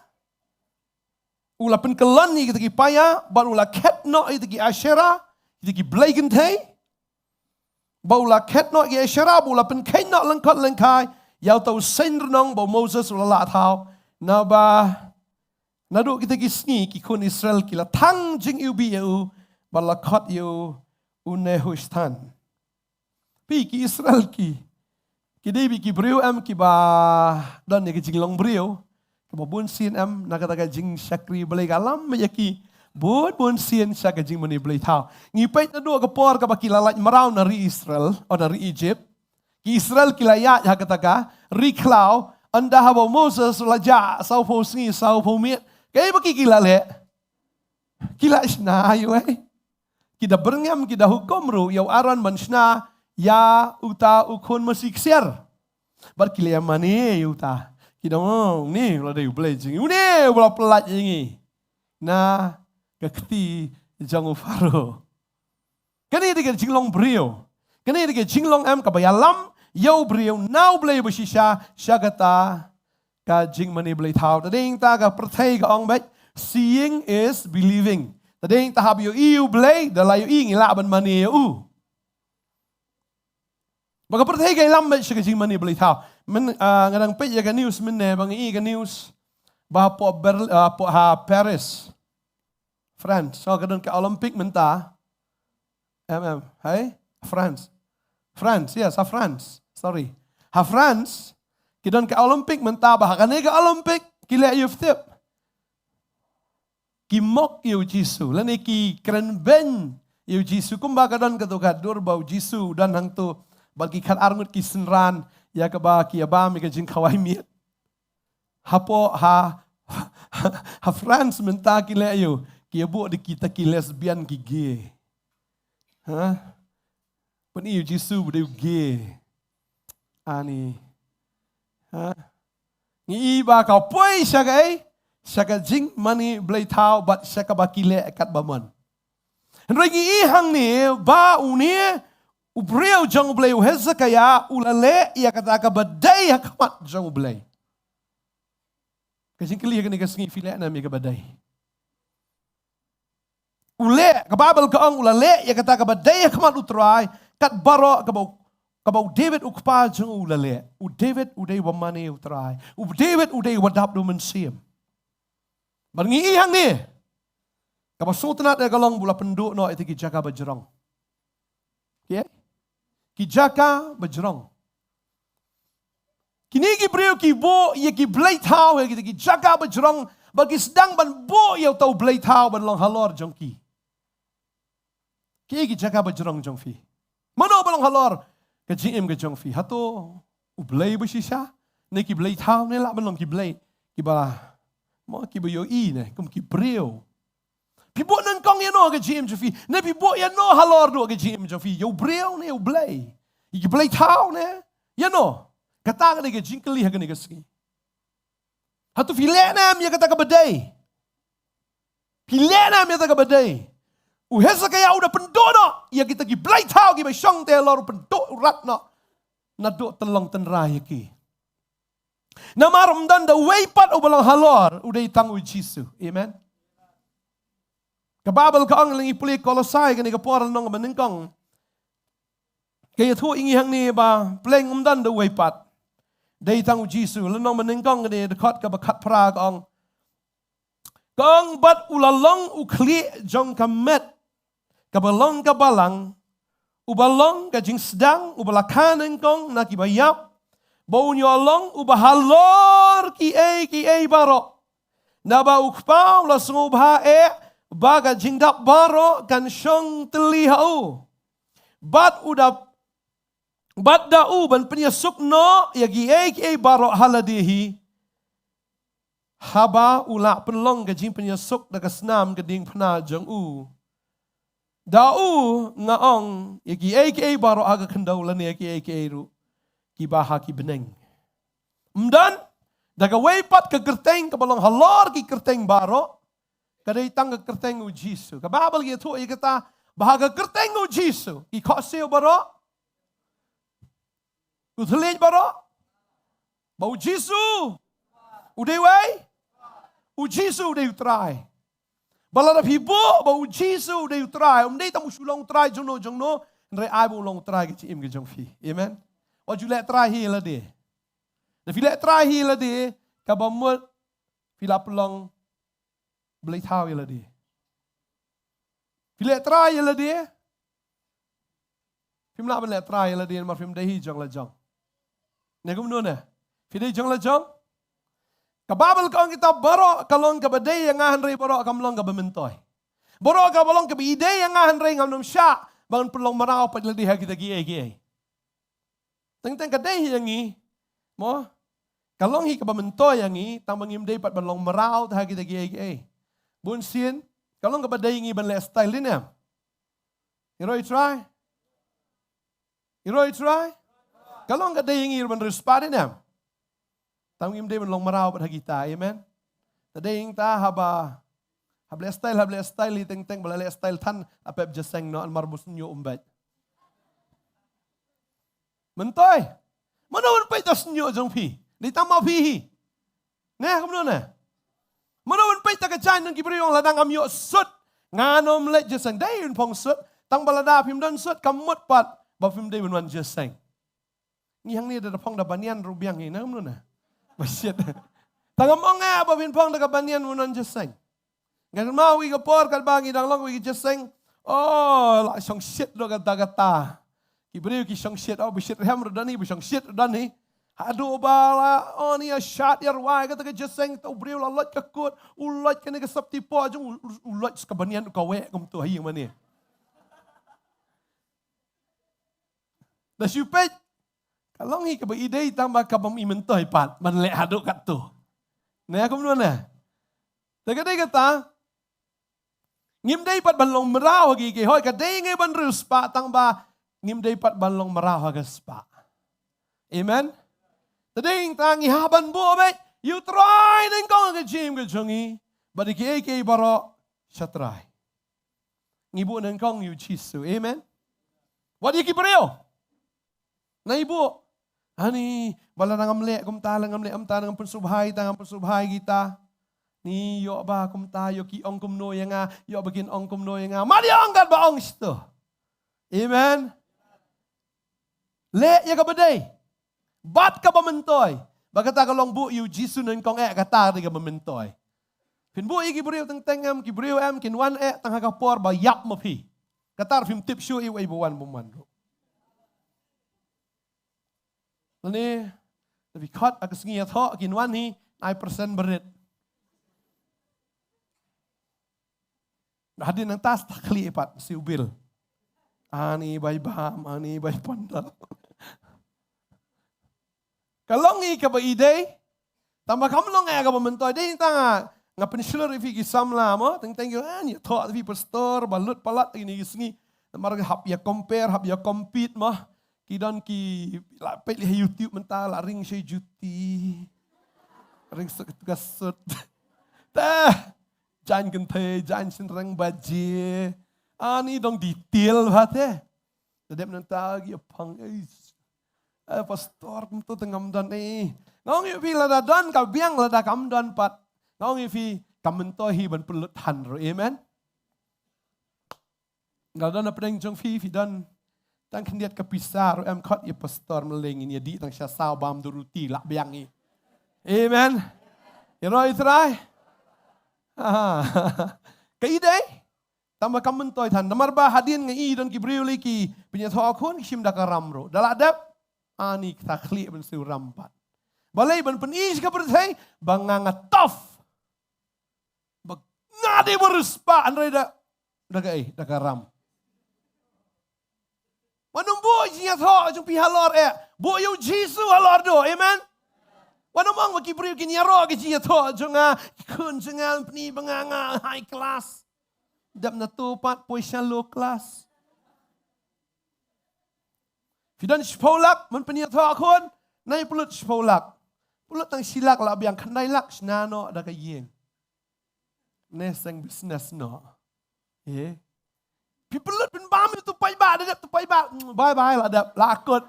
u la pynkyllon ïa kita ki paia, bad u la khet noh ïa kita ki Asherah, kita ki blei kynthei. Ba u la khet noh ïa ki Asherah, ba u la pynkheiñ noh lyngkot lyngkhai ïa uta u seiñ rnong ba u Moses u la lah thaw. Naba naduh kita ki sngi ki khun Israel ki la thang jingiwbih ïa u, bad la khot ïa u u Nehushtan. Phi, ki Israel ki, ki dei beit ki briew em kiba don ïa ka jinglong briew kaba bun sien em, na kata ka jingshakri Blei ka lam ïa ki bun bun sien sha ka jingmane blei thaw. Ngi peit naduh ka por kaba ki la lait mraw na ri Israel, o na ri Egypt. Ki Israel ki la ïaid ha kata ka ri khlaw, ynda haba u Moses u la jah sawphew sngi sawphew miet, kaei ba ki, ki la leh? Ki la shna ïa u, eh. Ki da byrngem, ki da hukum ruh ïa u Aaron ban shna ïa uta u khun masi ksiar. Bad ki la ïamane ïa uta. Ki da ong, "Une u la dei u blei jong ngi, une u la pyllait ïa ngi na ka kti jong u Pharaoh." Kane dei ka jinglong briew. Kane dei ka jinglong em kaba ïalam ïa u briew na u Blei ba shisha, sha kata ka jingmane blei thaw. Te dei ta ka pyrthei ka ong beit, "Seeing is believing." Te dei ta haba ïohi ïa u Blei, da la ïohi ngi lah ban mane ïa u. Ba ka pyrthei ka ïalam beit sha ka jingmane blei thaw. Myn, ah, nga dang peit ïa ka news mynne, ba nga i ka news ba hapoh Berl-, ah, hapoh ha Paris, France. So ka don ka Olympic mynta. Em, em. Hai? France. France, yes, ha France. Sorry. Ha France ki don ka Olympic mynta, ba ha kane ka Olympic ki leh ïa u ftip. Ki mock ïa u Jisu, lane ki kren beiñ ïa u Jisu, kumba ka don kato ka dur ba u Jisu u don hangto bad ki khatar ngut ki synran, ïa kaba ki ïabam ïa ka jingkhawai miet. Hapoh ha, ha France mynta ki leh ïa u, ki ïabuh da kita ki lesbian, ki gay. Ha? Pyni ïa u Jisu ba dei u gay. Ani. Ha? Ngi i ba ka poi sha kaei? Sha ka jingmane blei thaw bad sha kaba ki leh katba mon. Hynrei ngi i hangne ba une u briew jong u Blei, u Hezekiah, u la leh ïa kata kaba dei ha khmat jong u Blei. Ka jingkylli ha kane ka sngi, phi leh ne em ïa kaba dei? U leh, ka Baibl ka ong u la leh ïa kata kaba dei ha khmat u Trai, kat baroh kaba u, kaba u David u kpa jong u u la leh. U David u dei uba mane u Trai. U David u dei uba dap da u Mynsiem. Bad ngi i hangne, kaba sngewtynnat ïa ka long ba u la pynduh noh ïa kita ki jaka bajrong. Ki, ki jaka bajrong. Kine ki briew ki buh ïa ki blei thaw ha kita ki jaka bajrong, ba ki sdang ban buh ïa uta u blei thaw ban long halor jong ki. Ki, ki jaka bajrong jong phi. Mano ba long halor ka jingim ka jong phi? Hato u Blei ba shisha? Ne ki blei thaw ne lah ban long ki blei kiba, mo, kiba ïohi ne kum ki briew? Phi buh nyngkong ïano ha ka jingim jong phi? Ne phi buh ïano halor duh ha ka jingim jong phi? Ïa u briew ne ïa u Blei? Ïa ki blei thaw ne ïano? Kata ka dei ka jingkylli ha kane ka sngi. Hato phi leh ne em ïa kata kaba dei? Phi leh ne em ïa kata kaba dei? U Hezekiah u da pynduh noh ïa kita ki blei thaw kiba shong te halor, u pynduh, u rat noh naduh tynlong tynrai ïa ki. Namar ym don da uwei pat uba long halor, u dei tang u Jisu. Amen. Ka Baibl ka ong, lada ngi pule Kolosai kane ka por lynnong ba nyngkong, ka ïathuh ïa ngi hangne ba pleng ym don da uwei pat, dei tang u Jisu. Lynnong ba nyngkong kane, dkhot kaba khatphra ka ong, ka ong, bad u la long u khlieh jong ka met kaba long ka balang, uba long ka jingsdang, uba la kha nyngkong na kiba ïap, ba un ïoh long uba halor kiei kiei baroh. Naba u Kpa u la sngewbha eh ba ka jingdap baroh kan shong tylli ha u. Bad u da, bad da u ban pynïasuk noh ïa kiei kiei baroh ha lade hi, haba u lah pynlong ka jingpynïasuk da ka snam ka diengphna jong u. Da u nga ong ïa kiei kiei baroh ha ka khyndew lane ïa kiei kiei ruh kiba ha ki bneng. Ym don da kawei pat ka kyrteng kaba long halor ki kyrteng baroh, ka dei tang ka kyrteng u Jisu. Ka Baibl ka ïathuh ïa kata, ba ha ka kyrteng u Jisu ki khohsiew baroh, u thylliej baroh, ba u Jisu u dei wei, u Jisu u dei u Trai. Ba lada phi buh ba u Jisu u dei u Trai, um dei tang u shu long u Trai jong no jong no, hynrei ai ba u long u Trai ka jingim ka jong phi. Amen. Wat ju leh trai hi ïa lade. Da phi leh trai hi ïa lade, kaba mut phi la pynlong blei thaw ïa lade. Phi leh trai ïa lade, phim lah ban leh trai ïa lade namar phim dei hi jong la jong. Ne kumno ne? Phi dei jong la jong. Ka Baibl ka ong kita, baroh ka long kaba dei ïa nga, hynrei baroh kam long kaba myntoi. Baroh kaba long kaba ïadei ïa nga, hynrei ngam nym shah ban pynlong mraw pat ïa lade ha kita kiei kiei. Teng teng ka dei hi ïa ngi, mo? Ka long hi kaba myntoi ïa ngi, tang ba ngim dei pat ban long mraw te ha kita kiei kiei. Bun sien ka long kaba dei ïa ngi ban leh style, dei ne em? Ïaroh ïa trai? Ïaroh ïa trai? Ka long ka dei ïa ngi ban riewspah, dei ne em? Tang ngim dei ban long mraw bad ha kita, amen. Te dei ïa ngi ta haba, haba leh style, haba leh style hi teng teng, ba la leh style than, la pep jingïaseng noh, namar ba u shñiuh um beit. Myntoi. Mano ban peit ïa u shñiuh jong phi? Dei tang ma phi hi. Ne, kumno ne? Mano ban peit ïa ka jaiñ jong ki briew, ong lada ngam ïoh suit, ngan ym leit jingïaseng. Dei phin phong suit, tang ba lada phim don suit, ka mut pat ba phim dei ban wan jingïaseng. Ngi hangne da, da phong da banyan ruh biang hi, ne kumno ne? Ba shit. Tang ngam ong eh ba phin phong da ka banyan ban wan jingïaseng. Nga kynmaw ïa ka por katba ngi dang long ïa ka jingïaseng. Oh, la shongshit ruh kata kata. Ki briew ki shongshit, oh, ba shit rhem ruh don hi, ba shongshit ruh don hi. Haduh ba la, oh, ni ïa shad ïa rwai kata ka jingïaseng, ta u briew la loit ka kut, u loit kane ka sopti poh jong u, u, u loit ka banyan u kaweh kumto ha ïing mane. Da shu peit, ka long hi kaba ïadei tang ba kaba ym i myntoi pat ban leh haduh katto. Ne kumno ne? Te ka dei kata, ngim dei pat ban long mraw ha ki, ki hoi, ka dei ngi ban riewspah tang ba ngim dei pat ban long mraw ha ka spah. Amen. Te dei tang ngi hap ban buh beit ïa u Trai nyngkong ha ka jingim ka jong ngi, bad ïa kiei kiei baroh sha Trai. Ngi buh nyngkong ïa u Jisu. Amen. Wat ïa ki briew. Nai buh. Ani, ba la ngam leh kumta, la ngam leh kumta, ngam pynsngewbha ïa kita, ngam pynsngewbha ïa kita. Ni ïoh ba kumta, ïoh ki ong kumno ïa nga, ïoh ba kin ong kumno ïa nga. Ma dei ong katba ong shto. Amen. Leh ïa kaba dei. Bad kaba myntoi. Ba kata ka long buh ïa u Jisu nyngkong eh, kata dei kaba myntoi. Phin buh ïa ki briew teng teng em, ki briew em kin wan eh tang ha ka por ba ïap ma phi. Kata ruh phim tip shuh ïa uei ba wan bym wan ruh. Lane, da phi khot ha ka sngi ïathoh kin wan hi, nai percent barit. Hadien nangta sa khlieh pat, si u bil. Ani bai bam, ani bai pondal. Ka long hi kaba ïadei, tang ba kam long eh kaba myntoi, dei tang nga, nga pynshlur ïa phi ki samla mo, teng teng ïa, ah, ïathoh phi pastor, ba lut palat ïa kine ki sngi. Namar hap ïa compare, hap ïa compete mo. Ki don ki la peit leh ha YouTube mynta la ring shai juti. Ring suk ka sut. Te, jan kynthei, jan shynrang baje. Ani dong detail bha te. Te dep nangta ki ïa pang, eh. Eh, pastor, kumto te ngam don, eh. Nga ong ïa phi lada don ka biang, lada kam don pat. Nga ong ïa phi kam myntoi hi ban pynlut than ruh, amen. Nga don na pdeng jong phi, phi don tang khyndiat ka pisa ruh em, khot ïa pastor, mleng ngin ïa dih tang sha saw bam da ruti lah biang hi. Amen. Ïaroh ïa Trai. Ka ïadei. Tang ba kam myntoi than. Namar ba hadien nga i don ki briew lei ki pynïathoh khun ki shim da ka ram ruh. Da lah dep, ani ka khlieh ban siew ram pat. Balei? Ban pyni sha ka pyrthei ba nga nga tough. Ba nga dei ba riewspah, hynrei da, da kaei, da ka ram. Wat nym buh jingïathoh jong phi halor eh. Buh ïa u Jisu halor duh. Amen. Wat nym ong ba ki briew kin ïaroh ka jingïathoh jong nga, ki khun jong nga, pyni ba nga nga high class. Dep na tu pat poi sha low class. Phi don shiphew lak, men pynïathoh khun, nai pynlut shiphew lak. Pynlut tang shi lak la biang, khyndai lak shna noh da ka ïing. Ne seng business noh. Eh. Phi pynlut pynbam ïa utu paidbah, da dep utu paidbah. Bye bye, la dep, la kut.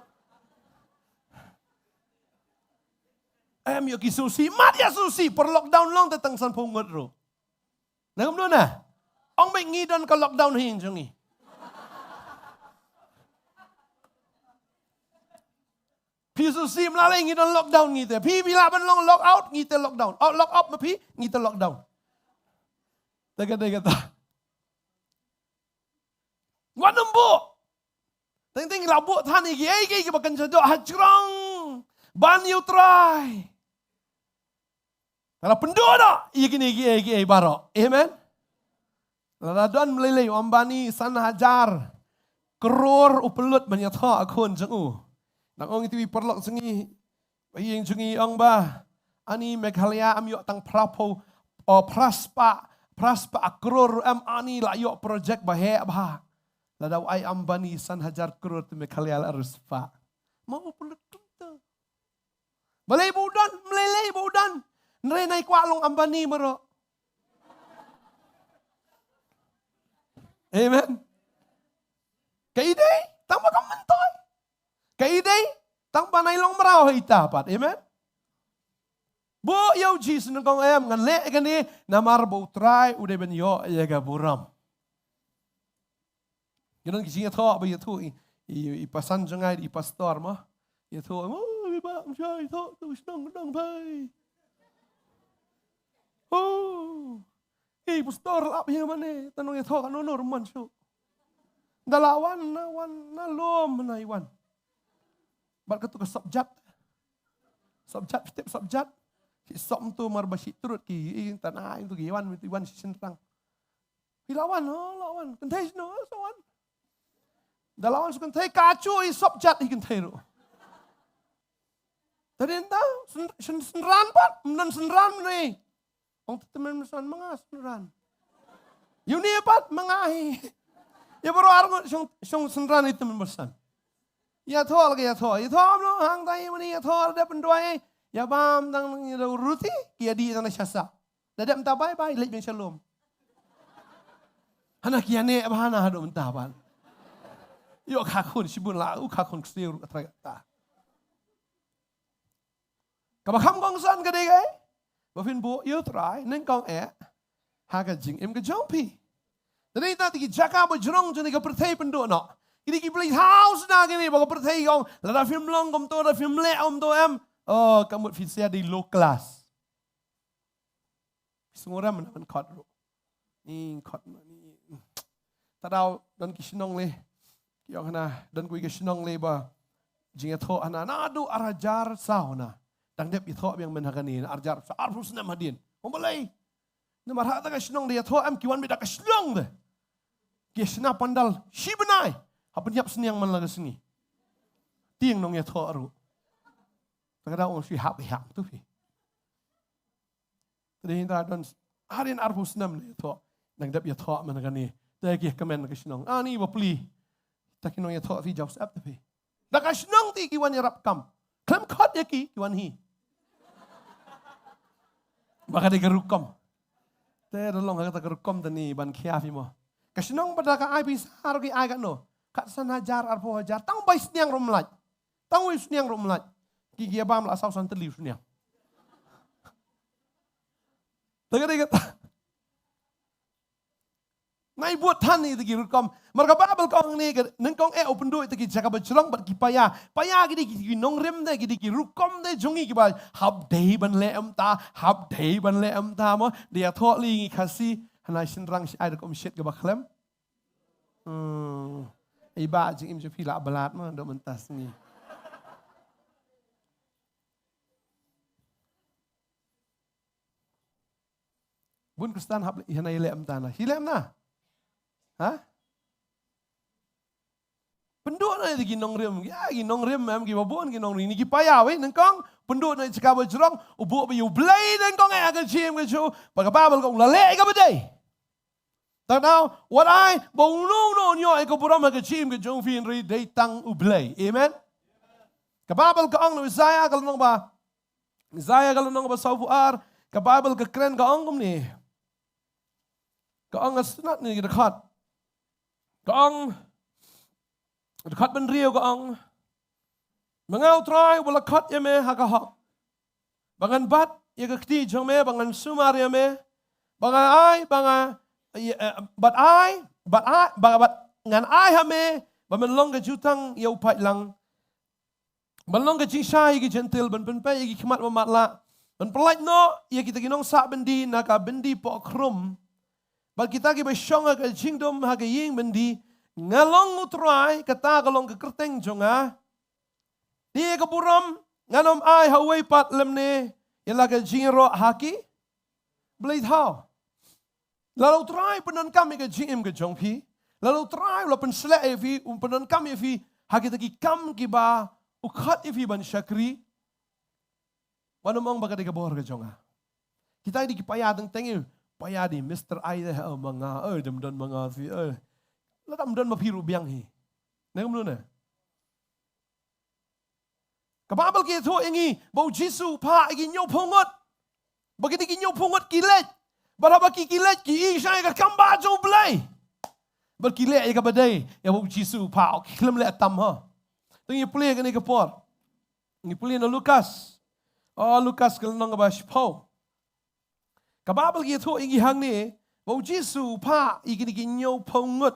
Em ïoh ki sngewsih, mat ïa sngewsih, por lockdown long te tang sanphew ngut ruh. Nang kumno na? Ong beit ngi don ka lockdown hi jong ngi. Phi sngewsih, mlale ngi don lockdown ngi te. Phi, phi lah ban long lockout ngi te lockdown. Oh, lock up ma phi ngi te lockdown. Te ka dei kata. Wat nym buh. Teng teng la buh than ïa kiei kiei kiba kynja doh ha jrong ban ïa U Trai. Te la pynduh noh ïa kine kiei kiei baroh. Amen. Lada don mlei lei u Ambani san hajar klur u pynlut ban ïathoh ha khun jong u. Nang ong ïa iti i paralok jong ngi, ba ïing jong ngi ong ba ani Meghalaya em ïoh tang phra phew, o, phra spah, phra spah klur em, ani la ïoh project ba heh bha. Lada u ai Ambani san hajar klur te Meghalaya la riewspah. Ma u pynlut kumta. Balei ba u don, mlei lei ba u don. Hynrei nai kwah long Ambani baroh. Amen. Kaei dei, tang ba kam myntoi. Kaei dei, tang ba nai long mraw ha ita pat. Amen. Buh ïa u Jisu, nyngkong em, ngan leh kane namar ba U Trai u dei ban ïoh ïa ka burom. Ki don ki jingïathoh ba ïathuh i, i, i pasan jong nga, i pastor mo. Ïathuh, "Oh, i ba, ym shai ïathoh, tu shnong dang bai." Oh. Ei, pastor, lap ïa mane, ta nong ïathoh, ka nong nor man shu. Da la wan, na wan, na lum, na i wan. Bad katu ka subject. Subject, step subject. Shi sop tu mar ba shi trut ki, i, ta na, i tu ki wan, i wan shi shynrang. Phi la wan, oh, la wan. Kynthei shano, oh, sa wan. Da la wan shu kynthei, ka chu i sop jat i kynthei ruh. Tadi ynda, syn-, syn-, synran pat, mynnan synran mynne. Ong te tymmen mynsan ma nga synran. Ïa une pat ma nga hi. Ïa baroh arngut shong, shong synran i tymmen mynsan. Ïathoh la ka ïathoh. Ïathoh mano, hangta i mane ïathoh, da pynduwai. Ïa bam tang ïa da ruti, ki ïa di tang da shasa. Da dep mynta bye bye, leit biang sha lum. Hana ki ïa neh bha na haduh mynta ban. Ïoh ka khun shibun la, u ka khun ksiew ruh ka trai kata. Kaba kham kongsan ka dei kaei? Ba phin buh ïa U Trai, nyngkong eh ha ka jingim ka jong phi. Te dei ta ki jaka ba jrong jong ka pyrthei pynduh noh. Kine ki blei thaw sna kine ba ka pyrthei ong, lada phim long kumto, lada phim leh kumto em. Oh, ka mut phi sia dei low class. Phi sngew rem na ban khot ruh. Ni khot ma ni. Ta daw don ki shnong le. Ki ong hana, don kawei ka shnong le ba jingïathoh hana naduh ar hajar saw hana. Dang dep ïathoh biang mynta ha kane, ar hajar saw, arphew snem hadien. Ong balei? Namar ha kata ka shnong da ïathoh em, ki wan beit da ka shnong de. Ki shna pandal shi bnai. Ha pynïap sniang man la ka sngi. Tieng nongïathoh ruh. Ta ka daw ong shu hap, hap tu phi. Te dei ta don hadien arphew snem da ïathoh. Dang dep ïathoh mynta kane. Te ki kmen ka shnong, ani bapli. Ta ki nongïathoh phi jaw sep te phi. Da ka shnong te ki wan ïarap kam. Khlem khot ïa ki, ki wan hi. Ba ka dei ka rukom. Te da long ha kata ka rukom te ni ban khia phi mo. Ka shnong ba da ka ai pisa ruh ki ai katno? Kat san hajar, arphew hajar. Tang bai sniang ruh ym lait. Tang wei sniang ruh ym lait. Ki, ki ïa bam la saw san tylli sniang. Te ka dei kata. Nai bud than ïa ki rukom. Mar ka Baibl ka ong ne ka, nyngkong eh u pynduh ïa ki jaka ba jrong bad ki paia. Paia ki dei ki, ki nongrim de, ki dei ki rukom de jong ngi kiba hap dei ban leh kumta, hap dei ban leh kumta mo. Da ïathoh lei ngi Khasi, hana shynrang shi ai da ka umshit kaba khlem. Hmm. Ai ba jingim jong phi la ba lad mo, da mynta sngi. Bun Khristan hap ïa hana ïa leh kumta na. Shi leh kumta. Ha? Pynduh na ïa ki nongrim, ïa ki nongrim em kiba bun ki nongrim. Ni ki paia wei nyngkong, pynduh na ïa jaka ba jrong, u buh ba ïa U Blei nyngkong eh ha ka jingim ka jong u, ba ka Baibl ka ong la leh ïa kaba dei. Tang daw, wat ai ba uno uno un ïoh ïa ka burom ha ka jingim ka jong phi hynrei dei tang U Blei. Amen. Ka Baibl ka ong na Isaiah ka lynnong ba Isaiah ka lynnong ba sawphew ar, ka Bible ka kren ka ong kumne. Ka ong ha sngewtynnat ne ka dkhot. Ka ong, dkhot ba hynriew ka ong, ba nga U Trai uba la khot ïa me ha ka hok, ba ngan bat ïa ka kti jong me, ba ngan sumar ïa me, ba nga ai, ba nga, ïa, eh, bat ai, bat ai, ba, bat ngan ai ha me, ba men long ka jutang ïa u paidlang, ban long ka jingshai ïa ki Jentil, ban pynpei ïa ki khmat ba matlah, ban pyllait noh ïa kita ki nongsah byndi na ka byndi pohkhrum, bad kita kiba shong ha ka jingdum ha ka ïing byndi. Nga long U Trai, kata ka long ka kyrteng jong nga. Te ïa ka burom ngan ym ai ha uwei pat lymne ïa la ka jingïaroh ha ki blei thaw. Lada U Trai u pyndonkam ïa ka jingim ka jong phi, lada U Trai u la pynsleh ïa phi, u pyndonkam ïa phi ha kita ki kam kiba u khot ïa phi ban shakri, wat nym ong ba ka dei ka bor ka jong nga. Kita ki dei ki paia teng teng, eh, paia dei Mister Ai dei, eh, ma nga, eh, dei ym don ma nga phi, eh. Lada ym don ma phi ruh biang hi. Ne kumno ne? Ka Bible ka ïathuh ïa ngi ba U Jisu u phah ïa ki hynñiewphew ngut. Ba kine ki hynñiewphew ngut ki leit. Bad haba ki, ki leit ki ïohi ïa ka kam bah jong U Blei. Bad ki leh ïa kaba dei, ïa ba U Jisu u phah, ki khlem leh tam ha. Te ngi pule kane ka por. Ngi pule na Lukas. Oh, Lukas ka lynnong kaba shiphew. Ka Bible ka ïathuh ïa ngi hangne ba U Jisu u phah ïa kine ki hynñiewphew ngut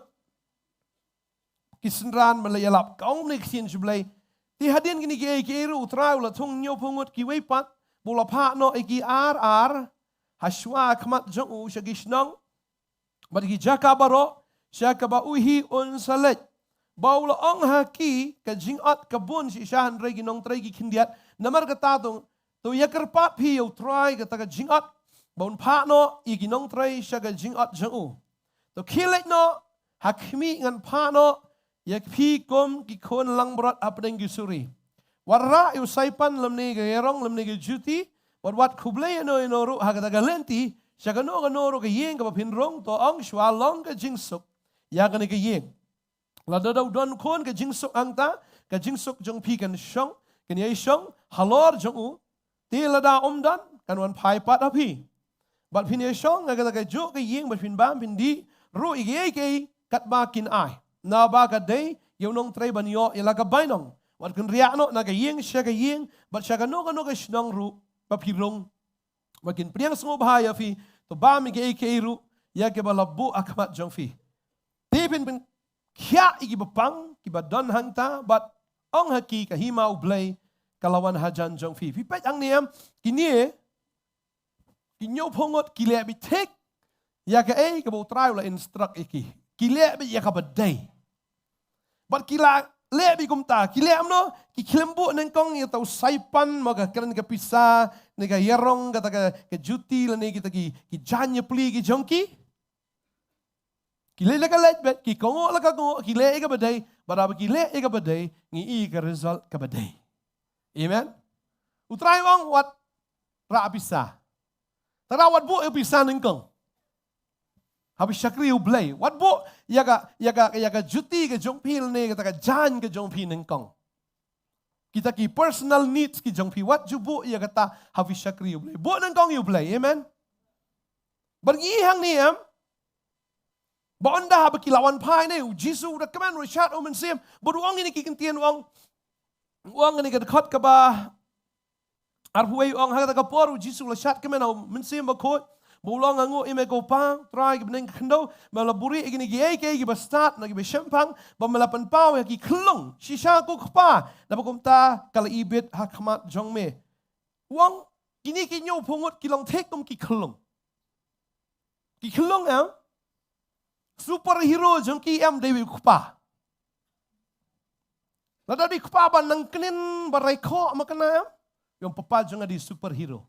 ki synran ban leit ïalap. Ka ong kumne ka ktien jong U Blei: Te hadien kine kiei kiei ruh U Trai u la thung hynñiewphew ngut kiwei pat, ba u la phah noh ïa ki ar ar ha shuwa khmat jong u sha ki shnong bad ki jaka baroh sha kaba u hi un sa leit, ba u la ong ha ki: Ka jingot ka bun shisha, hynrei ki nongtrei ki khyndiat. Namar kata to, to ïakyrpad phi ïa U Trai kata ka jingot, ba un phah noh ïa ki nongtrei sha ka jingot jong u. To khie leit noh, ha khmih ngan phah noh ïa phi kum ki khun langbrot hapdeng ki suri. Wat rah ïa u saipan lymne ka ïarong lymne ka juti, bad wat khublei ïano ïano ruh ha kata ka lynti sha kano kano ruh ka ïing kaba phin rung. To ong shuwa long ka jingsuk ïa kane ka ïing. Lada da u don khun ka jingsuk hangta, ka jingsuk jong phi kan shong, kan ïai shong halor jong u. Te lada um don, kan wan phai pat ha phi. Bad phin ïai shong ha kata kajuh ka ïing bad phin bam phin dih ruh ïa kiei kiei katba kin ai. Naba ka dei ïa u nongtrei ban ïoh ïa la ka bainong. Wat kynriah noh na ka ïing sha ka ïing bad sha kano kano ka shnong ruh ba phi rung. Ba kin pdiang sngewbha ïa phi, to bam ïa kiei kiei ruh ïa kiba la buh ha khmat jong phi. Te phin pynkhiah ïa kiba pang kiba don hangta bad ong ha ki: Ka hima U Blei ka la wan hajan jong phi. Phi peit hangne em, kine ki hynñiewphew ngut ki leh beit thik ïa kaei kaba U Trai u la instruct ïa ki. Ki leh beit ïa kaba dei. Bad ki la leh beit kumta, ki leh kumno? Ki khlem buh nyngkong ïa uta u saipan, mo, ka kren ka pisa, ne ka ïarong, kata ka, ka juti, lane kita ki, ki jaiñ ïapli ki jong ki. Ki leh la ka leh beit, ki kohnguh la ka kohnguh, ki leh ïa kaba dei, bad haba ki leh ïa kaba dei, ngi i ka result kaba dei. Amen. U Trai u ong wat rah pisa. Te wat buh ïa pisa nyngkong. Haba shakri U Blei, wat buh ïa ka, ïa ka, ïa ka juti ka jong phi lane kata ka jaiñ ka jong phi nyngkong. Kita ki personal needs ki jong phi, wat ju buh ïa kata haba shakri U Blei. Buh nyngkong ïa U Blei. Amen. Bad ngi hangne em, ba ynda haba ki la wan phai ne, U Jisu u da kmen, u da shad, u mynsiem, bad u ong ïa kine ki ktien, u ong, u ong ïa kane ka dkhot kaba arphew wei, u ong: Ha kata ka por U Jisu u la shad kmen ha u Mynsiem Bakhuid, bad u la ong: Nga nguh ïa me ko Pa, Trai ka bneng ka khyndew, ba me la buhrieh ïa kine kiei kiei kiba stad na kiba shemphang, bad me la pynpaw ïa ki khyllung shisha ko Kpa, naba kumta ka la ibit ha khmat jong me. U ong kine ki hynñiewphew ngut ki long thik kum ki khyllung. Ki khyllung em, superhero jong ki em dei u kpa. Lada dei u kpa ba nang kynnin ba rai khoh ma kane em, u ong papa jong nga dei superhero.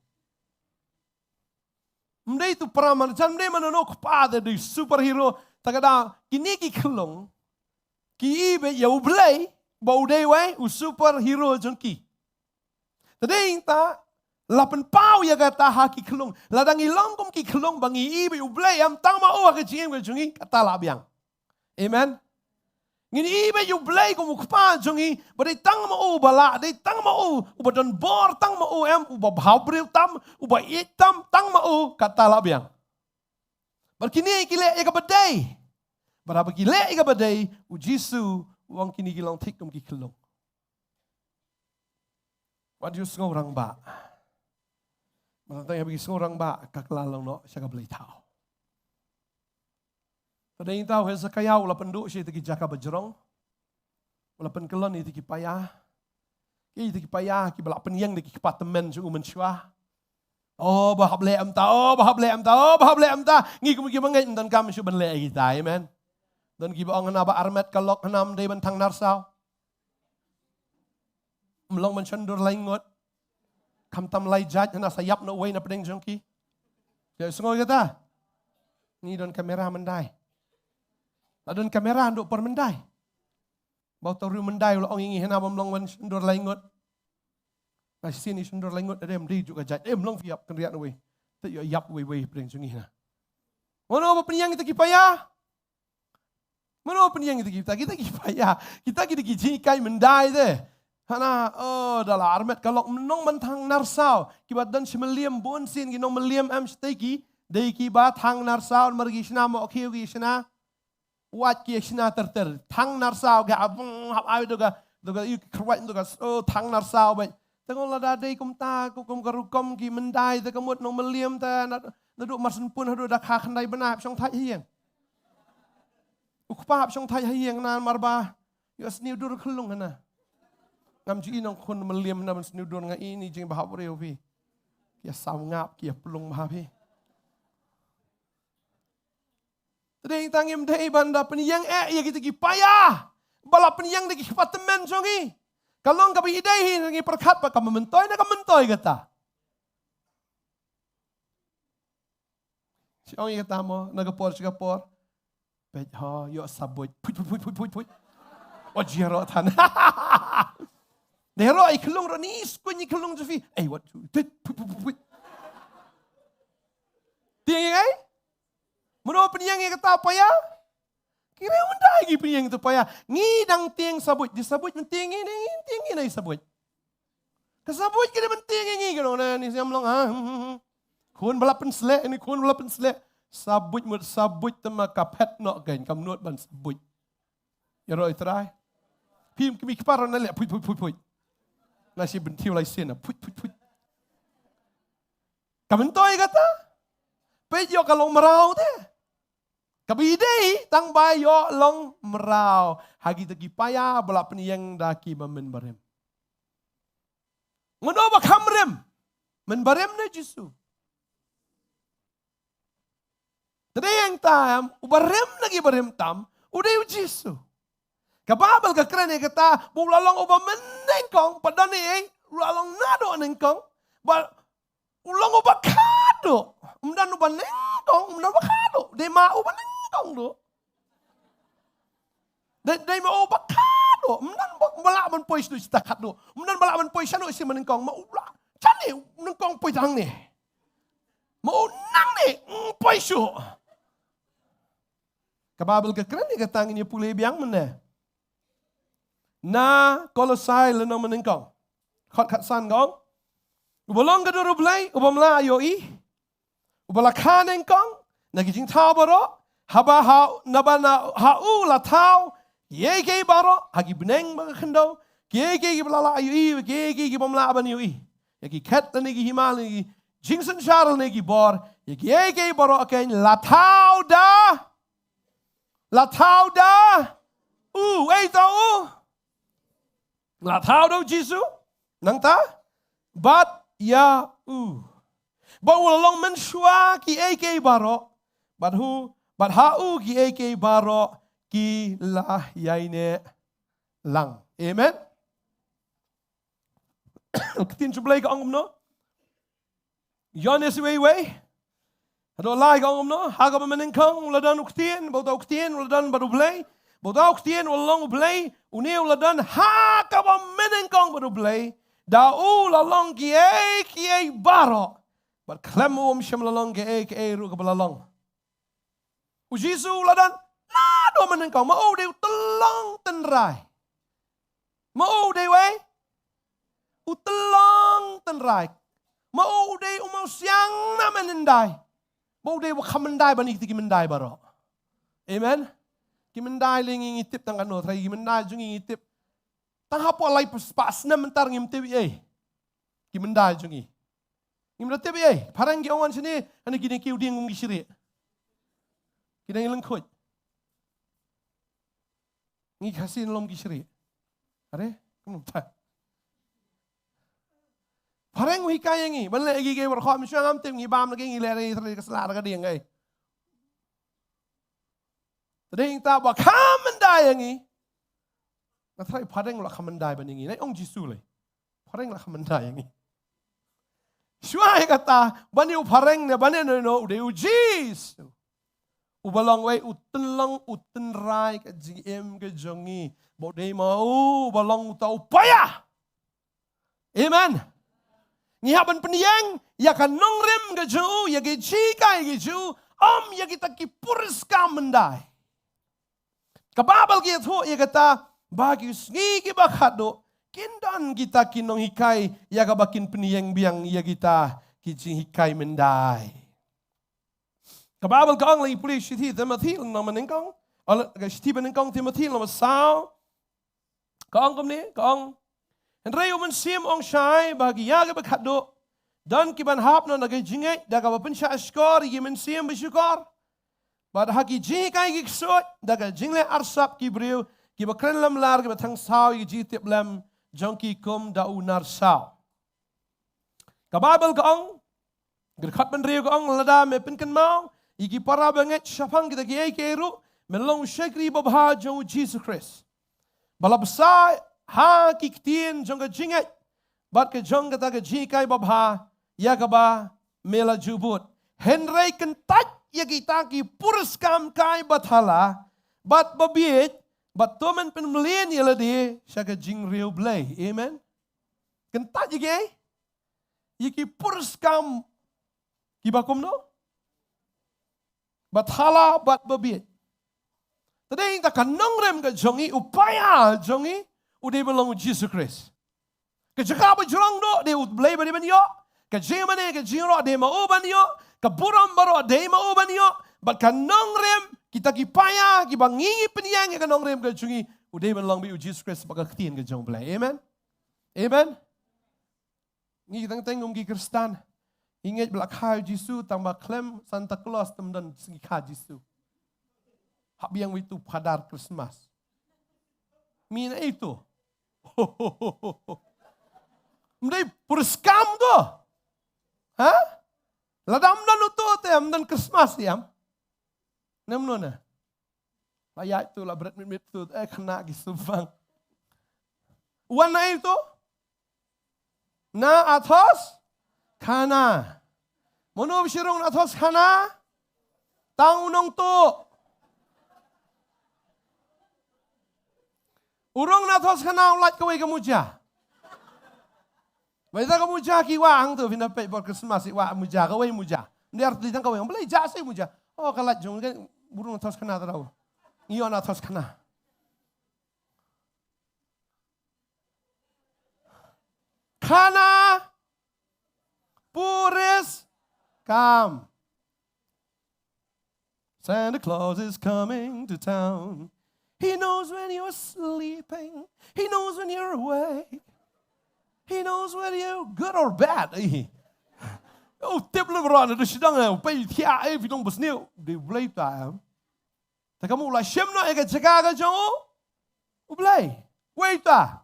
Ym dei tu para marjan, ym dei mano mano, u kpa te dei superhero. Te kata kine ki khyllung ki i beit ïa U Blei ba u dei uwei u superhero jong ki. Te dei nangta la pynpaw ïa kata ha ki khyllung. Lada ngi long kum ki khyllung ba ngi i beit U Blei em, tang ma u ha ka jingim ka jong ngi, kata la biang. Amen. Ngin ïohi ba ïa U Blei kum U Kpa jong ngi, ba dei tang ma u ba lah, dei tang ma u, uba don bor tang ma u em, uba bhabriew tam, uba ïeit tam, tang ma u, kata lah biang. Bad kine ki leh ïa kaba dei. Bad haba ki leh ïa kaba dei, U Jisu u ong kine ki long thik kum ki khyllung. Wat ju sngew rangbah. Mynta tang haba ki sngew rangbah, ka kylla long noh sha ka blei thaw. Te dei tang u Hesekiah u la pynduh sha ita ki jaka ba jrong. U la pynkyllon ita ki paia. Ki ita ki paia kiba la pynïeng da ki kpa tymmen jong u mynshuwa. Oh, ba hap leh mynta, oh, ba hap leh mynta, oh, ba hap leh mynta. Ngi kum kiba ngeit ym donkam shuh ban leh ïa kita, amen. Don kiba ong hana ba armet ka lok hana ym dei ban thang narsaw. Ym long ban shon dur lai ngut. Khamtam lai jait hana sa ïap noh uwei na pdeng jong ki. Ïa sngew kata. Ngi don kamera myndai. La don kamera haduh por myndai. Ba uta u riew myndai u la ong ïa ngi hana ba ym long ban shon dur lai ngut. Nga shisien i shon dur lai ngut, ym dei juh ka jait, ym long phi ïap, kynriah uwei. Te ïoh ïap uwei uwei pdeng jong ngi hana. Mano ba pynïeng ita ki paia? Mano pynïeng ita kita, kita ki paia? Kita ki dei ki jinghikai myndai te. Hana, oh, da la armet ka lok, ym long ban thang narsaw. Kiba don shi mylliem bun sien ki nong mylliem em shatei ki, dei kiba thang narsaw, namar ki shna mohkhiew ki shna. Wat ki shna ter ter. Thang narsaw ka abung hap ai to ka, to ka ïa ki kyrwat to ka, oh, thang narsaw bad. Te nga ong lada dei kumta, kum, kum ka rukom ki myndai te ka mut nong mylliem te na, naduh Marsynpun haduh da kha khyndai bnai hap shong thait ha ïing. U kpa hap shong thait ha ïing namar ba ïoh sniew dur khyllung hana. Ngam ju i nong khun mylliem hana ban sniew dur, nga i ni jingbahap briew phi. Ki ïa saw ngap, ki ïa plung bha phi. Te dei tang ngim dei ban da pynïeng eh ïa kita ki paia ba la pynïeng da ki kpa tymmen jong ngi. Ka long kaba ïadei hi, ngi pyrkhat ba ka myntoi na ka myntoi kata. Shi ong ïa kata mo, na ka por shi ka por. Peit ho, ïoh sabuit. Phuit, phuit, phuit, phuit, phuit, phuit. O, jia ro than. Dei ro i khlung ro ni, skuin i khlung jufi. Ei, wat ju. Phuit, phuit, phuit, phuit, phuit. Tieng ïa ngai? Mano pynïeng ïa kata paia? Ki riew myndai ki pynïeng tu paia. Ngi dang tieng sabuit, di sabuit myntieng ngi, ngi tieng ngi nai sabuit. Ka sabuit ki dei myntieng ngi, ki long na ni siam long ha. Hmm, hmm, hmm. Khun ba la pynsleh, ni khun ba la pynsleh. Sabuit mut sabuit te ma ka phet noh kein, kam nud ban sabuit. Ïa roi trai. Phim kimi kpar na leh phuit, phuit, phuit, phuit. Na shi bynthiew lai sien na phuit, phuit, phuit. Ka myntoi kata. Peit ïoh ka long mraw te. Kaba ïadei tang ba ïoh long mraw ha kita ki paia ba la pynïeng da ki ba mynbarim. Mano ba kham rim? Mynbarim ne Jisu? Te dei hangta em, uba rim na ki barim tam u dei u Jisu. Ka Baibl ka kren ïa kata ba u la long uba mynnyngkong, pat don ei ei, u la long naduh nyngkong. Ba u long uba khadduh. Ym don uba nyngkong, ym don uba khadduh. Dei ma uba nyngkong duh. Dei, dei ma uba khadduh. Ym don ba, ba lah ban poi sha shata khadduh. Ym don ba lah ban poi shano shi mynnyngkong. Ma u lah. Shane nyngkong poi tang ne. Ma u nangne, mm, poi shuh. Ka Baibl ka kren ïa kata, ngin ïa pule biang mynne. Na Kolosai lynnong mynnyngkong. Khot khatsan ka ong. Uba long ka dur U Blei, uba ym lah ïohi. Uba la kha nyngkong na ki jingthaw baroh, haba ha, naba na ha u la thaw kiei kiei baroh, ha ki bneng bad ka khyndew, kiei kiei kiba la lah ïohi, kiei kiei kiba ym lah ban ïohi. Ïa ki khet lane ki hima lane ki jingsynshar lane ki bor, ïa kiei kiei baroh kein la thaw da. La thaw da u, ei thaw u. La thaw da u Jisu, nangta, bad ïa u. Ba u la long mynshuwa kiei kiei baroh, bad hu, bad ha u kiei kiei baroh ki la ïaineh lang. Amen. Ka ktien jong U Blei ka ong kumno? Ïoannis wei wei. Haduh lai ka ong kumno, ha kaba mynnyngkong u la don u Ktien, bad uta u Ktien u la don bad U Blei, bad uta u Ktien u la long U Blei, une u la don ha kaba mynnyngkong bad U Blei, da u la long kiei kiei baroh, bad khlem u ym shym la long kaei kaei ruh kaba la long. U Jisu u la don Naduh mynnyngkong, ma u dei u tyllong tynrai. Ma u dei wei? U tyllong tynrai. Ma u dei u mawsiang na mynhyndai. Ma u dei u kham myndai ban ïa kita ki myndai baroh. Amen. Ki myndai lei ngi ngi tip tang kano, trai ki myndai jong ngi ngi tip. Tang hapoh lai spah snem mynta ngim tip ei. Ki myndai jong ngi. Ngim da tip ei. Phareng ki ong wan shane, hane ki dang kiew dieng kum ki shrieh. Ki dang lyngkhuid. Ngi Khasi ngi long ki shrieh. Are, kumno ta. Phareng u hikai ïa ngi, ban leh ki ki warkhom shuwa ngam tip ngi bam na ki ngi leh re re ka sla ka dieng ei. Te dei ta ba kham myndai ïa ngi. Nga tharai phareng la kham myndai ban ïa ngi. Nai ong Jisu lei. Phareng la kham myndai ïa ngi. Shuwa ïa kata, ban ïa u phareng ne, ban ïa no no, u dei u Jisu. Uba long wei, u tyllong, u tynrai ka jingim ka jong ngi. Ba u dei ma u, uba long uta u paia. Amen. Ngi hap ban pynïeng, ïa ka nongrim ka jong u, ïa ki jinghikai ka jong u, ym ïa kita ki puriskam myndai. Ka Baibl ka ïathuh ïa kata, ba ki sngi kiba khadduh, kin don kita ki nonghikai, ïa kaba kin pynïeng biang, ïa kita ki jinghikai myndai. Ka Baibl ka ong la i pule shithi Timothi lynnong mynnyngkong, ka shithi mynnyngkong Timothi lynnong saw, ka ong kumne, ka ong. Hynrei u Mynsiem ong shai ba ha ki ïa kiba khadduh, don ki ban hap noh na ka jingngeit, da kaba pynshah shkor ïa ki mynsiem ba shukor. Bad ha ki jinghikai ki ksuid, da ka jingleh arsap ki briew, kiba kren lamlar, kiba thang saw ïa ki jingtip lem, jong ki kum da u nar saw. Ka Baibl ka ong, ka dkhot hynriew ka ong, lada me pynkynmaw ïa ki para bangeit shaphang kita kiei kiei ruh, men long u shakri babha jong u Jisu Khrist. Ba la bsa ha ki ktien jong ka jingngeit, bad ka jong kata ka jinghikai babha, ïa kaba me la ju bud. Hynrei kyntait ïa kita ki puriskam kai bathala, bad babieit, bad to men pynmlien ïa lade, sha ka jingriewblei. Amen. Kyntait ïa kiei? Ïa ki puriskam kiba kumno? Bathala bad babieit. Te dei ta ka nongrim ka jong ngi, u paia jong ngi, u dei ban long u Jisu Khrist. Ka jaka ba jrong duh, dei u Blei ba dei ban ïoh. Ka jingmane, ka jingïaroh, dei ma u ban ïoh. Ka burom baroh, dei ma u ban ïoh. Bad ka nongrim, kita ki paia, kiba ngi ngi pynïeng ïa ka nongrim ka jong ngi, u dei ban long beit u Jisu Khrist bad ka ktien ka jong u Blei. Amen. Amen. Ngi teng teng kum ki Khristan. Ngi ngeit ba la kha Jisu tang ba khlem Santa Claus te ym don sngi kha Jisu. Hap biang wei tu phadar Christmas. Mynta itu. Ym dei puriskam tu. Ha? Lada ym don utu te ym don Christmas ïam. Ne mano ne? La ïaid tu, la bret mit mit tu, eh, khynnah ki sumang. Wan na ei tu? Na Athos khana. Mano ba shu rung na Athos khana? Tang u nongtuh. U rung na Athos khana u lait kawei ka muja. Ba ita ka muja ki wah hangtu, phin da peit bor Christmas i wah muja, kawei muja. Ym dei artylli tang kawei, balei jah sa i muja. Oh, ka lait jong ka, u rung na Athos khana tang u. Ngi ïoh na Athos khana. Khana puriskam. Santa Claus is coming to town. He knows when you're sleeping. He knows when you're awake. He knows whether you're good or bad. Eh. U tip lem ruh na da shidang eh, u pei thiah eh, phi dang basniew. Dei Blei ta em. Te kam u la shim noh ïa ka jaka ka jong u Blei. Wei ta.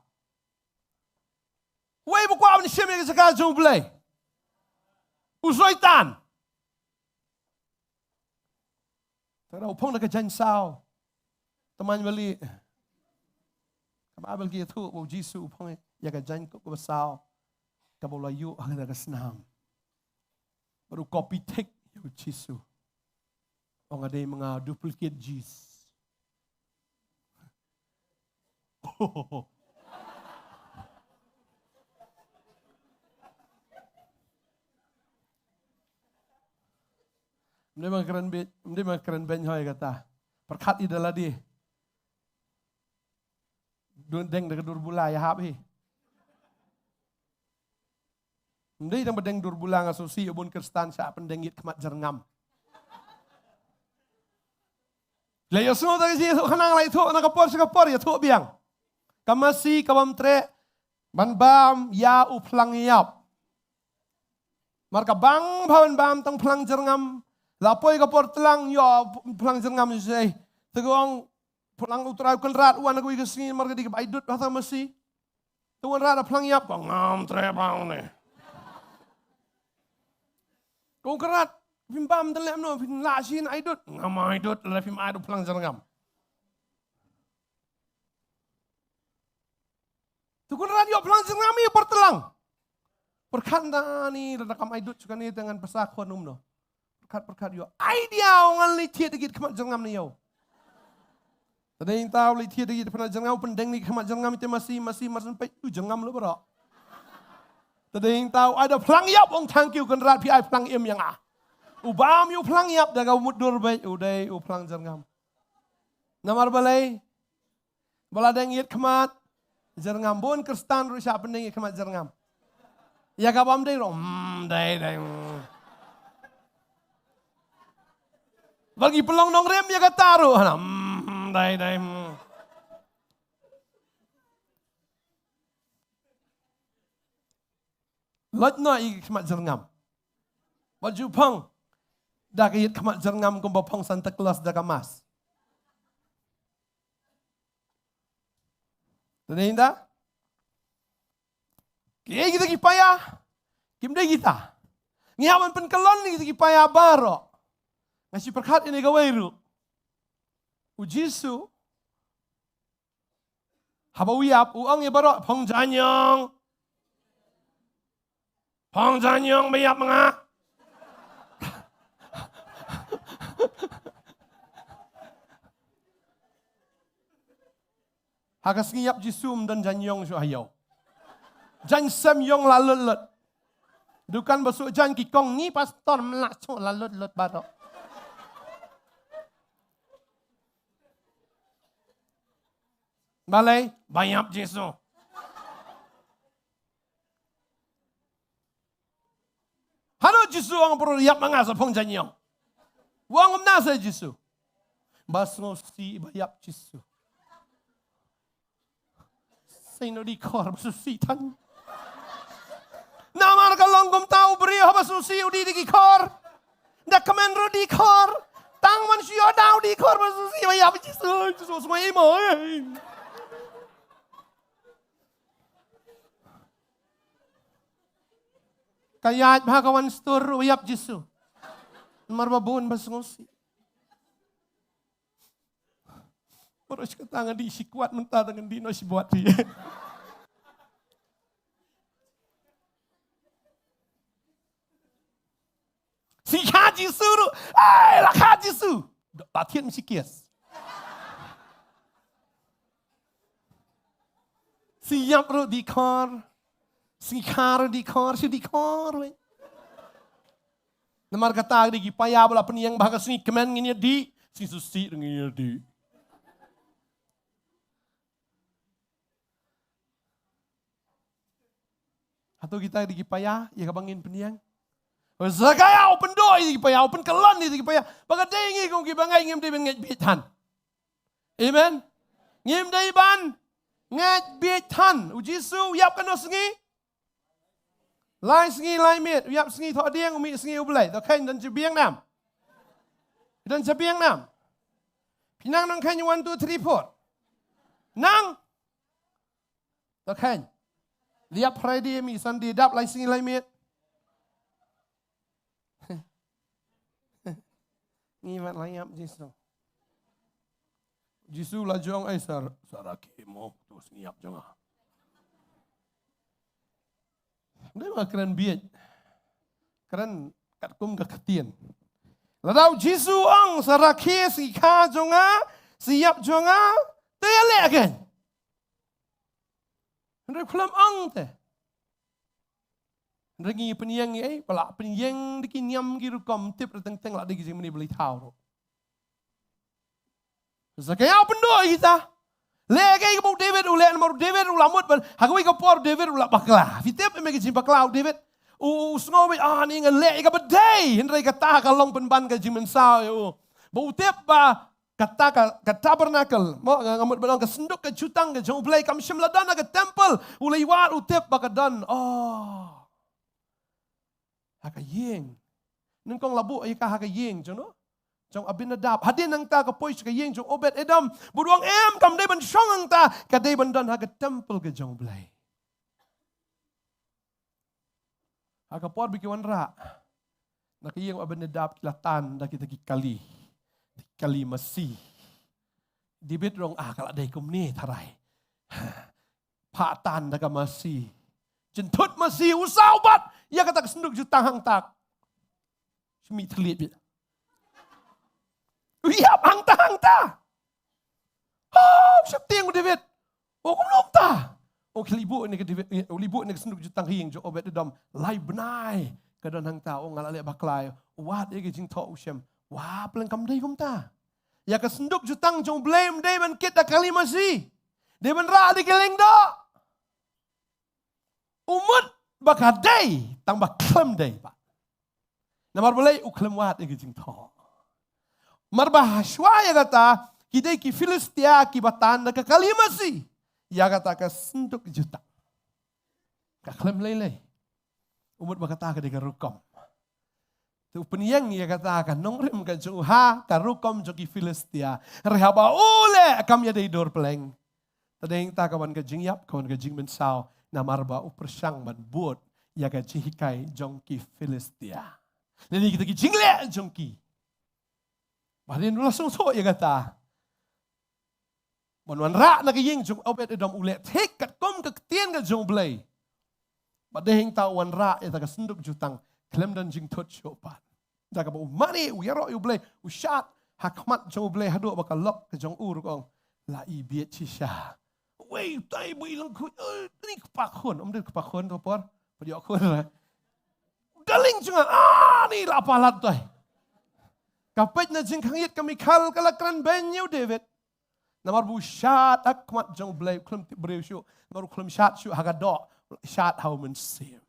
Wei ba kwah ban shim ïa ka jaka jong u Blei. U Soitan. Te u phong da ka jaiñ saw. Tymmen bali. Ka Baibl ka ïathuh ba u Jisu u phong ïa ka jaiñ kaba saw. Kaba u la ïuh ha ka snam. Bad u copy thik ïa u Jisu. Ong nga dei ma nga duplicate Jis. Ym dei ma kren beiñ, ym dei ma kren beiñ hoi kata. Pyrkhat ïa da lade. Dang da ka dur bula ïahap hi. Ym dei tang ba dang dur bula, nga sngewsih ïa u bun Khristan shah pyndeng ïit khmat jyrngam. La ïohsngew tang ka jingïathuhkhana, la ïathuh na ka por sha ka por, ïathuh biang. Ka masi kabym treh ban bam ïa u phlang ïap. Namar ka bang bha ban bam tang phlang jyrngam, la poi ka por tlang ïoh phlang jyrngam shisha. Te ka ong phlang, U Trai U Kynrad u wan ha kawei ka sngi namar ka dei kaba aidud bha tang masi. Te U Kynrad da phlang ïap, ka ong ngam treh bha ne. Ka ong U Kynrad, phim bam te leh kumno, phin lah shisha aidud? Ngam aidud lada phim ai da u phlang jyrngam. Te U Kynrad ïoh phlang jyrngam ïa u por tlang. Pyrkhat, nda ni lada kam aidud shuh kane te ngan pasa khun kumno. Pyrkhat, pyrkhat ïoh idea, u ngan leit thied da ka ïit khmat jyrngam na ïew. Te dei hangta u leit thied da ka ïit khmat jyrngam, u pyndeng ïa ka khmat jyrngam ïa ka masi, masi, masi, peit, u jyrngam lut baroh. Te dei hangta u ai da phlang ïap, ong thank you Kynrad, phi ai phlang im ïa nga. U bam ïa u phlang ïap da ka mutdur beit, u dei u phlang jyrngam. Namar balei? Ba la deng ïit khmat jyrngam. Bun Khristan ruh shah pyndeng ïit khmat jyrngam. Ïa ka bym dei ruh, hmm, dei, dei, hmm. Bad ki pynlong nongrim ïa kata ruh, hana, hmm, dei, dei, hmm. Lait noh ïa ka khmat jyrngam. Bad ju phong da ka ïit khmat jyrngam kumba phong Santa Claus da ka mask. Te dei hangta? Kiei kita ki paia? Kim dei kita. Ngi hap ban pynkyllon ïa kita ki paia baroh. Nga shu pyrkhat ïa kane kawei ruh. U Jisu, haba u ïap, u ong ïa baroh, phong jaiñïong. Phong jaiñïong ba ïap ma nga. Ha ka sngi ïap Jisu ym don jaiñïong shuh ha ïew. Jaiñ sem ïong la lut lut. Dukan ba shu jaiñ ki kong, ngi pastor ym lah shu, la lut lut baroh. Balei? Ba ïap Jisu. Haduh Jisu u ong, pyrshah ïap ma nga sa phong jaiñïong. U ong kumno sa Jisu? Ba sngewsih ba ïap Jisu. Sa ïoh dih khor ba sngewsih than. Namar ka long kumta, u briew haba sngewsih u dih da ki khor. Da kmen ruh dih khor. Tang ban shu ïoh da u dih khor ba sngewsih ba ïap Jisu. Jisu sngewsih mo. Ka ïaid bha ka wan stur u ïap Jisu. Namar ba bun ba sngewsih. Baroh shi katta ngan dih shi kwat, mynta te ngan dih noh shi bot hi. Shi kha Jisu ruh. Ai, la kha Jisu. Ba thied shi kies. Shi ïap ruh dih khor. Shi kha ruh dih khor, shi dih khor wei. Namar kata dei ki paia ba la pynïeng ba ha ka sngi kmen ngin ïa dih, sngi sngewsih ruh ngin ïa dih. Hato kita dei ki paia ïa kaba ngin pynïeng? Zakaïa u pynduh ïa ki paia, u pynkyllon ïa ki paia. Ba ka dei ngi kum kiba ngeit, ngim dei ban ngeit bieit than. Amen. Ngim dei ban ngeit bieit than. U Jisu u ïap katno sngi? Lai sngi lai miet. U ïap sngi Thohdieng, u mih sngi U Blei. To kheiñ, don jabieng nam? Don jabieng nam? Phi nang nang kheiñ, one, two, three, four. Nang? To kheiñ. Ïap Friday, mih Sunday, dap lai sngi lai miet. Ngi mat la ïap Jisu. Jisu la jong ai sar, sara ki mo, to sngi ïap jong nga. Dei ma kren bieit. Kren katkum ka ktien. Lada u Jisu ong sara ki sngi kha jong nga, sngi ïap jong nga, te ïa leh kein. Hynrei khlem ong te. Hynrei ngi pynïeng ngi ei, ba la pynïeng da ki niam ki rukom, tip da teng teng la dei ki jingmane ba lei thaw ruh. Hezekiah u pynduh ïa kita. Leh kaei kaba u David u leh, namar u David u la mut ban, ha kawei ka por u David u la bakla. Phi tip ïa me ka jingbakla u David? U, u sngew beit, ah, ni ngan leh ïa kaba dei. Hynrei kata ka long pynban ka jingmynsaw ïa u. Ba u tip ba kata ka, ka tabernacle, mo, nga, nga mut ban ong ka synduk ka jutang ka jong u Blei kam shym la don ha ka temple, u la ïa wad u tip ba ka don. Oh. Ha ka ïing. Nyngkong la buh ïa ka ha ka ïing jong u, jong Abinadab. Hadien nangta ka poi sha ka ïing jong Obed Edom. Bad u ong em, kam dei ban shong hangta, ka dei ban don ha ka temple ka jong u Blei. Ha ka por ba ki wanrah na ka ïing Abinadab, ki la tan da kita ki kali, ki kali masi. David u ong, ah, ka la dei kumne tharai. Phah tan da ka masi. Jynthut masi, u saw bat ïa kata ka synduk jutang hangta. Shmih thylliej beit. U ïap hangta, hangta. Oh, sheptieng u David. Oh, kumno kumta? Oh, ki la buh ïa ka David, eh, u la buh ïa ka synduk jutang ha ïing jong Obed Edom. Lai bnai ka don hangta, oh, nga la leh bakla. Wat ïa ka jingthoh u shem. Wah, pleng, kam dei kumta. Ïa ka synduk jutang jong u Blei ym dei ban kit da kali masi. Dei ban rah da ki lyngdoh. U mut ba ka dei, tang ba khlem dei pat. Namar balei? U khlem wad ïa ka jingthoh. Namar ba hashwa ïa kata, ki dei ki Philistia kiba tan da ka kali masi ïa kata ka synduk jutang. Ka khlem lei lei. U mut ba kata ka dei ka rukom. Te u pynïeng ïa kata ka nongrim ka jong u ha ka rukom jong ki Philistia. Hynrei haba u leh, kam ïadei dur, pleng. Te dei hangta ka wan ka jingïap, ka wan ka jingmynsaw, namar ba u pyrshang ban bud ïa ka jinghikai jong ki Philistia. Lane kita ki jingleh jong ki. Ba hadien u la sngewthuh ïa kata, ban wanrah na ka ïing jong Obed Edom, u leh thik katkum ka ktien ka jong u Blei. Ba dei hangta u wanrah ïa kata ka synduk jutang, khlem don jingthut shuh pat. Da kaba u mane, u ïaroh ïa u Blei, u shad ha khmat jong u Blei haduh ba ka lok ka jong u ruh ka ong, la i bieit shisha. Wei, tai bui lang khuid, eh, ni kpa khun, ym dei kpa khun tu por, pa ïoh khun la. Darling jong nga, ah, ni la palat tai. Ka peit na jingkhang ïit ka Mikhal ka la kren beiñ ïa u David. Namar ba u shad ha khmat jong u Blei, u khlem tip briew shuh, namar u khlem shad shuh ha ka doh, shad ha u Mynsiem.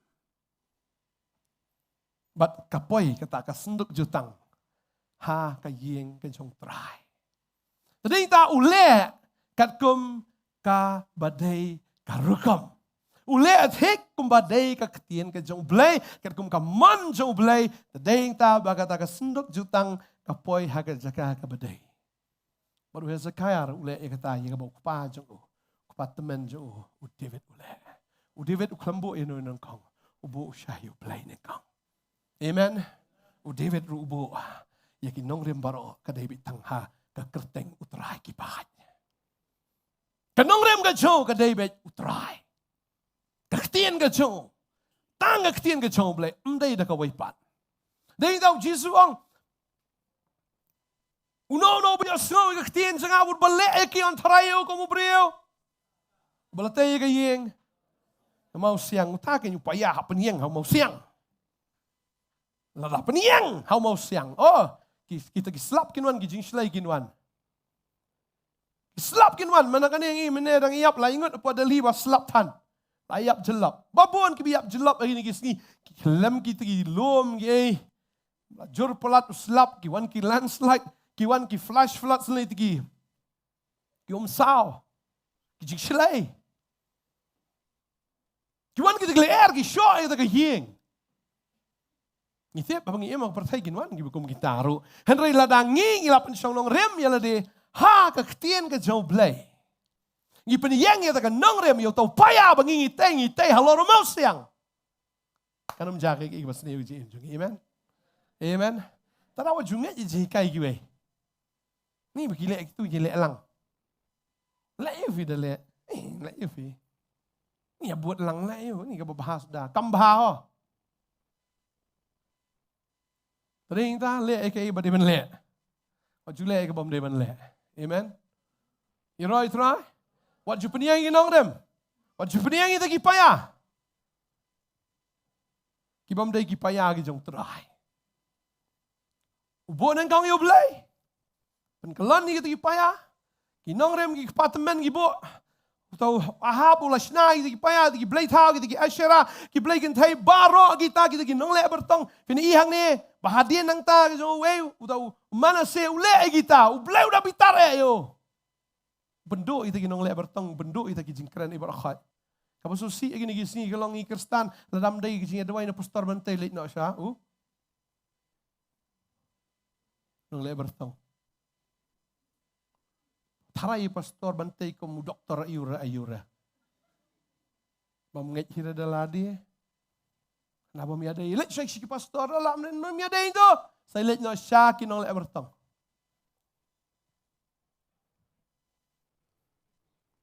Bad ka poi kata ka synduk jutang ha ka ïing ka jong u Trai. Te dei hangta u leh katkum kaba dei ka rukom. U leh thik kumba dei ka ktien ka jong u Blei, katkum ka mon jong u Blei, te dei hangta ba kata ka synduk jutang ka poi ha ka jaka kaba dei. Bad u Hezekiah ruh u leh ïa kata ïa kaba u kpa jong u, u kpa tymmen jong u, u David u leh. U David u khlem buh ïa uno uno nyngkong, u buh sha ïa u Blei nyngkong. Amen. U David ruh u buh ïa ki nongrim baroh, ka dei beit tang ha ka kyrteng u Trai ki paid. Ka nongrim ka jong u ka dei beit u Trai. Ka ktien ka jong u. Tang ka ktien ka jong u Blei, ym dei da kawei pat. Dei hangta u Jisu u ong, uno uno uba ïohsngew ïa ka ktien jong nga bad ba leh ïa ki, yn tharai ïa u kum u briew ba la tei ïa ka ïing ha mawsiang. Uta keiñ u paia, hap pynïeng ha mawsiang. Lada pynïeng ha mawsiang, oh, ki, kita ki slap kin wan, ki jingshlei kin wan. Ki slap kin wan, mynta kane ngi mynne dang ïap, la ngut hapoh Delhi ba slap than. La ïap jyllop. Ba bun kiba ïap jyllop ha kine ki sngi. Ki khlem kita ki lum ki ei. La jur palat u slap, ki wan ki landslide, ki wan ki flash floods, lane kita ki, ki umsaw, ki jingshlei. Ki wan kita ki lyer, ki shoh ïa kata ka ïing. Ngi tip ba ngi im ha ka pyrthei kin wan kiba kum kita ruh. Hynrei lada ngi, ngi la pynshong nongrim ïa lade ha ka ktien ka jong u Blei, ngi pynïeng ïa kata ka nongrim ïa uta u paia ba ngi, ngi tei, ngi tei halor u mawsiang. Kan ym jia kaei kaei kaba sniew ïa ka jingim jong ngi. Amen. Amen. Tang wat ju ngeit ïa ka jinghikai kiwei. Ni ba ki leh kitu, ki leh lang. Leh ïa phi da leh. Eh, leh ïa phi. Ni ïa bud lang, leh ïa u, ni kaba bha suda. Kam bha ho. Te dei hangta leh ïa kaei ba dei ban leh. Wat ju leh ïa kaba ym dei ban leh. Amen. Ïaroh ïa u Trai. Wat ju pynïeng ïa ki nongrim. Wat ju pynïeng ïa kita ki paia. Ki bym dei ki paia ki jong u Trai. U buh nyngkong ïa u Blei. Pynkyllon ïa kita ki paia. Ki nongrim, ki kpa tymmen, ki buh. Uta u Ahab u la shna ïa kita ki paia, kita ki blei thaw, kita ki Asherah, ki blei kynthei baroh kita, kita ki nongleh byrtong. Phin ïohi hangne ba hadien nangta ka jong uwei, uta u Manasseh u leh ïa kita, U Blei u da bitar eh ïa u. Pynduh ïa kita ki nongleh byrtong, pynduh ïa kita ki jingkren ïa baroh khoit. Kaba sngewsih ïa kine ki sngi ka long ngi Khristan, lada ym dei ka jingïadawai na Pastor Bantei leit noh sha u nongleh byrtong. Tharai ïa Pastor Bantei kum u doktor aiu re aiu re. Bym ngeit hi re da lade. Naba ym ïadei, leit sha ki pastor, da lah ym ïadei to. Sa leit noh sha ki nongleh byrtong.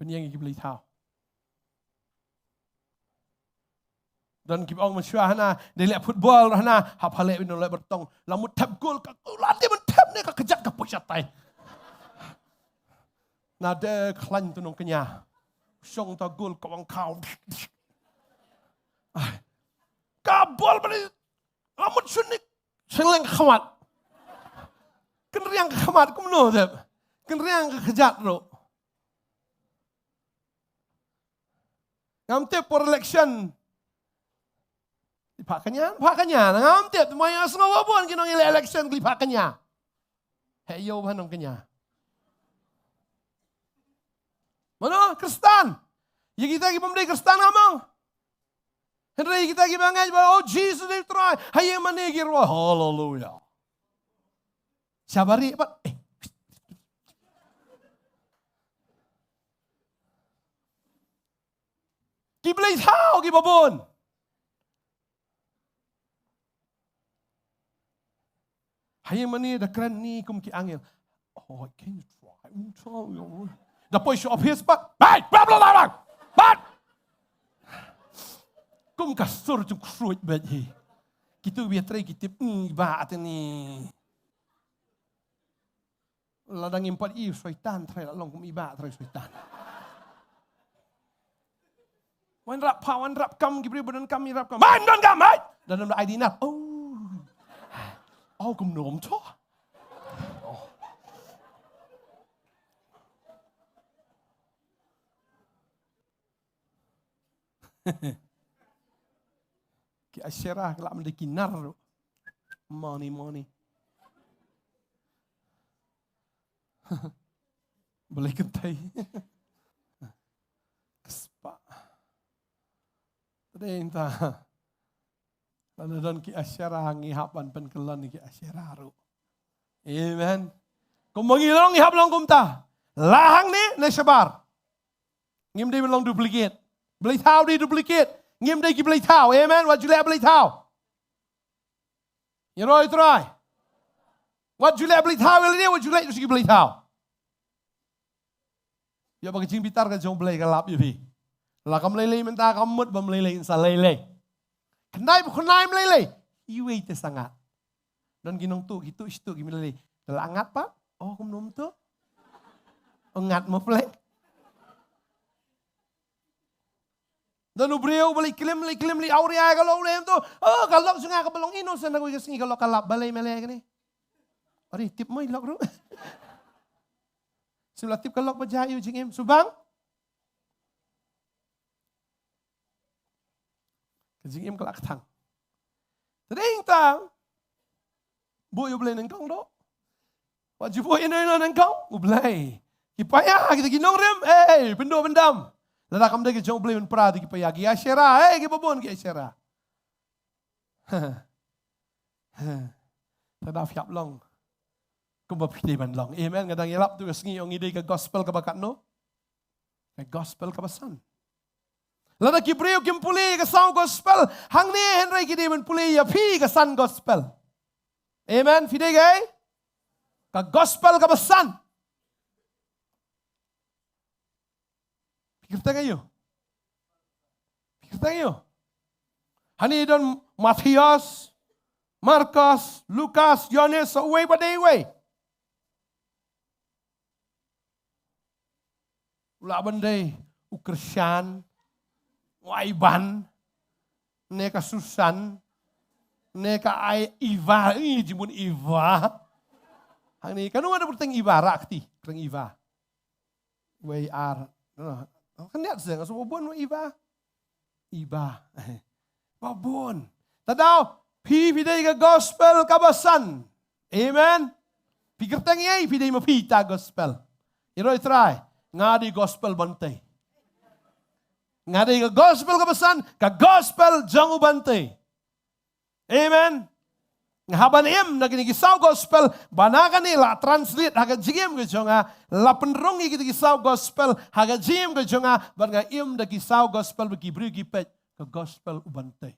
Pynïeng ïa ki blei thaw. Don kiba ong mynshuwa hana, dei leh football hana, hap ha leh ïa u nongleh byrtong. La mut thep gol ka, la dei ban thep ne ka kjat ka poi shatai. Na de khlaiñ tu nongkñia. Shong ta gol ka wang khaw. Ai. Ka bol bali. La mut shunik. Shaleng ka khmat. Kynriang ka khmat kumno dep. Kynriang ka kjat ruh. Ngam tip por election. Ki phah kñia, phah kñia. Ngam tip, ma ïa sngew ba bun ki nongïaleh election ki phah kñia. Heh ïoh ba nongkñia. Mano, Khristan. Ïa kita ki bym dei Khristan ngam ong. Hynrei kita kiba ngeit ba, oh, Jesus dei u Trai. Ha ïing mane ki rwai. Haleluya. Sha bari pat. Eh. Ki blei thaw kiba bun. Ha ïing mane da kren ni kum ki angel. Oh, can you try? Try, oh. Da poi sha office pat. Hey, bla, bla, bla, bla. Pat. Kum ka sur jong kruid bad hi. Kitu bia trei ki tip, mm, ba atini. Lada ngim pat i Soitan, trai la long kum i Bah, trai Soitan. Wan rap pa, wan rap kam, ki briew ba don kam, i rap kam. Mai, don kam, mai! Da don I D nar. Oh. Oh, kumno to. Oh. Ki Asherah, ki lah ban dei ki nar. Money, money. Balei kynthei? Ka spah. Te dei mynta. Lada don ki Asherah, ngi hap ban pynkylla ïa ki Asherah ruh. Amen. Kumba ngi long, ngi hap long kumta. La hangne ne shabar. Ngim dei ban long duplicate. Blei thaw dei duplicate. Ngim dei ki blei thaw. Amen. Wat ju leh blei thaw. Ïaroh ïa u Trai. Wat ju leh blei thaw ïa lade, wat ju leh ïa ki blei thaw. Ïa ba ka jingbitar ka jong U Blei ka lap ïa phi. La kam lei lei mynta, kam mut bym lei lei, sa lei lei. Khyndai ba khyndai ym lei lei. Iwei te sa ngat. Don ki nongtuh, ki tuh, shi tuh, ki ym lei lei. Te la ngat pat. Oh, kumno ym tuh? Oh, ngat mo pule. Don u briew ba leit klim, leit klim, leit awria ka lok, leit to. Oh, ka lok jong nga kaba long innocent, ha kawei ka sngi ka lok ka lap, balei me leh kane? Ari, tip mo i lok ruh. Shu la tip ka lok ba jia ïa u jingim, shu bang. Ka jingim ka la kthang. Te dei tang. Buh ïa U Blei nyngkong doh. Wat ju buh ïa ino ino nyngkong, U Blei. Ki paia, kita ki nongrim, eh, pynduh pyndam. Lada kam dei ka jong U Blei, pynpra ïa ki paia, ki Asherah, eh, kiba bun ki Asherah. Te da phi hap long kumba phi dei ban long. Amen. Nga dang ïalap tu ka sngi, ong ngi dei ka gospel kaba katno? Ka gospel kaba san. Lada ki briew kim pule ka saw gospel hangne, hynrei ki dei ban pule ïa phi ka san gospel. Amen. Phi dei ka, ka gospel kaba san. Phi kyrteng aïu? Phi kyrteng aïu? Hangne don Mathaios, Markos, Lukas, Ïohannes, sa uwei bad dei uwei. U lah ban dei u Kyrshan, u Aiban, ne ka Susan, ne ka ai Iva, eh, jimun Iva. Hangne, kano ada kyrteng Iva, rah kti, kyrteng Iva. Wei ar. Khyndiat seng, sa ba bun, wei iba. Iba. Ba bun. Te daw, phi phi dei ka gospel kaba san. Amen. Phi kyrteng ei, phi dei ma phi ta gospel. Ïaroh Trai, nga dei gospel ban tei. Nga dei ka gospel kaba san, ka gospel jong u ban tei. Amen. Nga hap ban im na kine ki saw gospel, ba na kane la translate ha ka jingim ka jong nga, la pynrung ïa kita ki saw gospel ha ka jingim ka jong nga, bad nga im da ki saw gospel ba ki briew ki peit, ka gospel u ban tei.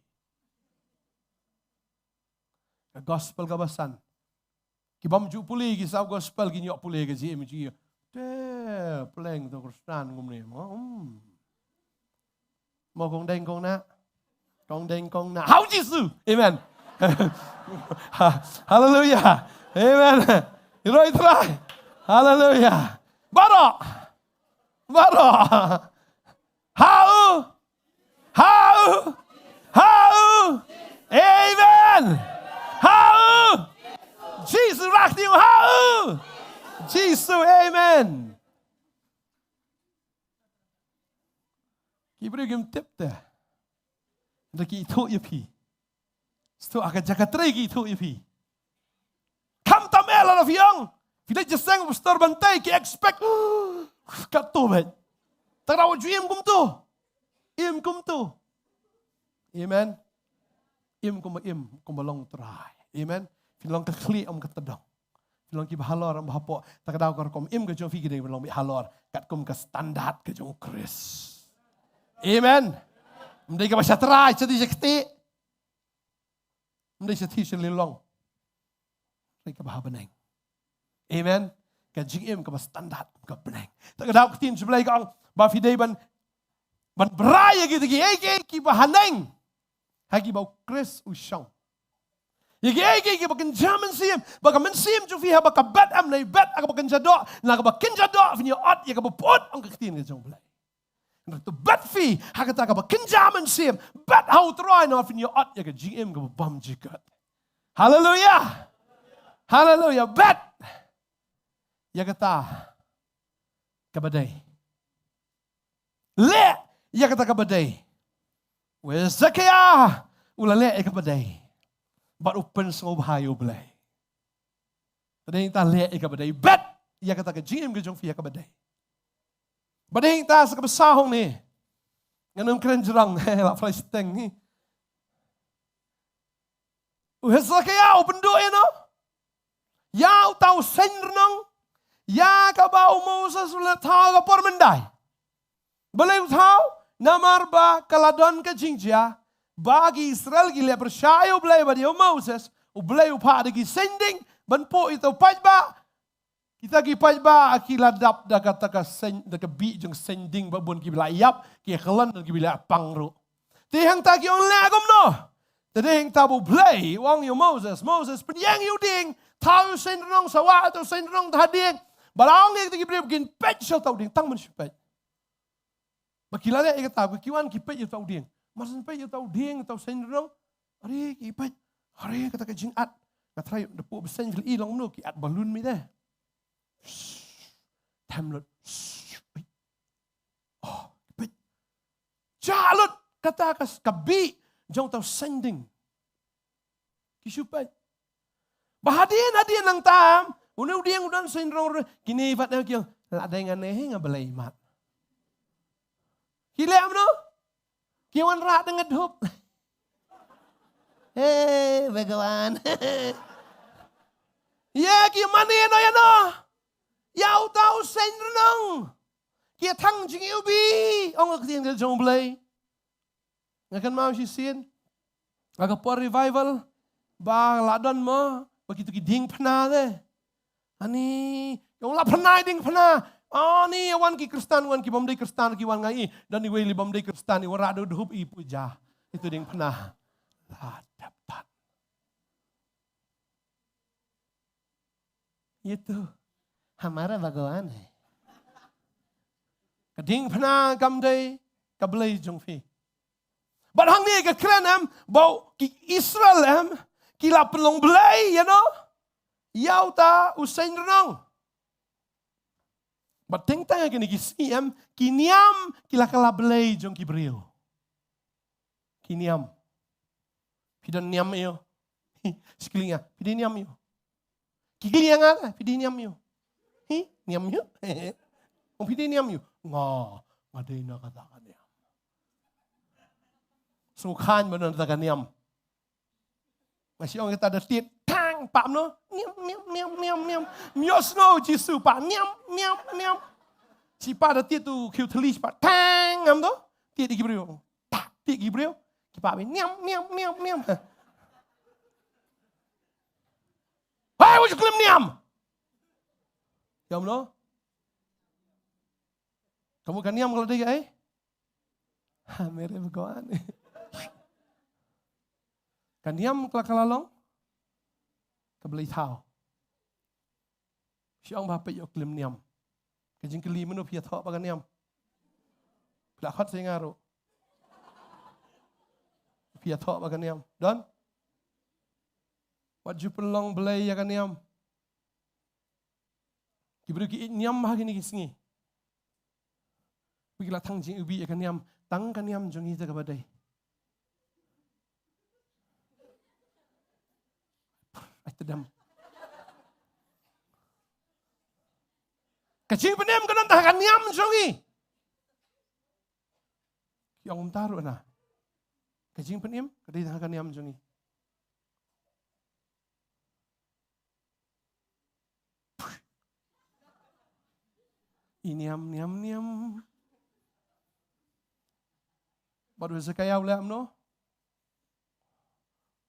Ka gospel kaba san. Ki bym ju pule ki saw gospel, ki ñiuh pule ka jingim jong ki. Te pleng to Khristan kumne mo. Hmm. Mo kong deng kong na. Kong deng kong na. Hau Jisu. Amen. Haleluya. Amen. Ïaroh Trai. Haleluya. Baroh. Baroh. Hau. Hau. Hau. Amen. Hau. Jisu rakti hau. Jisu, amen. Ki briew kim tip te. Da ki ithuh ïa phi. Sto aka jaka trei ki ithuh ïa phi. Kam tam eh la phi ong. Phi dei jingïaseng pastor ban tei ki expect. Katto beit. Tang da wa ju im kumto. Im kumto. Amen. Im kumba im, kumba long Trai. Amen. Phi long ka khlieh ym ka tdong. Phi long kiba halor ym ba hapoh. Te ka daw ka rukom im ka jong phi ki dei ban long beit halor. Katkum ka standard ka jong u Khrist. Amen. Ym dei kaba sha trai, sha ti sha kti. Ym dei sha ti sha lilong. Dei kaba ha bneng. Amen. Ka jingim kaba standard, ka bneng. Te ka daw ka ktien U Blei ka ong ba phi dei ban, ban brai ïa kita kiei kiei kiba ha neng. Ha kiba u Khrist u shong. Ïa kiei kiei kiba kynja mynsiem, ba ka mynsiem jong phi haba ka bet em, ne bet ha kaba kynja doh, na kaba kynja doh phin ïa ot ïa kaba pyut, ong ka ktien ka jong U Blei. Hynrei to bet phi ha kata kaba kynja mynsiem, bet ha u Trai namar phin ïa ot ïa ka jingim kaba bymjukut. Haleluya. Haleluya. Bet ïa kata kaba dei. Leh ïa kata kaba dei. U Hesekiah u la leh ïa kaba dei. Bad u pynsngewbha ïa U Blei. Te dei ta leh ïa kaba dei, bet ïa kata ka jingim ka jong phi ïa kaba dei. Ba dei ta sa kaba sah hangne. Ngan ym kren jrong, la phrase teng hi. U Hesekiah u pynduh ïa no. Ïa uta u seng rnong. Ïa kaba u Moses u la thaw ka por myndai. Balei u thaw? Namar ba ka la don ka jingjia ba ki Israel ki leh pyrshah ïa U Blei bad ïa u Moses, U Blei u phah da ki seng ding ban puh ïa uta u paidbah. Kita ki paidbah ki la dap da kata ka seng, da ka bih jong seng ding ba bun kiba la ïap, ki khlon, ki ba la pang ruh. Te hangta ki ong leh kumno? Te dei hangta ba U Blei u ong ïa u Moses, Moses, pynïeng ïa u dieng, thaw ïa u seng rnong, sawa ïa u seng rnong ha dieng. Bad ong ïa kita ki briew ba kin peit sha uta u dieng, tang ban shu peit. Ba ki la leh ïa kata, ba ki wan ki peit ïa uta u dieng. Mar shu peit ïa uta u dieng, uta u seng rnong. Are ki peit. Are kata ka jingat. Nga tharai da pud ba seng, phi la i long kumno, ki at balloon mi de. Shh. Them lut. Shh. Peit. Oh, ki peit. Jah lut kata ka, ka bih jong uta u seng ding. Ki shu peit. Ba hadien hadien nangta, une u dieng u don seng rnong ruh, kine pat ki ong, la dei nga ne hi nga Blei mat. Ki leh kumno? Ki wanrah da nga dhup. He Bhagwan. Ïa ki mane no ïa no. Ïa uta u seng rnong. Ki thang jingïohi, ong ka ktien ka jong U Blei. Nga kynmaw shisien ha ka por revival ba la don mo, ba kito ki diengphna de. Ani, ïa u la phna diengphna. Ani, ïa wan ki Khristan, wan ki bym dei Khristan ki wan nga i. Don iwei i bym dei Khristan i wanrah da u dhup i puja ïa uto u diengphna. La dep pat. Ïa uto. Hamara Bhagwan hai. Ka diengphna kam dei ka Blei jong phi. Bad hangne ka kren em, ba ki Israel em, ki la pynlong blei, ïa no? Ïa uta u seng rnong. Bad teng tang ha kine ki sngi em, ki niam ki la kylla blei jong ki briew. Ki niam. Phi don niam ïa u? Shi kylli nga, phi dei niam ïa u? Ki kylli nga, phi dei niam ïa u? Hi, niam ïa u? Ong phi dei niam ïa u? Nga, nga dei na kata ka niam. Sngewkhan ba na kata ka niam. Nga shu ong kita da tied tang pap no. Niam, niam, niam, niam, niam. Myos no Jisu pa. Niam, niam, niam. Shi pa da tied tu khiu thli shi pa. Tang ngam to. Tied ïa ki briew. Tak, tied ïa ki briew. Ki pa bi. Niam, niam, niam, niam. Hai, wat ju klim niam. Ïa no. Ka mut ka niam ka la dei kaei? Ha, mere bhagwan. Ka niam ka la, ka la long ka blei thaw. Shu ong ba peit ïa u klim niam. Ka jingkylli, mano phi ïathoh ba ka niam? Phi la khot sa ïa nga ruh. Phi ïathoh ba ka niam. Don? Wat ju pynlong blei ïa ka niam. Ki briew ki ïeit niam ha kine ki sngi. Ki la thang jingiwbih ïa ka niam, tang ka niam jong ngi te kaba dei. Ai tedam. Ka jingpynim ka don tang ha ka niam jong ngi. Ki ong kumta ruh na. Ka jingpynim ka dei tang ha ka niam jong ngi. I niam, niam, niam. Bad u Hesekiah u leh kumno?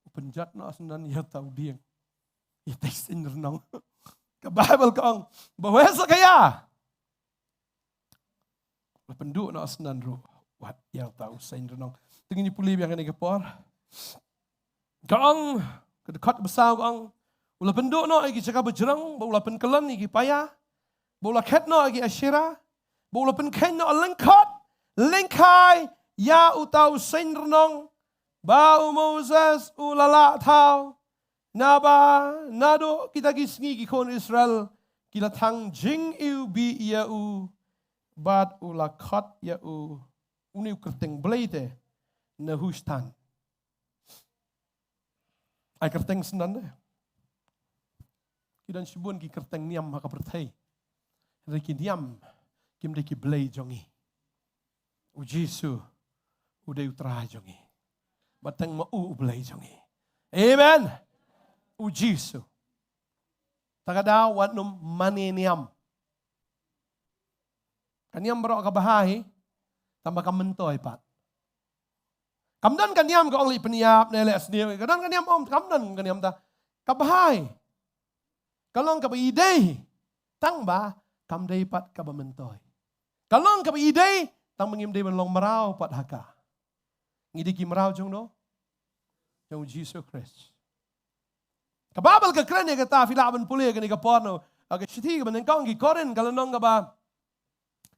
U pynjot noh syndon ïa uta u dieng. Ïa uta u seiñ rnong. Ka Baibl ka ong ba u Hesekiah u la pynduh noh syndon ruh wat ïa uta u seiñ rnong. Te ngin ïa pule biang kane ka por. Ka ong, ka dkhot ba saw ka ong, u la pynduh noh ïa ki jaka bajrong, bad u la pynkyllon ïa ki paia, bad u la khet noh ïa ki Asherah, bad u la pynkheiñ noh lyngkhot lyngkhai ïa uta u seiñ rnong ba u Moses u la lah thaw. Naba naduh kita ki sngi ki khun Israel ki la thang jingiwbih ïa u, bad u la khot ïa u, une u kyrteng blei te, Nehushtan. Ai kyrteng syndon de. Ki don shibun ki kyrteng niam ha ka pyrthei. Hynrei ki niam kim dei ki blei jong ngi. U Jisu u dei u Trai jong ngi. Bad tang ma u u Blei jong ngi. Amen. U Jisu. Ta ka daw wat nym mane niam. Ka niam baroh ka bha hi, tang ba kam myntoi pat. Kam don ka niam ka ong leh pynïap ne leh sniew, ka don ka niam ong, kam don ka niam ta. Ka bha hi. Ka long kaba ïadei, tang ba kam dei pat kaba myntoi. Ka long kaba ïadei, tang ba ngim dei ban long mraw pat ha ka. Ngi dei ki mraw jong no? Jong Jisu Khrist. Ka Baibl ka kren ïa kata, phi lah ban pule kane ka por no. Ka shithi kaba nyngkong ki Korinth ka lynnong kaba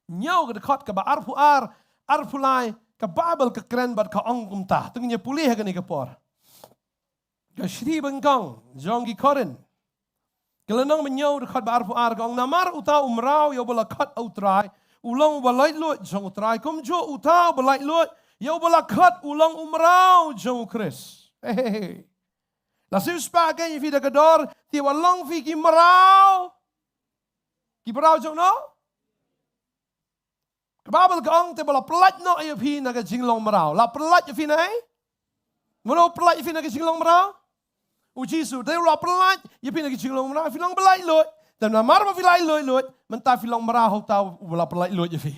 hynñiew, ka dkhot kaba arphew ar, arphew lai, ka Baibl ka kren bad ka ong kumta. Te ngin ïa pule ha kane ka por. Ka shithi ba nyngkong jong ki Korinth, ka lynnong ba hynñiew, dkhot ba arphew ar, ka ong, namar uta u mraw ïa uba la khot ha u Trai u long uba laitluid jong u Trai, kumjuh uta uba laitluid ïa uba la khot u long u mraw jong u Khrist. He, he, he. La siewspah kein ïa phi da ka dor, te wat long phi ki mraw. Ki mraw jong no? Ka Baibl ka ong te ba la pyllait noh ïa phi na ka jinglong mraw. La pyllait ïa phi na ei? Mano pyllait ïa phi na ka jinglong mraw? U Jisu. Te la pyllait ïa phi na ka jinglong mraw, phi long ba laitluid. Te namar ba phi laitluid, mynta phi long mraw ha uta uba la pyllait luid ïa phi.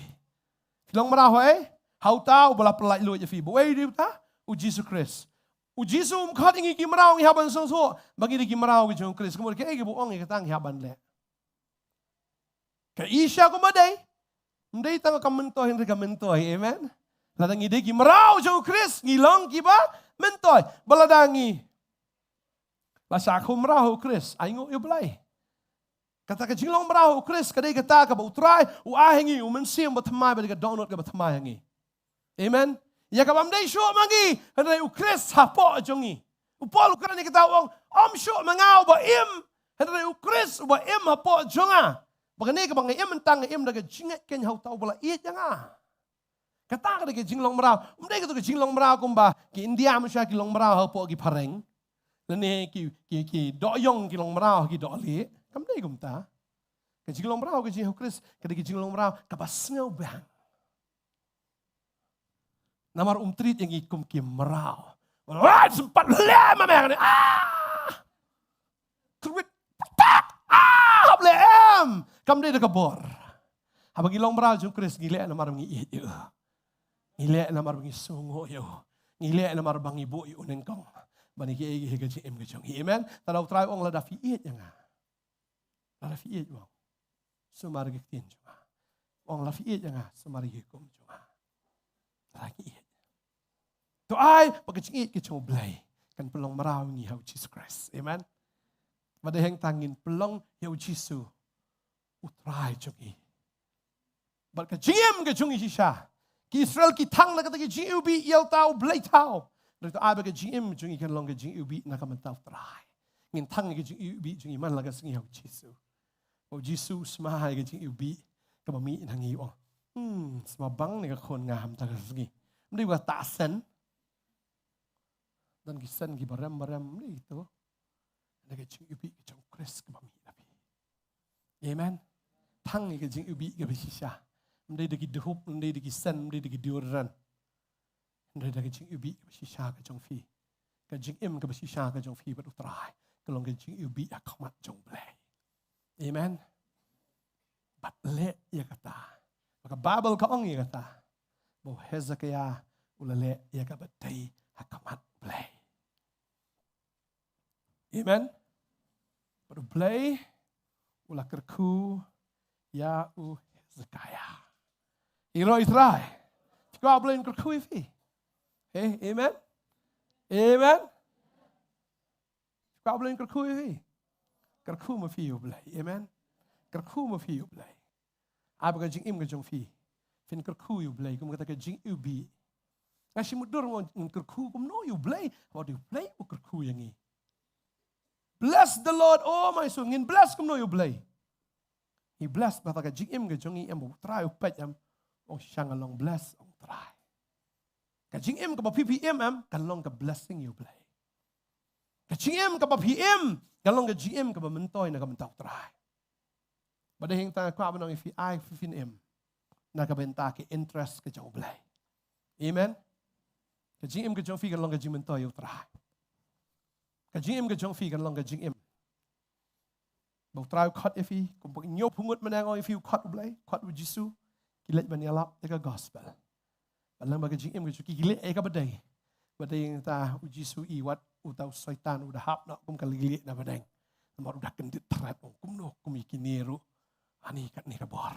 Phi long mraw ha ei? Ha uta uba la pyllait luid ïa phi. Ba uei u dei uta? U Jisu Khrist. U Jisu um khot ïa ngi ki mraw, ngi hap ban sngewthuh ba ngi dei ki mraw ki jong u Khrist. Ka mut kaei kaba u ong ïa kata ngi hap ban leh. Ka Isha kumba dei. Ym dei tang ka myntoi, hynrei ka myntoi. Amen. Lada ngi dei ki mraw jong u Khrist, ngi long kiba myntoi. Ba lada ngi la shah khum mraw ha u Khrist, ainguh ïa u Blei. Kata ka jinglong mraw ha u Khrist ka dei kata kaba u Trai u ai ha ngi, u Mynsiem Bathymmai ba dei ka dohnud kaba thymmai ha ngi. Amen. Ïa kaba ym dei shuh ma ngi, hynrei u Khrist hapoh jong ngi. U Paul u kren ïa kata u ong, ym shuh ma nga uba im, hynrei u Khrist uba im hapoh jong nga. Ba kane kaba nga im mynta nga im da ka jingngeit keiñ ha uta uba la ïeit ïa nga. Kata ka dei ka jinglong mraw. Ym dei kato ka jinglong mraw kumba ki India mynshwa ki long mraw hapoh ki phareng. Lane ki, ki, ki dohïong ki long mraw ki dohlieh. Kam dei kumta. Ka jinglong mraw ka jong u Khrist ka dei ka jinglong mraw kaba sngewbha. Namar um treat ïa ngi kum ki mraw. Wai, sympat lem ma me ne. Ah! Treat. Tak! Ah! Hap leh em. Kam dei da ka bor. Haba ngi long mraw jong u Khrist ngi leh namar ngi ïeit ïa u. Ngi leh namar ngi sngewnguh ïa u. Ngi leh namar ba ngi buh ïa u nyngkong. Ba ngi ïeit ïa ka jingim ka jong ngi. Amen. Te da u Trai u ong lada phi ïeit ïa nga. Lada phi ïeit u ong. Sumar ïa ki ktien jong nga. U ong lada phi ïeit ïa nga. Sumar ïa ki hukum jong nga. Lada phi ïeit. To ai, ba ka jingïeit ka jong u Blei. Kan pynlong mraw ngi ha u Jisu Khrist. Amen. Ba dei hangta ngin pynlong ïa u Jisu. U Trai jong ngi. Bad ka jingim ka jong ngi shisha. Ki Israel ki thang na kata ka jingïewbih ïa uta u blei thaw. Hynrei to ai ba ka jingim jong ngi kan long ka jingïewbih na ka bynta u Trai. Ngin thang ïa ka jingïewbih jong ngi man la ka sngi ha u Jisu. U Jisu u sma ïa ka jingïewbih kaba mih na ngi u ong. Hmm, sma bang ne ka khun nga ha mynta ka sngi. Ym dei ba ta sen. Don ki sen kiba rem ba rem ym dei to. Na ka jingïewbih ka jong u Khrist kaba mih na phi. Amen. Thang ïa ka jingïewbih kaba shisha. Ym dei da ki dkhot, ym dei da ki sen, ym dei da ki deodorant. Hynrei da ka jingïewbih kaba shisha ka jong phi. Ka jingim kaba shisha ka jong phi bad u Trai. Ka long ka jingïewbih ha khmat jong u Blei. Amen. Bad leh ïa kata. Ba ka Baibl ka ong ïa kata. Ba u Hezekiah u la leh ïa kaba dei ha khmat u Blei. Amen. Bad u Blei u la kyrkhu ïa u Hezekiah. Ïaroh ïa u Trai. Phi kwah u Blei un kyrkhu ïa phi? Hey, amen. Amen. Phi kwah u Blei un kyrkhu ïa phi? Kyrkhu ma phi ïa u Blei. Amen. Kyrkhu ma phi ïa u Blei. Ai ba ka jingim ka jong phi phin kyrkhu ïa u Blei kum kata ka jingïewbih. Nga shu mutdur ngan kyrkhu kumno ïa u Blei, haba u Blei u kyrkhu ïa ngi. Bless the Lord, oh my soul. Ngin bless kumno ïa u Blei? Ngi bless ba kata ka jingim ka jong ngi em ba u Trai u peit em. Ong shisha nga long bless ong u Trai. Ka jingim kaba phi phi im em kan long ka blessing ïa u Blei. Ka jingim kaba phi im kan long ka jingim kaba myntoi na ka bynta u Trai. Ba dei hangta nga kwah ban ong ïa phi ai phi phin im na ka bynta ka interest ka jong u Blei. Amen. Ka jingim ka jong phi kan long ka jingmyntoi ïa u Trai. Ka jingim ka jong phi kan long ka jingim ba u Trai u khot ïa phi, kumba ki hynñiewphew ngut mynne nga ong ïa phi u khot u Blei, khot u Jisu, ki leit ban ïalap ïa ka gospel. Bad lem bad ka jingim ka jong ki ki leh ïa kaba dei. Ba dei hangta u Jisu i wat uta u Soitan u da hap noh kum ka lieh na bneng. Namar u da kyndit thret ong kumno kum ïa kine ruh. Ani katne ka bor.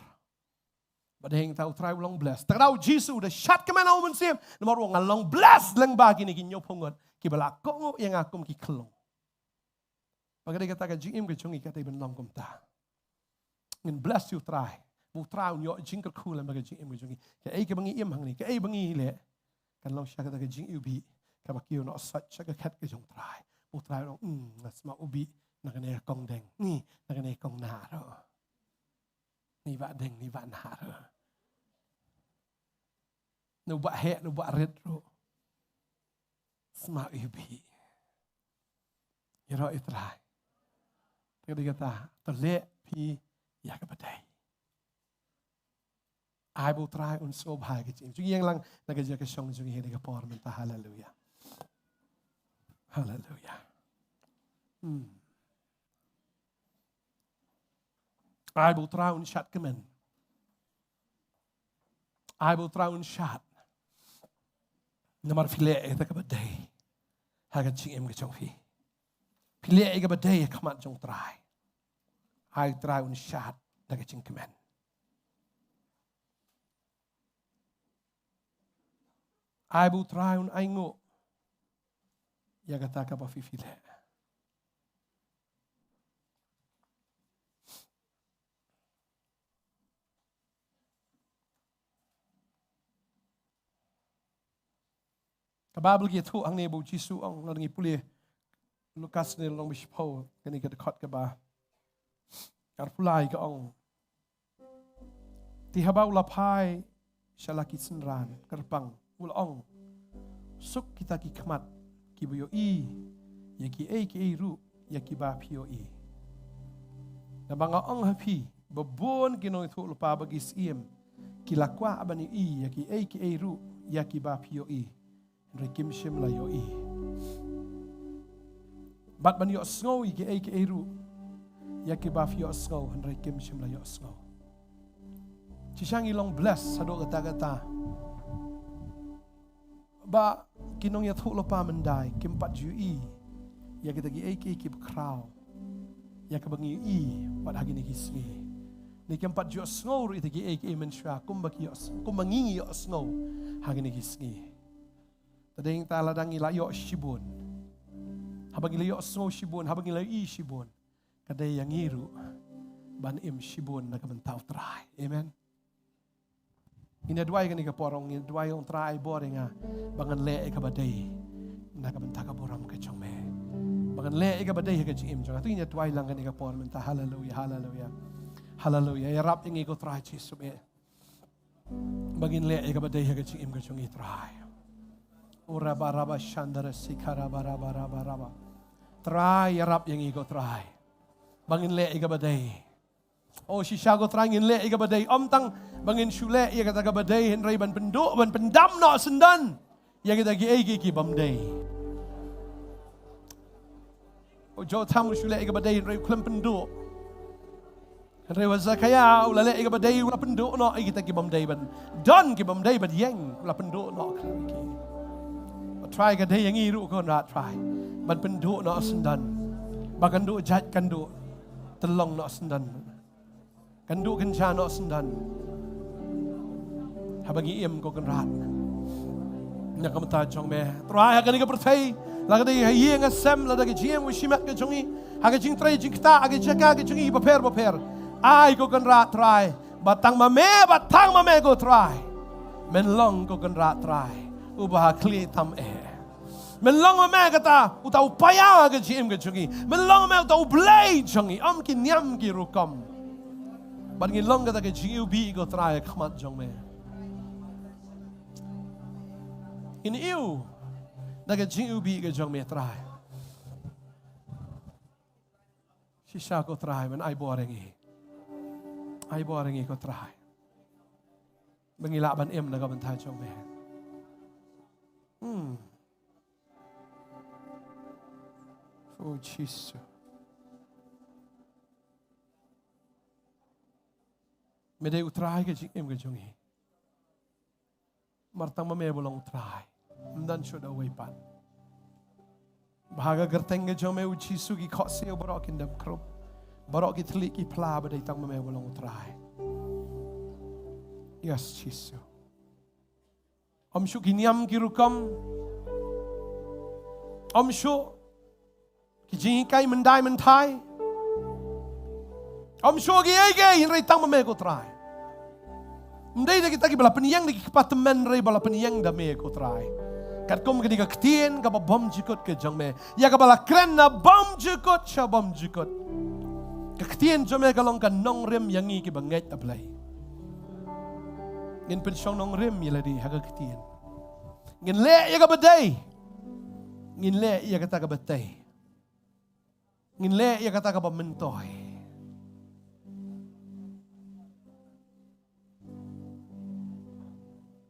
Ba dei hangta u Trai u long bless. Te ka daw u Jisu u da shad kmen ha u mynsiem. Namar u ong nga long bless lyngba kine ki hynñiewphew ngut kiba la kohnguh ïa nga kum ki khyllung. Ba ka dei kata ka jingim ka jong ngi ka dei ban long kumta. Ngin bless ïa u Trai. Ba u Trai un ïoh jingkyrkhu lem bad ka jingim ka jong ngi. Kaei kaba ngi im hangne, kaei ba ngi leh, kan long shisha kata ka jingïewbih kaba kiew noh sait sha ka khet ka jong u Trai. Ba u Trai un ong, "Hmm, nga sma u bih na kane ka kong deng. Ni, na kane ka kong nah ruh. Ni bah deng, ni bah nah ruh. Na u bah heh, na u bah rit ruh. Sma u bih." Ïaroh ïa u Trai. Te ka dei kata, to leh phi ïa kaba dei. Ai ba u Trai un sngewbha ïa ka jingim jong ngi, ïeng lang na ka jaka shong jong ngi ha kane ka por mynta. Haleluia. Haleluia. Hmm. Ai ba u Trai un shad kmen. Ai ba u Trai un shad. Namar phi leh ïa kata kaba dei ha ka jingim ka jong phi. Phi leh ïa kaba dei ha khmat jong u Trai. Ai u Trai un shad da ka jingkmen. Ai ba u Trai un ainguh ïa kata kaba phi phi leh. Ka Baibl ka ïathuh hangne ba u Jisu u ong, lada ngi pule Lukas ne long ba shiphew, kane ka dkhot kaba arphew lai ka ong. Te haba u la phai sha la ki synran kyrpang, u la ong, suk kita ki khmat kiba ïohi ïa kiei kiei ruh ïa kiba phi ïohi. Naba nga ong ha phi ba bun ki nongïathuhlypa bad ki syiem ki la kwah ban ïohi ïa kiei kiei ruh ïa kiba phi ïohi, hynrei kim shym la ïohi. Bad ban ïohsngew ïa kiei kiei ruh ïa kiba phi ïohsngew, hynrei kim shym la ïohsngew. Shisha ngi long bless haduh katta katta ba ki nongïathuhlypa mynta kim pat ju ïohi ïa kita kiei kiei kiba khraw ïa kaba ngi ïohi pat ha kine ki sngi. Ne kim pat ju ïohsngew ruh ïa kita kiei kiei mynshuwa kumba ki ïohs-, kumba ngi ïohsngew ha kine ki sngi. Te dei ngi ta lada ngi la ïoh shibun, haba ngi la ïohsngew shibun, haba ngi la ïohi shibun, ka dei ïa ngi ruh ban im shibun na ka bynta U Trai. Amen. Ngin ïa duwai kane ka por, ngin ïa duwai, ong Trai, ai bor ïa nga ba ngan leh ïa kaba dei na ka bynta ka burom ka jong me, ba ngan leh ïa kaba dei ha ka jingim jong nga. To ngin ïa duwai lang kane ka por mynta. Haleluya, haleluya, haleluya. Ïarap ïa ngi ko Trai Jisu, eh, ba ngin leh ïa kaba dei ha ka jingim ka jong ngi, Trai. O raba raba shandara sikha raba raba raba raba. Trai, ïarap ïa ngi ko Trai ba ngin leh ïa kaba dei. O shisha ko Trai, ngin leh ïa kaba dei, ym tang ba ngin shu leh ïa kata kaba dei, hynrei ban pynduh, ban pyndam noh syndon ïa kita kiei kiei ki bym dei. U Jotham u shu leh ïa kaba dei, hynrei u khlem pynduh. Hynrei u Hezekiah u la leh ïa kaba dei, u la pynduh noh ïa kita ki bym dei, ban don ki bym dei ban ïeng, u la pynduh noh. Trai, ka dei ïa ngi ruh ko Kynrad Trai ban pynduh noh syndon, ba kan duh jait kan duh, te long noh syndon. Kan duh kynja noh syndon haba ngi im ko Kynrad na ka bynta jong me. Trai, ha kane ka pyrthei, la ka dei ha ïing ha sem, lada ka jingim ka shimet ka jong ngi, ha ka jingtrei jingktah, ha ka jaka ka jong ngi bapher bapher, ai ko Kynrad Trai ba tang ma me, ba tang ma me ko Trai. Men long ko Kynrad Trai uba ha khlieh tam eh. Men long ma me kata uta u paia ka jingim ka jong ngi. Men long ma me uta u Blei jong ngi, ym ki niam ki rukom. Bad ngin long kata ka jingiwbih ko Trai ha khmat jong me. Ngin ïoh da ka jingiwbih ka jong me Trai. Shisha ko Trai, men ai bor ïa ngi. Ai bor ïa ngi ko Trai ba ngi lah ban im na ka bynta jong me. Hmm. O Jisu, me dei U Trai ka jingim ka jong ngi. Mar tang ma me ba long U Trai, ym don shuh da uwei pat. Ba ha ka kyrteng ka jong me U Jisu ki khohsiew baroh kin dem khrup, baroh ki thylliej ki phla, ba dei tang ma me ba long U Trai. Yes Jisu. Ym shuh ki niam ki rukom, ym shuh ki jinghikai myndai myndai, ym shuh kiei kiei, hynrei tang ma me ko Trai. Ym dei da kita kiba la pynïeng da ki kpa tymmen, hynrei ba la pynïeng da me ko Trai. Katkum kane ka ktien kaba bymjukut ka jong me, ïa kaba la kren na bymjukut sha bymjukut. Ka ktien jong me ka long ka nongrim ïa ngi kiba ngeit, A Blei. Ngin pynshong nongrim ïa lade ha ka ktien. Ngin leh ïa kaba dei. Ngin leh ïa kata kaba tei. Ngin leh ïa kata kaba myntoi.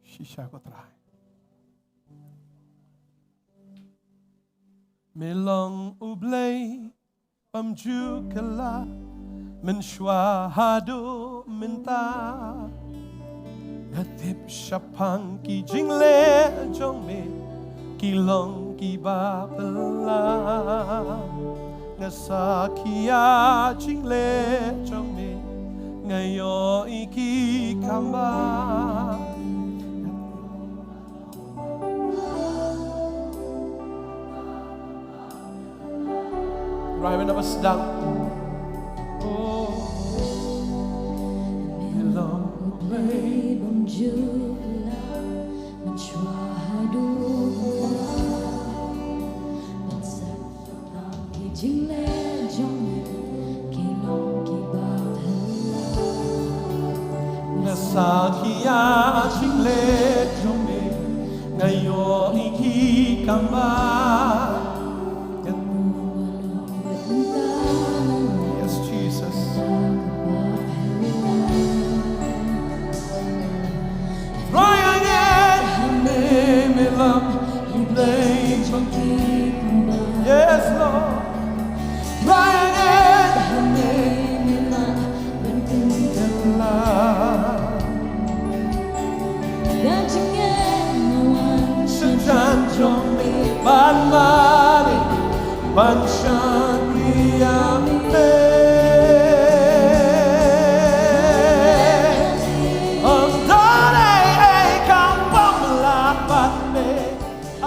Shisha ko Trai. Me long U Blei bym ju kylla, mynshuwa haduh mynta. Nga tip shaphang ki jingleh jong me, ki long kiba phylla. Nga sakhi ïa jingleh jong me, nga ïohi ki kham bha. Rai me na ba sdang. Oh, me long U Blei bym ju kylla, mynshuwa haduh mynta. Ban sah ki jingleh jong me, ki long kiba phylla. Nga Sakhia jingleh jong me nga ïohi ki kamba. Yes, Jesus. Trai, nga ngeit ha me, me long U Blei jong ki kamba. Yes, Lord. Trai, nga ngeit ha me, me lah ban kyntiew. Ka jingngeit nga wan sha jan jong me ban mane, ban shakri ïa me. Ym don ei ei kaba ym lah bad me, A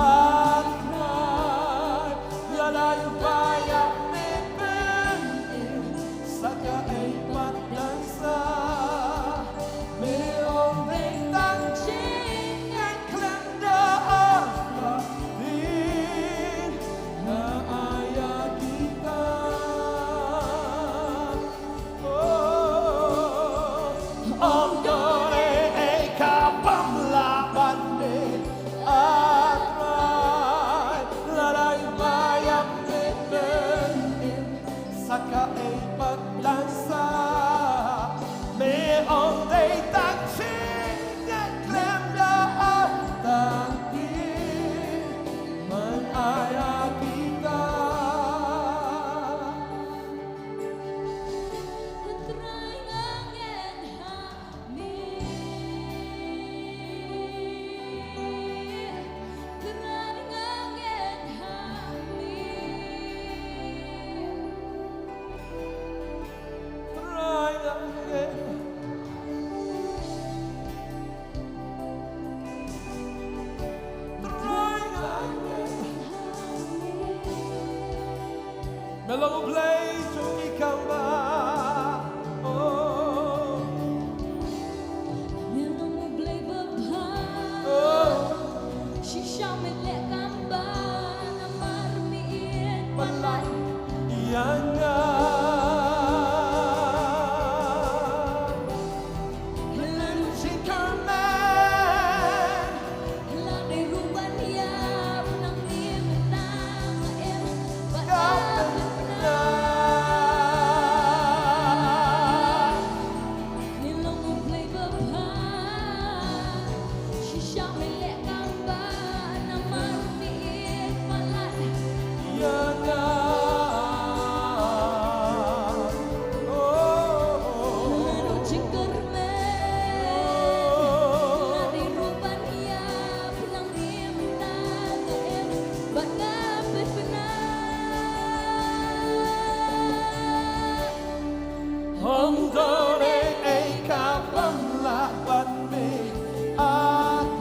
Trai. Lada ïa u ba ïa me pyn-im sa kaei pat dang sah. Me ong dei tang jingngeit khlem da artatien, nga ai ïa kita. Oh, ym don ei ei kaba ym lah bad me, A Trai. Lada ïa u ba ïa me pyn-im sa kaei pat dang sah. Me ong dei tang jingngeit khlem da artatien, ngan ai ïa kita. Trai, nga ngeit ha me. Trai, nga ngeit ha me. Trai, nga ngeit. Trai, nga ngeit. Me long U Blei jong ki kamba. Oh. Me long U Blei babha. Oh. Shisha me leh kamba namar me ïeit palat ïa nga. Lano jingkyrmen. Lada ruh ban ïap nang im tang im bad ka pynbna. Me long U Blei babha. Shisha me leh kamba namar me ïeit palat ïa nga. Oh, oh, oh. Lano jingkyrmen. Lada ruh ban ïap nang im tang im bad ka pynbna. Ym don ei ei kaba ym lah bad me, A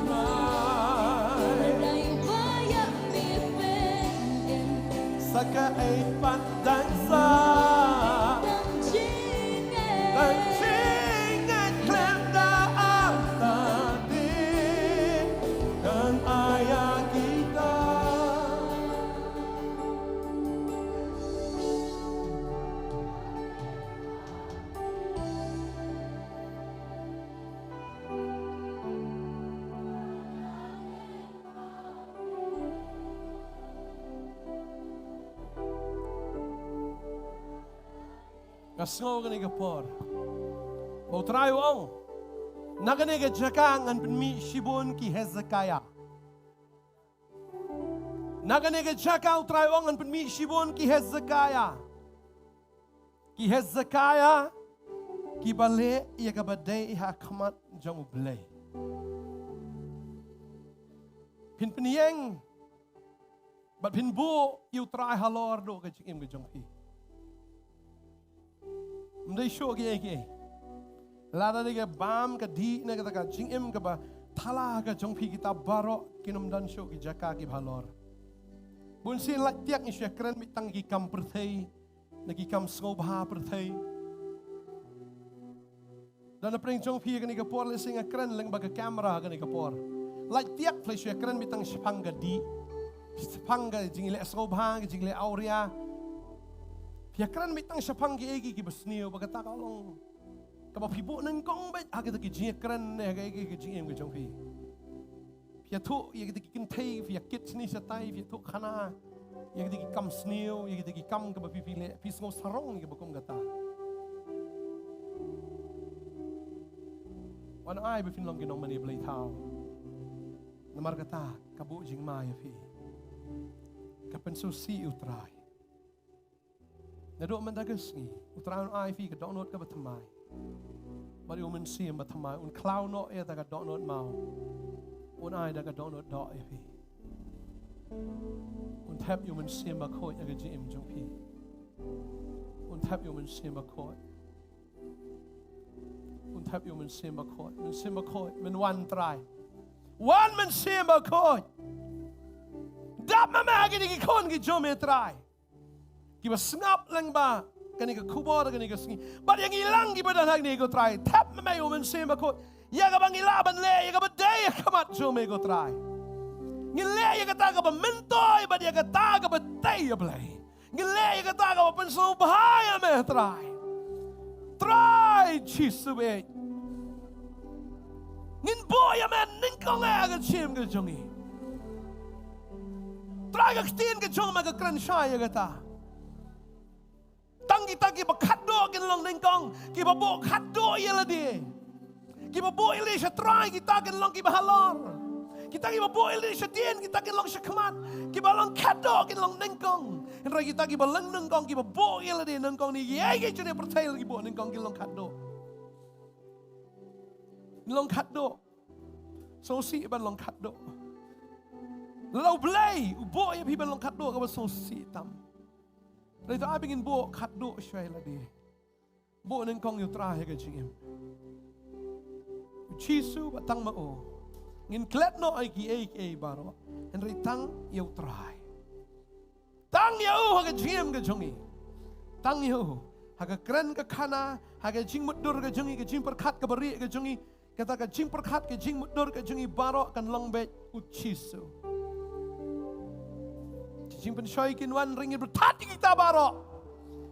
Trai. Lada ïa u ba ïa me pyn-im sa kaei pat dang sah. Tang jingngeit. Tang jingngeit khlem da artatien, ngan ai ïa kita. Nga sngew kane ka por ba U Trai u ong, na kane ka jaka ngan pynmih shibun ki Hezekiah. Na kane ka jaka U Trai u ong ngan pynmih shibun ki Hezekiah. Ki Hezekiah kiba leh ïa kaba dei ha khmat jong U Blei. Phin pynïeng bad phin buh ïa U Trai halor duh ka jingim ka jong phi. Ym dei shuh kiei kiei. Lada dei ka bam ka dih ne kata ka jingim kaba thala ka jong phi, kita baroh kin ym don shuh ki jaka kiba halor. Bun sien lait tiak ngi shu ïakren beit tang ki kam pyrthei, na ki kam sngewbha pyrthei. Da na pdeng jong phi kane ka por lehse nga kren lyngba ka camera kane ka por. Lait tiak phi la shu ïakren beit tang shaphang ka dih, shaphang ka jingleh sngewbha, ka jingleh awria. Phi ïakren beit tang shaphang kiei kiei kiba sniew, ba kata ka long Kaba phi buh nyngkong beit ha kita ki jingkren ne ha ki, ki, ki jingim ka jong phi. Phi ïathuh ïa kita ki kynthei, phi ïakit shane shatai, phi ïathuh khana ïa kita ki kam sniew, ïa kita ki kam kaba phi, phi leh, phi sngew sarong ïa kaba kum kata. Wan ai ba phin long ki nongmane blei thaw. Namar kata ka buh jingma ïa phi. Ka pynsngewsih ïa U Trai. Naduh mynta ka sngi, U Trai un ai phi ka dohnud kaba thymmai. Bad ïa U Mynsiem Bathymmai un khlaw noh ïa kata ka dohnud maw. Un ai da ka dohnud doh ïa phi. Un thep ïa U Mynsiem Bakhuid ha ka jingim jong phi. Un thep ïa U Mynsiem Bakhuid. Un thep ïa U Mynsiem Bakhuid. Mynsiem Bakhuid, men wan Trai. Wan Mynsiem Bakhuid. Dap ma me ha kine ki khun ki jong me Trai. Kiba sngap lyngba kane ka khubor kane ka sngi. Bad ïa ngi lang kiba don hangne ko Trai. Thep ma me ïa U Mynsiem Bakhuid. Ïa kaba ngi lah ban leh, ïa kaba dei ha khmat jong me ko Trai. Ngin leh ïa kata kaba myntoi, bad ïa kata kaba dei ïa Blei. Ngin leh ïa kata kaba pynsngewbha ïa me Trai. Trai Jisu bad. Ngin buh ïa me nyngkong ha ka jingim ka jong ngi. Trai ka ktien ka jong me ka kren shai ïa kata. Tang kita kiba khatduh kin long nyngkong, kiba buh khatduh ïa lade. Kiba buh ïa lade sha Trai kita kin long kiba halor. Kita kiba buh ïa lade shadien kita kin long shakhmat. Kiba long khatduh kin long nyngkong. Hynrei kita kiba long nyngkong, kiba buh ïa lade nyngkong ne ïa ki jong ngi pyrthei ki buh nyngkong kin long khatduh. Long khatduh. Sngewsih ban long khatduh. Lada U Blei u buh ïa phi ban long khatduh kaba sngewsih tam. Hynrei to ai ba ngin buh khatduh shwa ïa lade. Buh nyngkong ïa U Trai ha ka jingim. U Jisu bad tang ma u. Ngin klet noh ïa kiei kiei baroh. Hynrei tang ïa U Trai. Tang ïa u ha ka jingim ka jong ngi. Tang ïa u ha ka kren ka khana, ha ka jingmutdur ka jong ngi, ka jingpyrkhat kaba rieh ka jong ngi. Kata ka jingpyrkhat, ka jingmutdur ka jong ngi baroh kan long beit U Jisu. Ka jingpynshoi kin wan, hynrei ngin pyrkhat ïa kita baroh.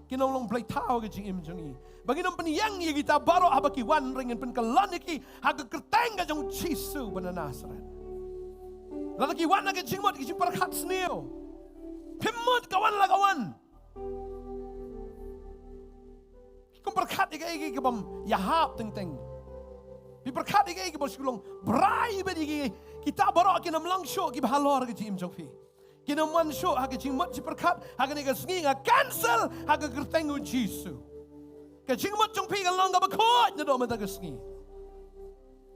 Kin ym long blei thaw ka jingim jong ngi. Ba ngin ym pynïeng ïa kita baroh haba ki wan, hynrei ngin pynkyllon ïa ki ha ka kyrteng ka jong U Jisu ba na Nasareth. Lada ki wan ha ka jingmut, ka jingpyrkhat sniew. Phim mut ka wan la ka wan. Phi kum pyrkhat ïa kaei kaei kaba ym ïahap teng teng. Phi pyrkhat ïa kaei kaei kaba shu long brai beit ïa kaei. Kita baroh kin ym long shuh kiba halor ka jingim jong phi. Kin ym wan shuh ha ka jingmut jingpyrkhat ha kane ka sngi, nga cancel ha ka kyrteng U Jisu. Ka jingmut jong phi kan long kaba khuid naduh mynta ka sngi.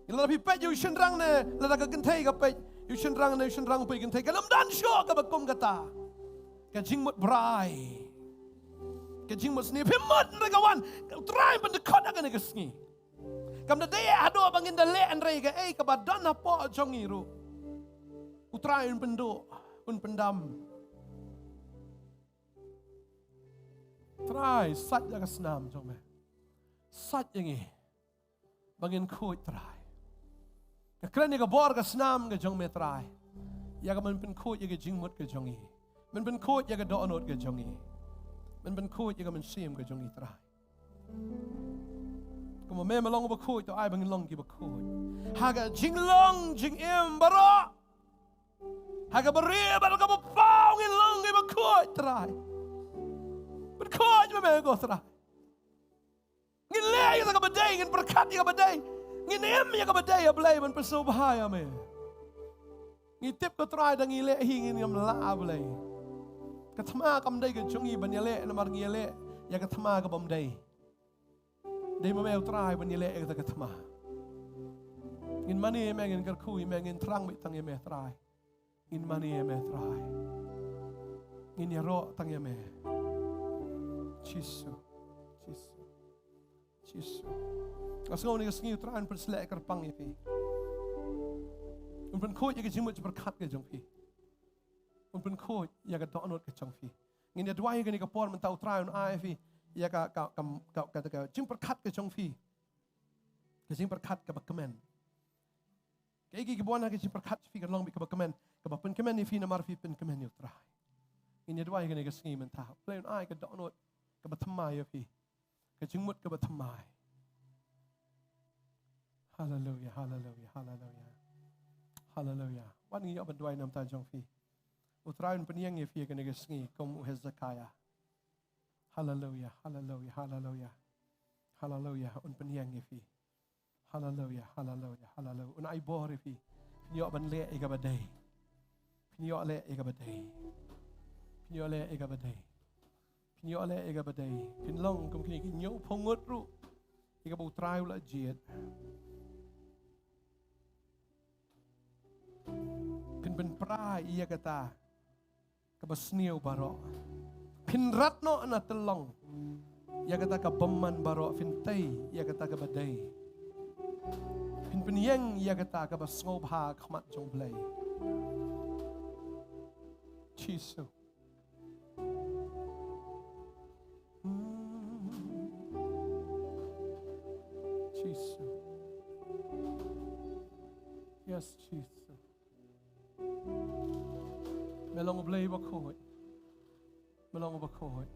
Lada phi peit ïa u shynrang ne lada ka kynthei ka peit ïa u shynrang ne u shynrang peit ïa ka kynthei, kan ym don shuh kaba kum kata. Ka jingmut brai. Ka jingmut sniew, phim mut, hynrei ka wan. Ka U Trai un pyndkhot ha kane ka sngi. Kam da dei haduh ba ngin da leh, hynrei kaei kaba don hapoh jong ngi ruh, U Trai un pynduh, un pyndam. Trai, sait ïa ka snam jong me. Sait ïa ngi. Ba ngin khuid, Trai. Nga kren ïa ka bor ka snam ka jong me, Trai. Ïa ka men pynkhuid ïa ka jingmut ka jong ngi. Men pynkhuid ïa ka dohnud ka jong ngi. Men pynkhuid ïa ka mynsiem ka jong ngi, Trai. Kumba me me long uba khuid, to ai ba ngin long kiba khuid. Ha ka jinglong jingim baroh. Ha kaba rieh bad ha kaba paw ngin long kiba khuid, Trai. Pynkhuid ma me ko Trai. Ngin leh ïa kata kaba dei, ngin pyrkhat ïa kaba dei. Ngin im ïa kaba dei, A Blei, ban pynsngewbha ïa me. Ngi tip ko Trai, da ngi leh hi ngin ym lah, A Blei. Ka thma kam dei ka jong ngi ban ïaleh, namar ngi ïaleh ïa ka thma kabym dei. Dei ma me U Trai ban ïaleh ïa kata ka thma. Ngin mane ïa me, ngin kyrkhu ïa me, ngin thrang beit tang ïa me Trai. Ngin mane ïa me Trai. Ngin ïaroh tang ïa me. Jisu. Jisu. Jisu. Nga sngew kane ka sngi U Trai un pynsleh kyrpang ïa phi. Un pynkhuid ïa ka jingmut jingpyrkhat ka jong phi. Un pynkhuid ïa ka dohnud ka jong phi. Ngin ïa duwai ïa kane ka por mynta, U Trai un ai ïa phi ïa ka, ka, ka, ka, ka, ka jingpyrkhat ka jong phi. Ka jingpyrkhat kaba kmen. Kaei kaei kaba wan ha ka jingpyrkhat jong phi kan long beit kaba kmen, kaba pynkmen ïa phi namar phi pynkmen ïa U Trai. Ngin ïa duwai ïa kane ka sngi mynta. Blei un ai ka dohnud kaba thymmai ïa phi. Ka jingmut kaba thymmai. Haleluya, haleluya, haleluya. Haleluya. Wan ngi ïoh ban duwai namar jong phi. U Trai un pynïeng ïa phi ha kane ka sngi kum u Hezekiah. Haleluya, haleluya, haleluya. Haleluya, un pynïeng ïa phi. Haleluya, haleluya, haleluya. Un ai bor ïa phi. Phin ïoh ban leh ïa kaba dei. Phin ïoh leh ïa kaba dei. Phin ïoh leh ïa kaba dei. Phin ïoh leh ïa kaba dei. Phin long kum kine ki hynñiewphew ngut ruh ïa kaba U Trai u la jied. Phin pynpra ïa kata kaba sniew baroh. Phin rat noh na tyllong ïa kata ka bymman baroh, phin tei ïa kata kaba dei. Phin pynïeng ïa kata kaba sngewbha ha khmat jong U Blei. Jisu. Hmm. Jisu. Yes, Jisu. Me long U Blei bakhuid. Me long bakhuid.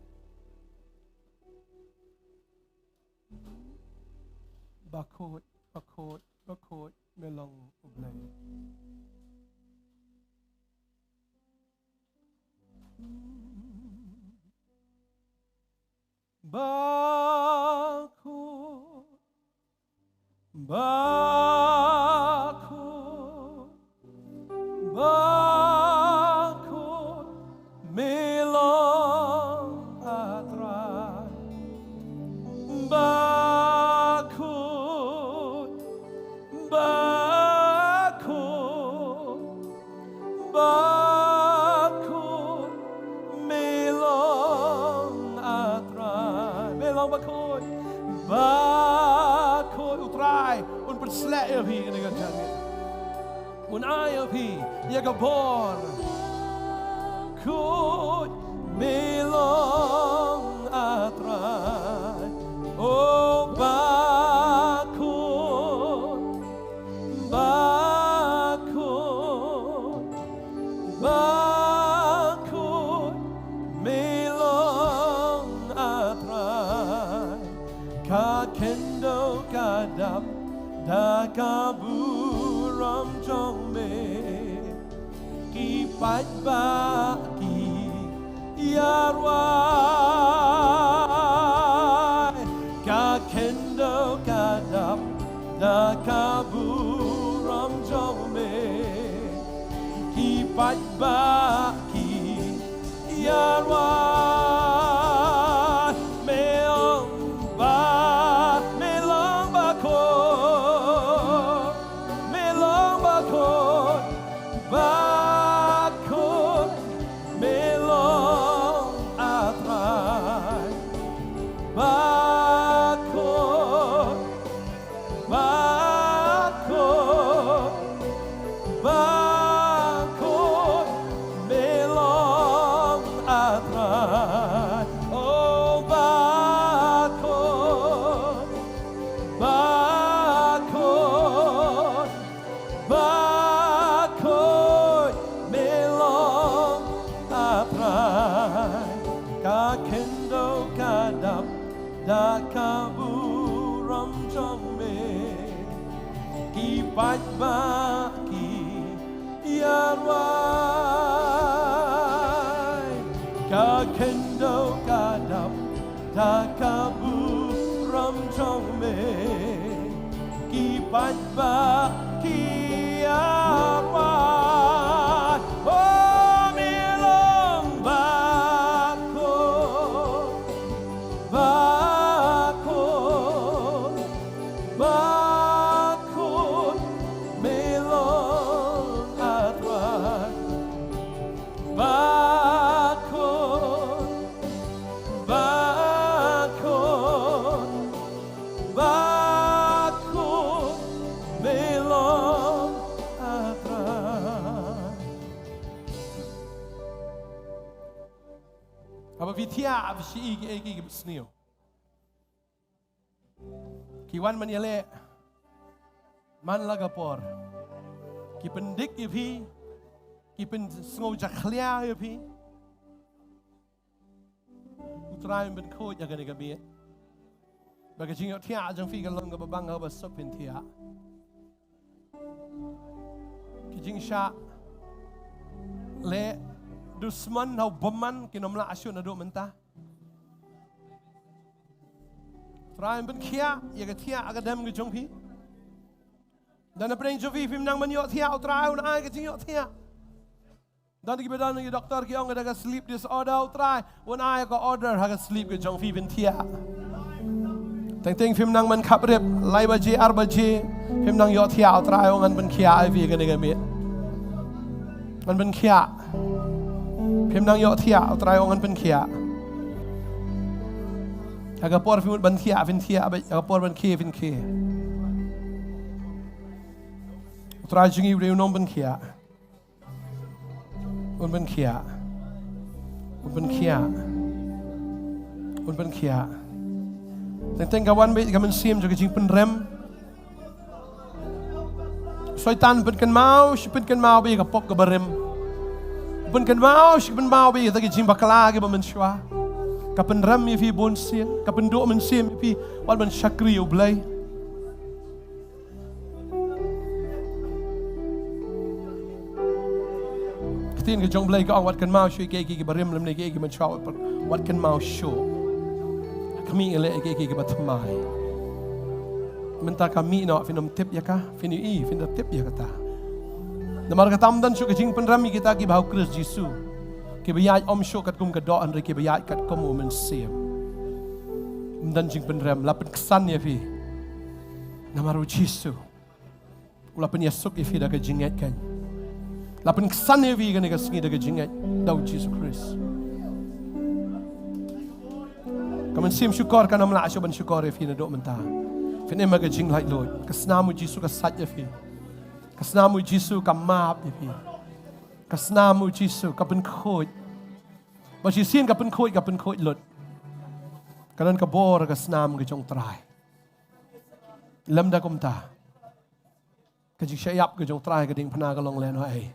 Bakhuid, bakhuid, bakhuid. Me long U Blei. Bakhuid, bakhuid, bakhuid, me long, ah, Trai. Bakhuid, bakhuid, bakhuid, me long, ah, Trai. Me long bakhuid. Bakhuid, U Trai un pynsleh ïa phi kane ka jingim. Un ai ïa phi ïa ka bor. Bakhuid, me long, ah, Trai. Oh, bakhuid. Bakhuid, bakhuid, me long, ah, Trai. Ka khyndew ka dap da ka burom jong me. Ki paidbah ki ïarwai, ka khyndew ka dap da ka burom jong me. Ki paidbah ki ïarwai, me long ba, me long bakhuid, me long bakhuid. Bakhuid, me long, ah, Trai. Bakhuid, bakhuid, bakhuid, me long, ah, Trai. Oh, bakhuid, bakhuid, bakhuid, me long, ah, Trai. Ka khyndew ka dap da ka burom jong me. Ki paidbah ki ïarwai, ka khyndew ka dap da ka burom jong me. Ki paidbah ki ïarwai, oh, me long bakhuid, bakhuid, bakhuid, me long, ah, Trai. Bakhuid, bakhuid, bakhuid, me long, ah, Trai. Haba phi thiah, phi shu i kiei kiei kiba sniew. Ki wan ban ïaleh man la ka por. Ki pyndik ïa phi. Ki pynsngewjakhlia ïa phi. U Trai un pynkhuid ïa kane ka miet. Ba ka jingïohthiah jong phi kan long kaba bang kaba suk phin thiah. Jingshah leh dusmon ha u bymman kin ym lah shuh naduh mynta. Trai, pynkhiah ïa ka thiah ka dem ka jong phi. Don napdeng jong phi phim nang ban ïohthiah, u Trai un ai ka jingïohthiah. Don kiba don ki doktor ki ong ka don ka sleep disorder, u Trai un ai ka order ha ka sleep ka jong phi, pynthiah. Teng teng phim nang ban khap rep, lai baje, ar baje, phim nang ïohthiah, u Trai un pynkhiah ïa phi kane ka miet. Un pynkhiah. Phim nang ïohthiah, u Trai un pynkhiah. Ha ka por phi mut ban thiah, phin thiah, ha ka por ban khie, phin khie. U Trai jong ngi u dei u nongpynkhiah. Un pynkhiah. Un pynkhiah. Un pynkhiah. Teng teng ka wan beit ka mynsiem jong ka jingpynrem. Soitan pynkynmaw, shi pynkynmaw beit ka pop kaba rim. Pynkynmaw, shi pynkynmaw beit ka jingbakla kaba mynshuwa. Ka pynrem ïa phi bunsien, ka pynduh mynsiem ïa phi, wat ban shakri ïa u Blei. Ka ktien ka jong u Blei ka ong wat kynmaw shuh ïa kiei kiei kiba rim lymne kiei kiei kiba mynshuwa, wat, wat kynmaw shuh. Khmih leh ïa kiei kiei kiba thymmai. Mynta ka mih noh, phin ym tip ïa ka, phin ïohi, phin da tip ïa kata. Namar kata ym don shuh ka jingpynrem ïa kita kiba ha u Khrist Jisu. Kiba ïaid ym shuh katkum ka doh hynrei kiba ïaid katkum u Mynsiem. Ym don jingpynrem, la pynksan ïa phi. Namar u Jisu u la pynïasuk ïa phi da ka jingngeit keiñ. La pynksan ïa phi kane ka sngi da ka jingngeit da u Jisu Khrist. Ka mynsiem shukor kan ym lah shuh ban shukor ïa phi naduh mynta. Phin im ha ka jinglaitluid. Ka snam u Jisu ka sait ïa phi. Ka snam u Jisu ka map ïa phi. Ka snam u Jisu ka pynkhuid. Ba shisien ka pynkhuid, ka pynkhuid lut. Ka don ka bor ka snam ka jong u Trai. Lymda kumta, ka jingshah ïap ka jong u Trai ka diengphna ka long lehnohei?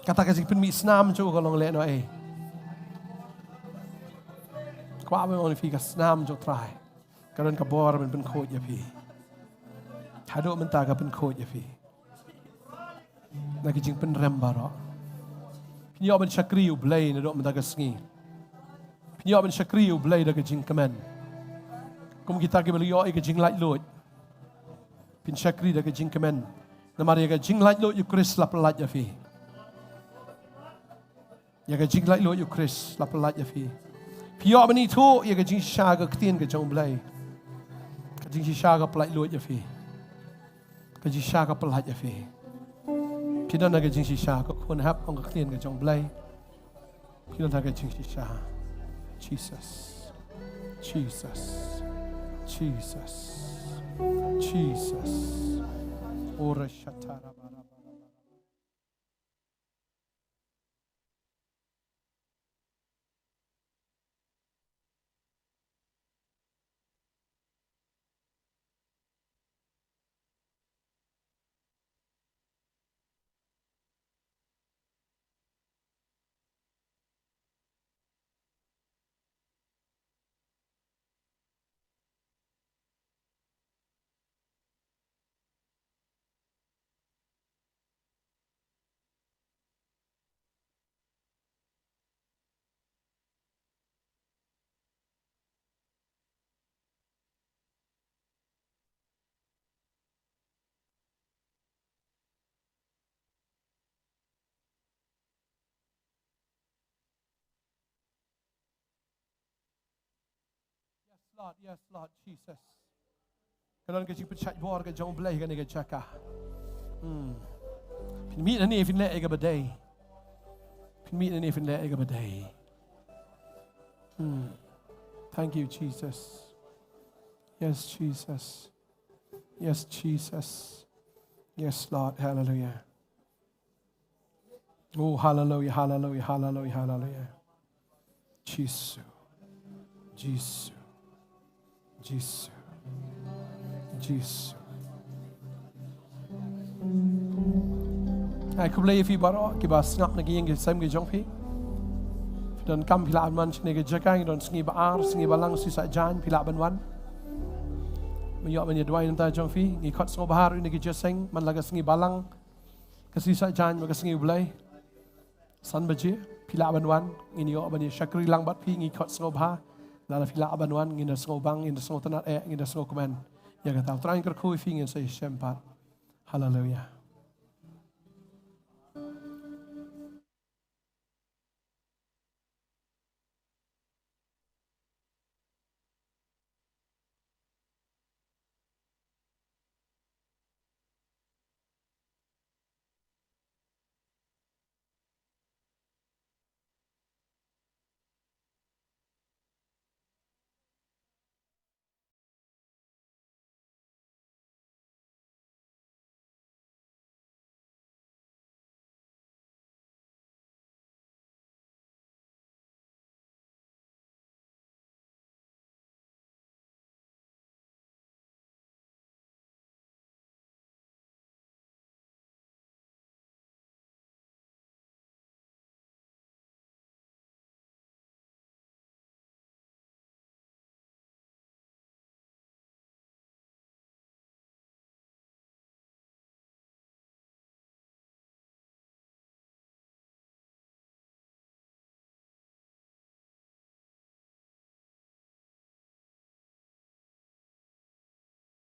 Kata ka jingpynmih snam jong u ka long lehnohei? Kwah ban ong ïa phi, ka snam jong u Trai ka don ka bor ban pynkhuid ïa phi. Haduh mynta ka pynkhuid ïa phi na ki jingpynrem baroh. Phin ïoh ban shakri ïa u Blei naduh mynta ka sngi. Phin ïoh ban shakri ïa u Blei da ka jingkmen. Kum kita kiba la ïoh ïa ka jinglaitluid, phin shakri da ka jingkmen. Namar ïa ka jinglaitluid u Khrist la pyllait ïa phi. Ïa ka jinglaitluid u Khrist la pyllait ïa phi. Phi ïoh ban ithuh ïa ka jingshisha ka ktien ka jong u Blei. Ka jingshisha ka pyllait luid ïa phi. Ka jingshisha ka pyllait ïa phi. Phi don ha ka jingshisha, ka khun hep, ong ka ktien ka jong u Blei. Phi don ha ka jingshisha. Jesus. Jesus. Jesus. Jesus. Ora shatara bara bara. Yes, Lord. Yes, Lord Jesus. Ka don ka jingpynshait bor ka jong u Blei ha kane ka jaka. Hmm. Phin mih nangne phin leh ïa kaba dei. Phin mih nangne phin leh ïa kaba dei. Hmm. Thank you, Jesus. Yes, Jesus. Yes, Jesus. Yes, Lord. Hallelujah. Oh, hallelujah, hallelujah, hallelujah, hallelujah. Jisu. Jisu. Jisu. Jisu. Ai khublei ïa phi baroh kiba sngap na ki ïing ki sem ki jong phi. Phi donkam phi lah ban wan shane ka jaka, ngi don sngi ba ar, sngi balang, sngi Saitjaiñ, phi lah ban wan. Me ïoh ban ïa duwai na ka bynta jong phi, ngi khot sngewbha ruh ïa kine ki jingïaseng man la ka sngi balang. Ka sngi Saitjaiñ bad ka sngi U Blei, san baje, phi lah ban wan, ngin ïoh ban ïa shakri lang bad phi, ngi khot sngewbha. Lada phi lah ban wan, ngin da sngewbang, ngin da sngewtynnad eh, ngin da sngewkmen. Ïa kata U Trai un kyrkhu ïa phi, ngin sa ïashem pat. Haleluia.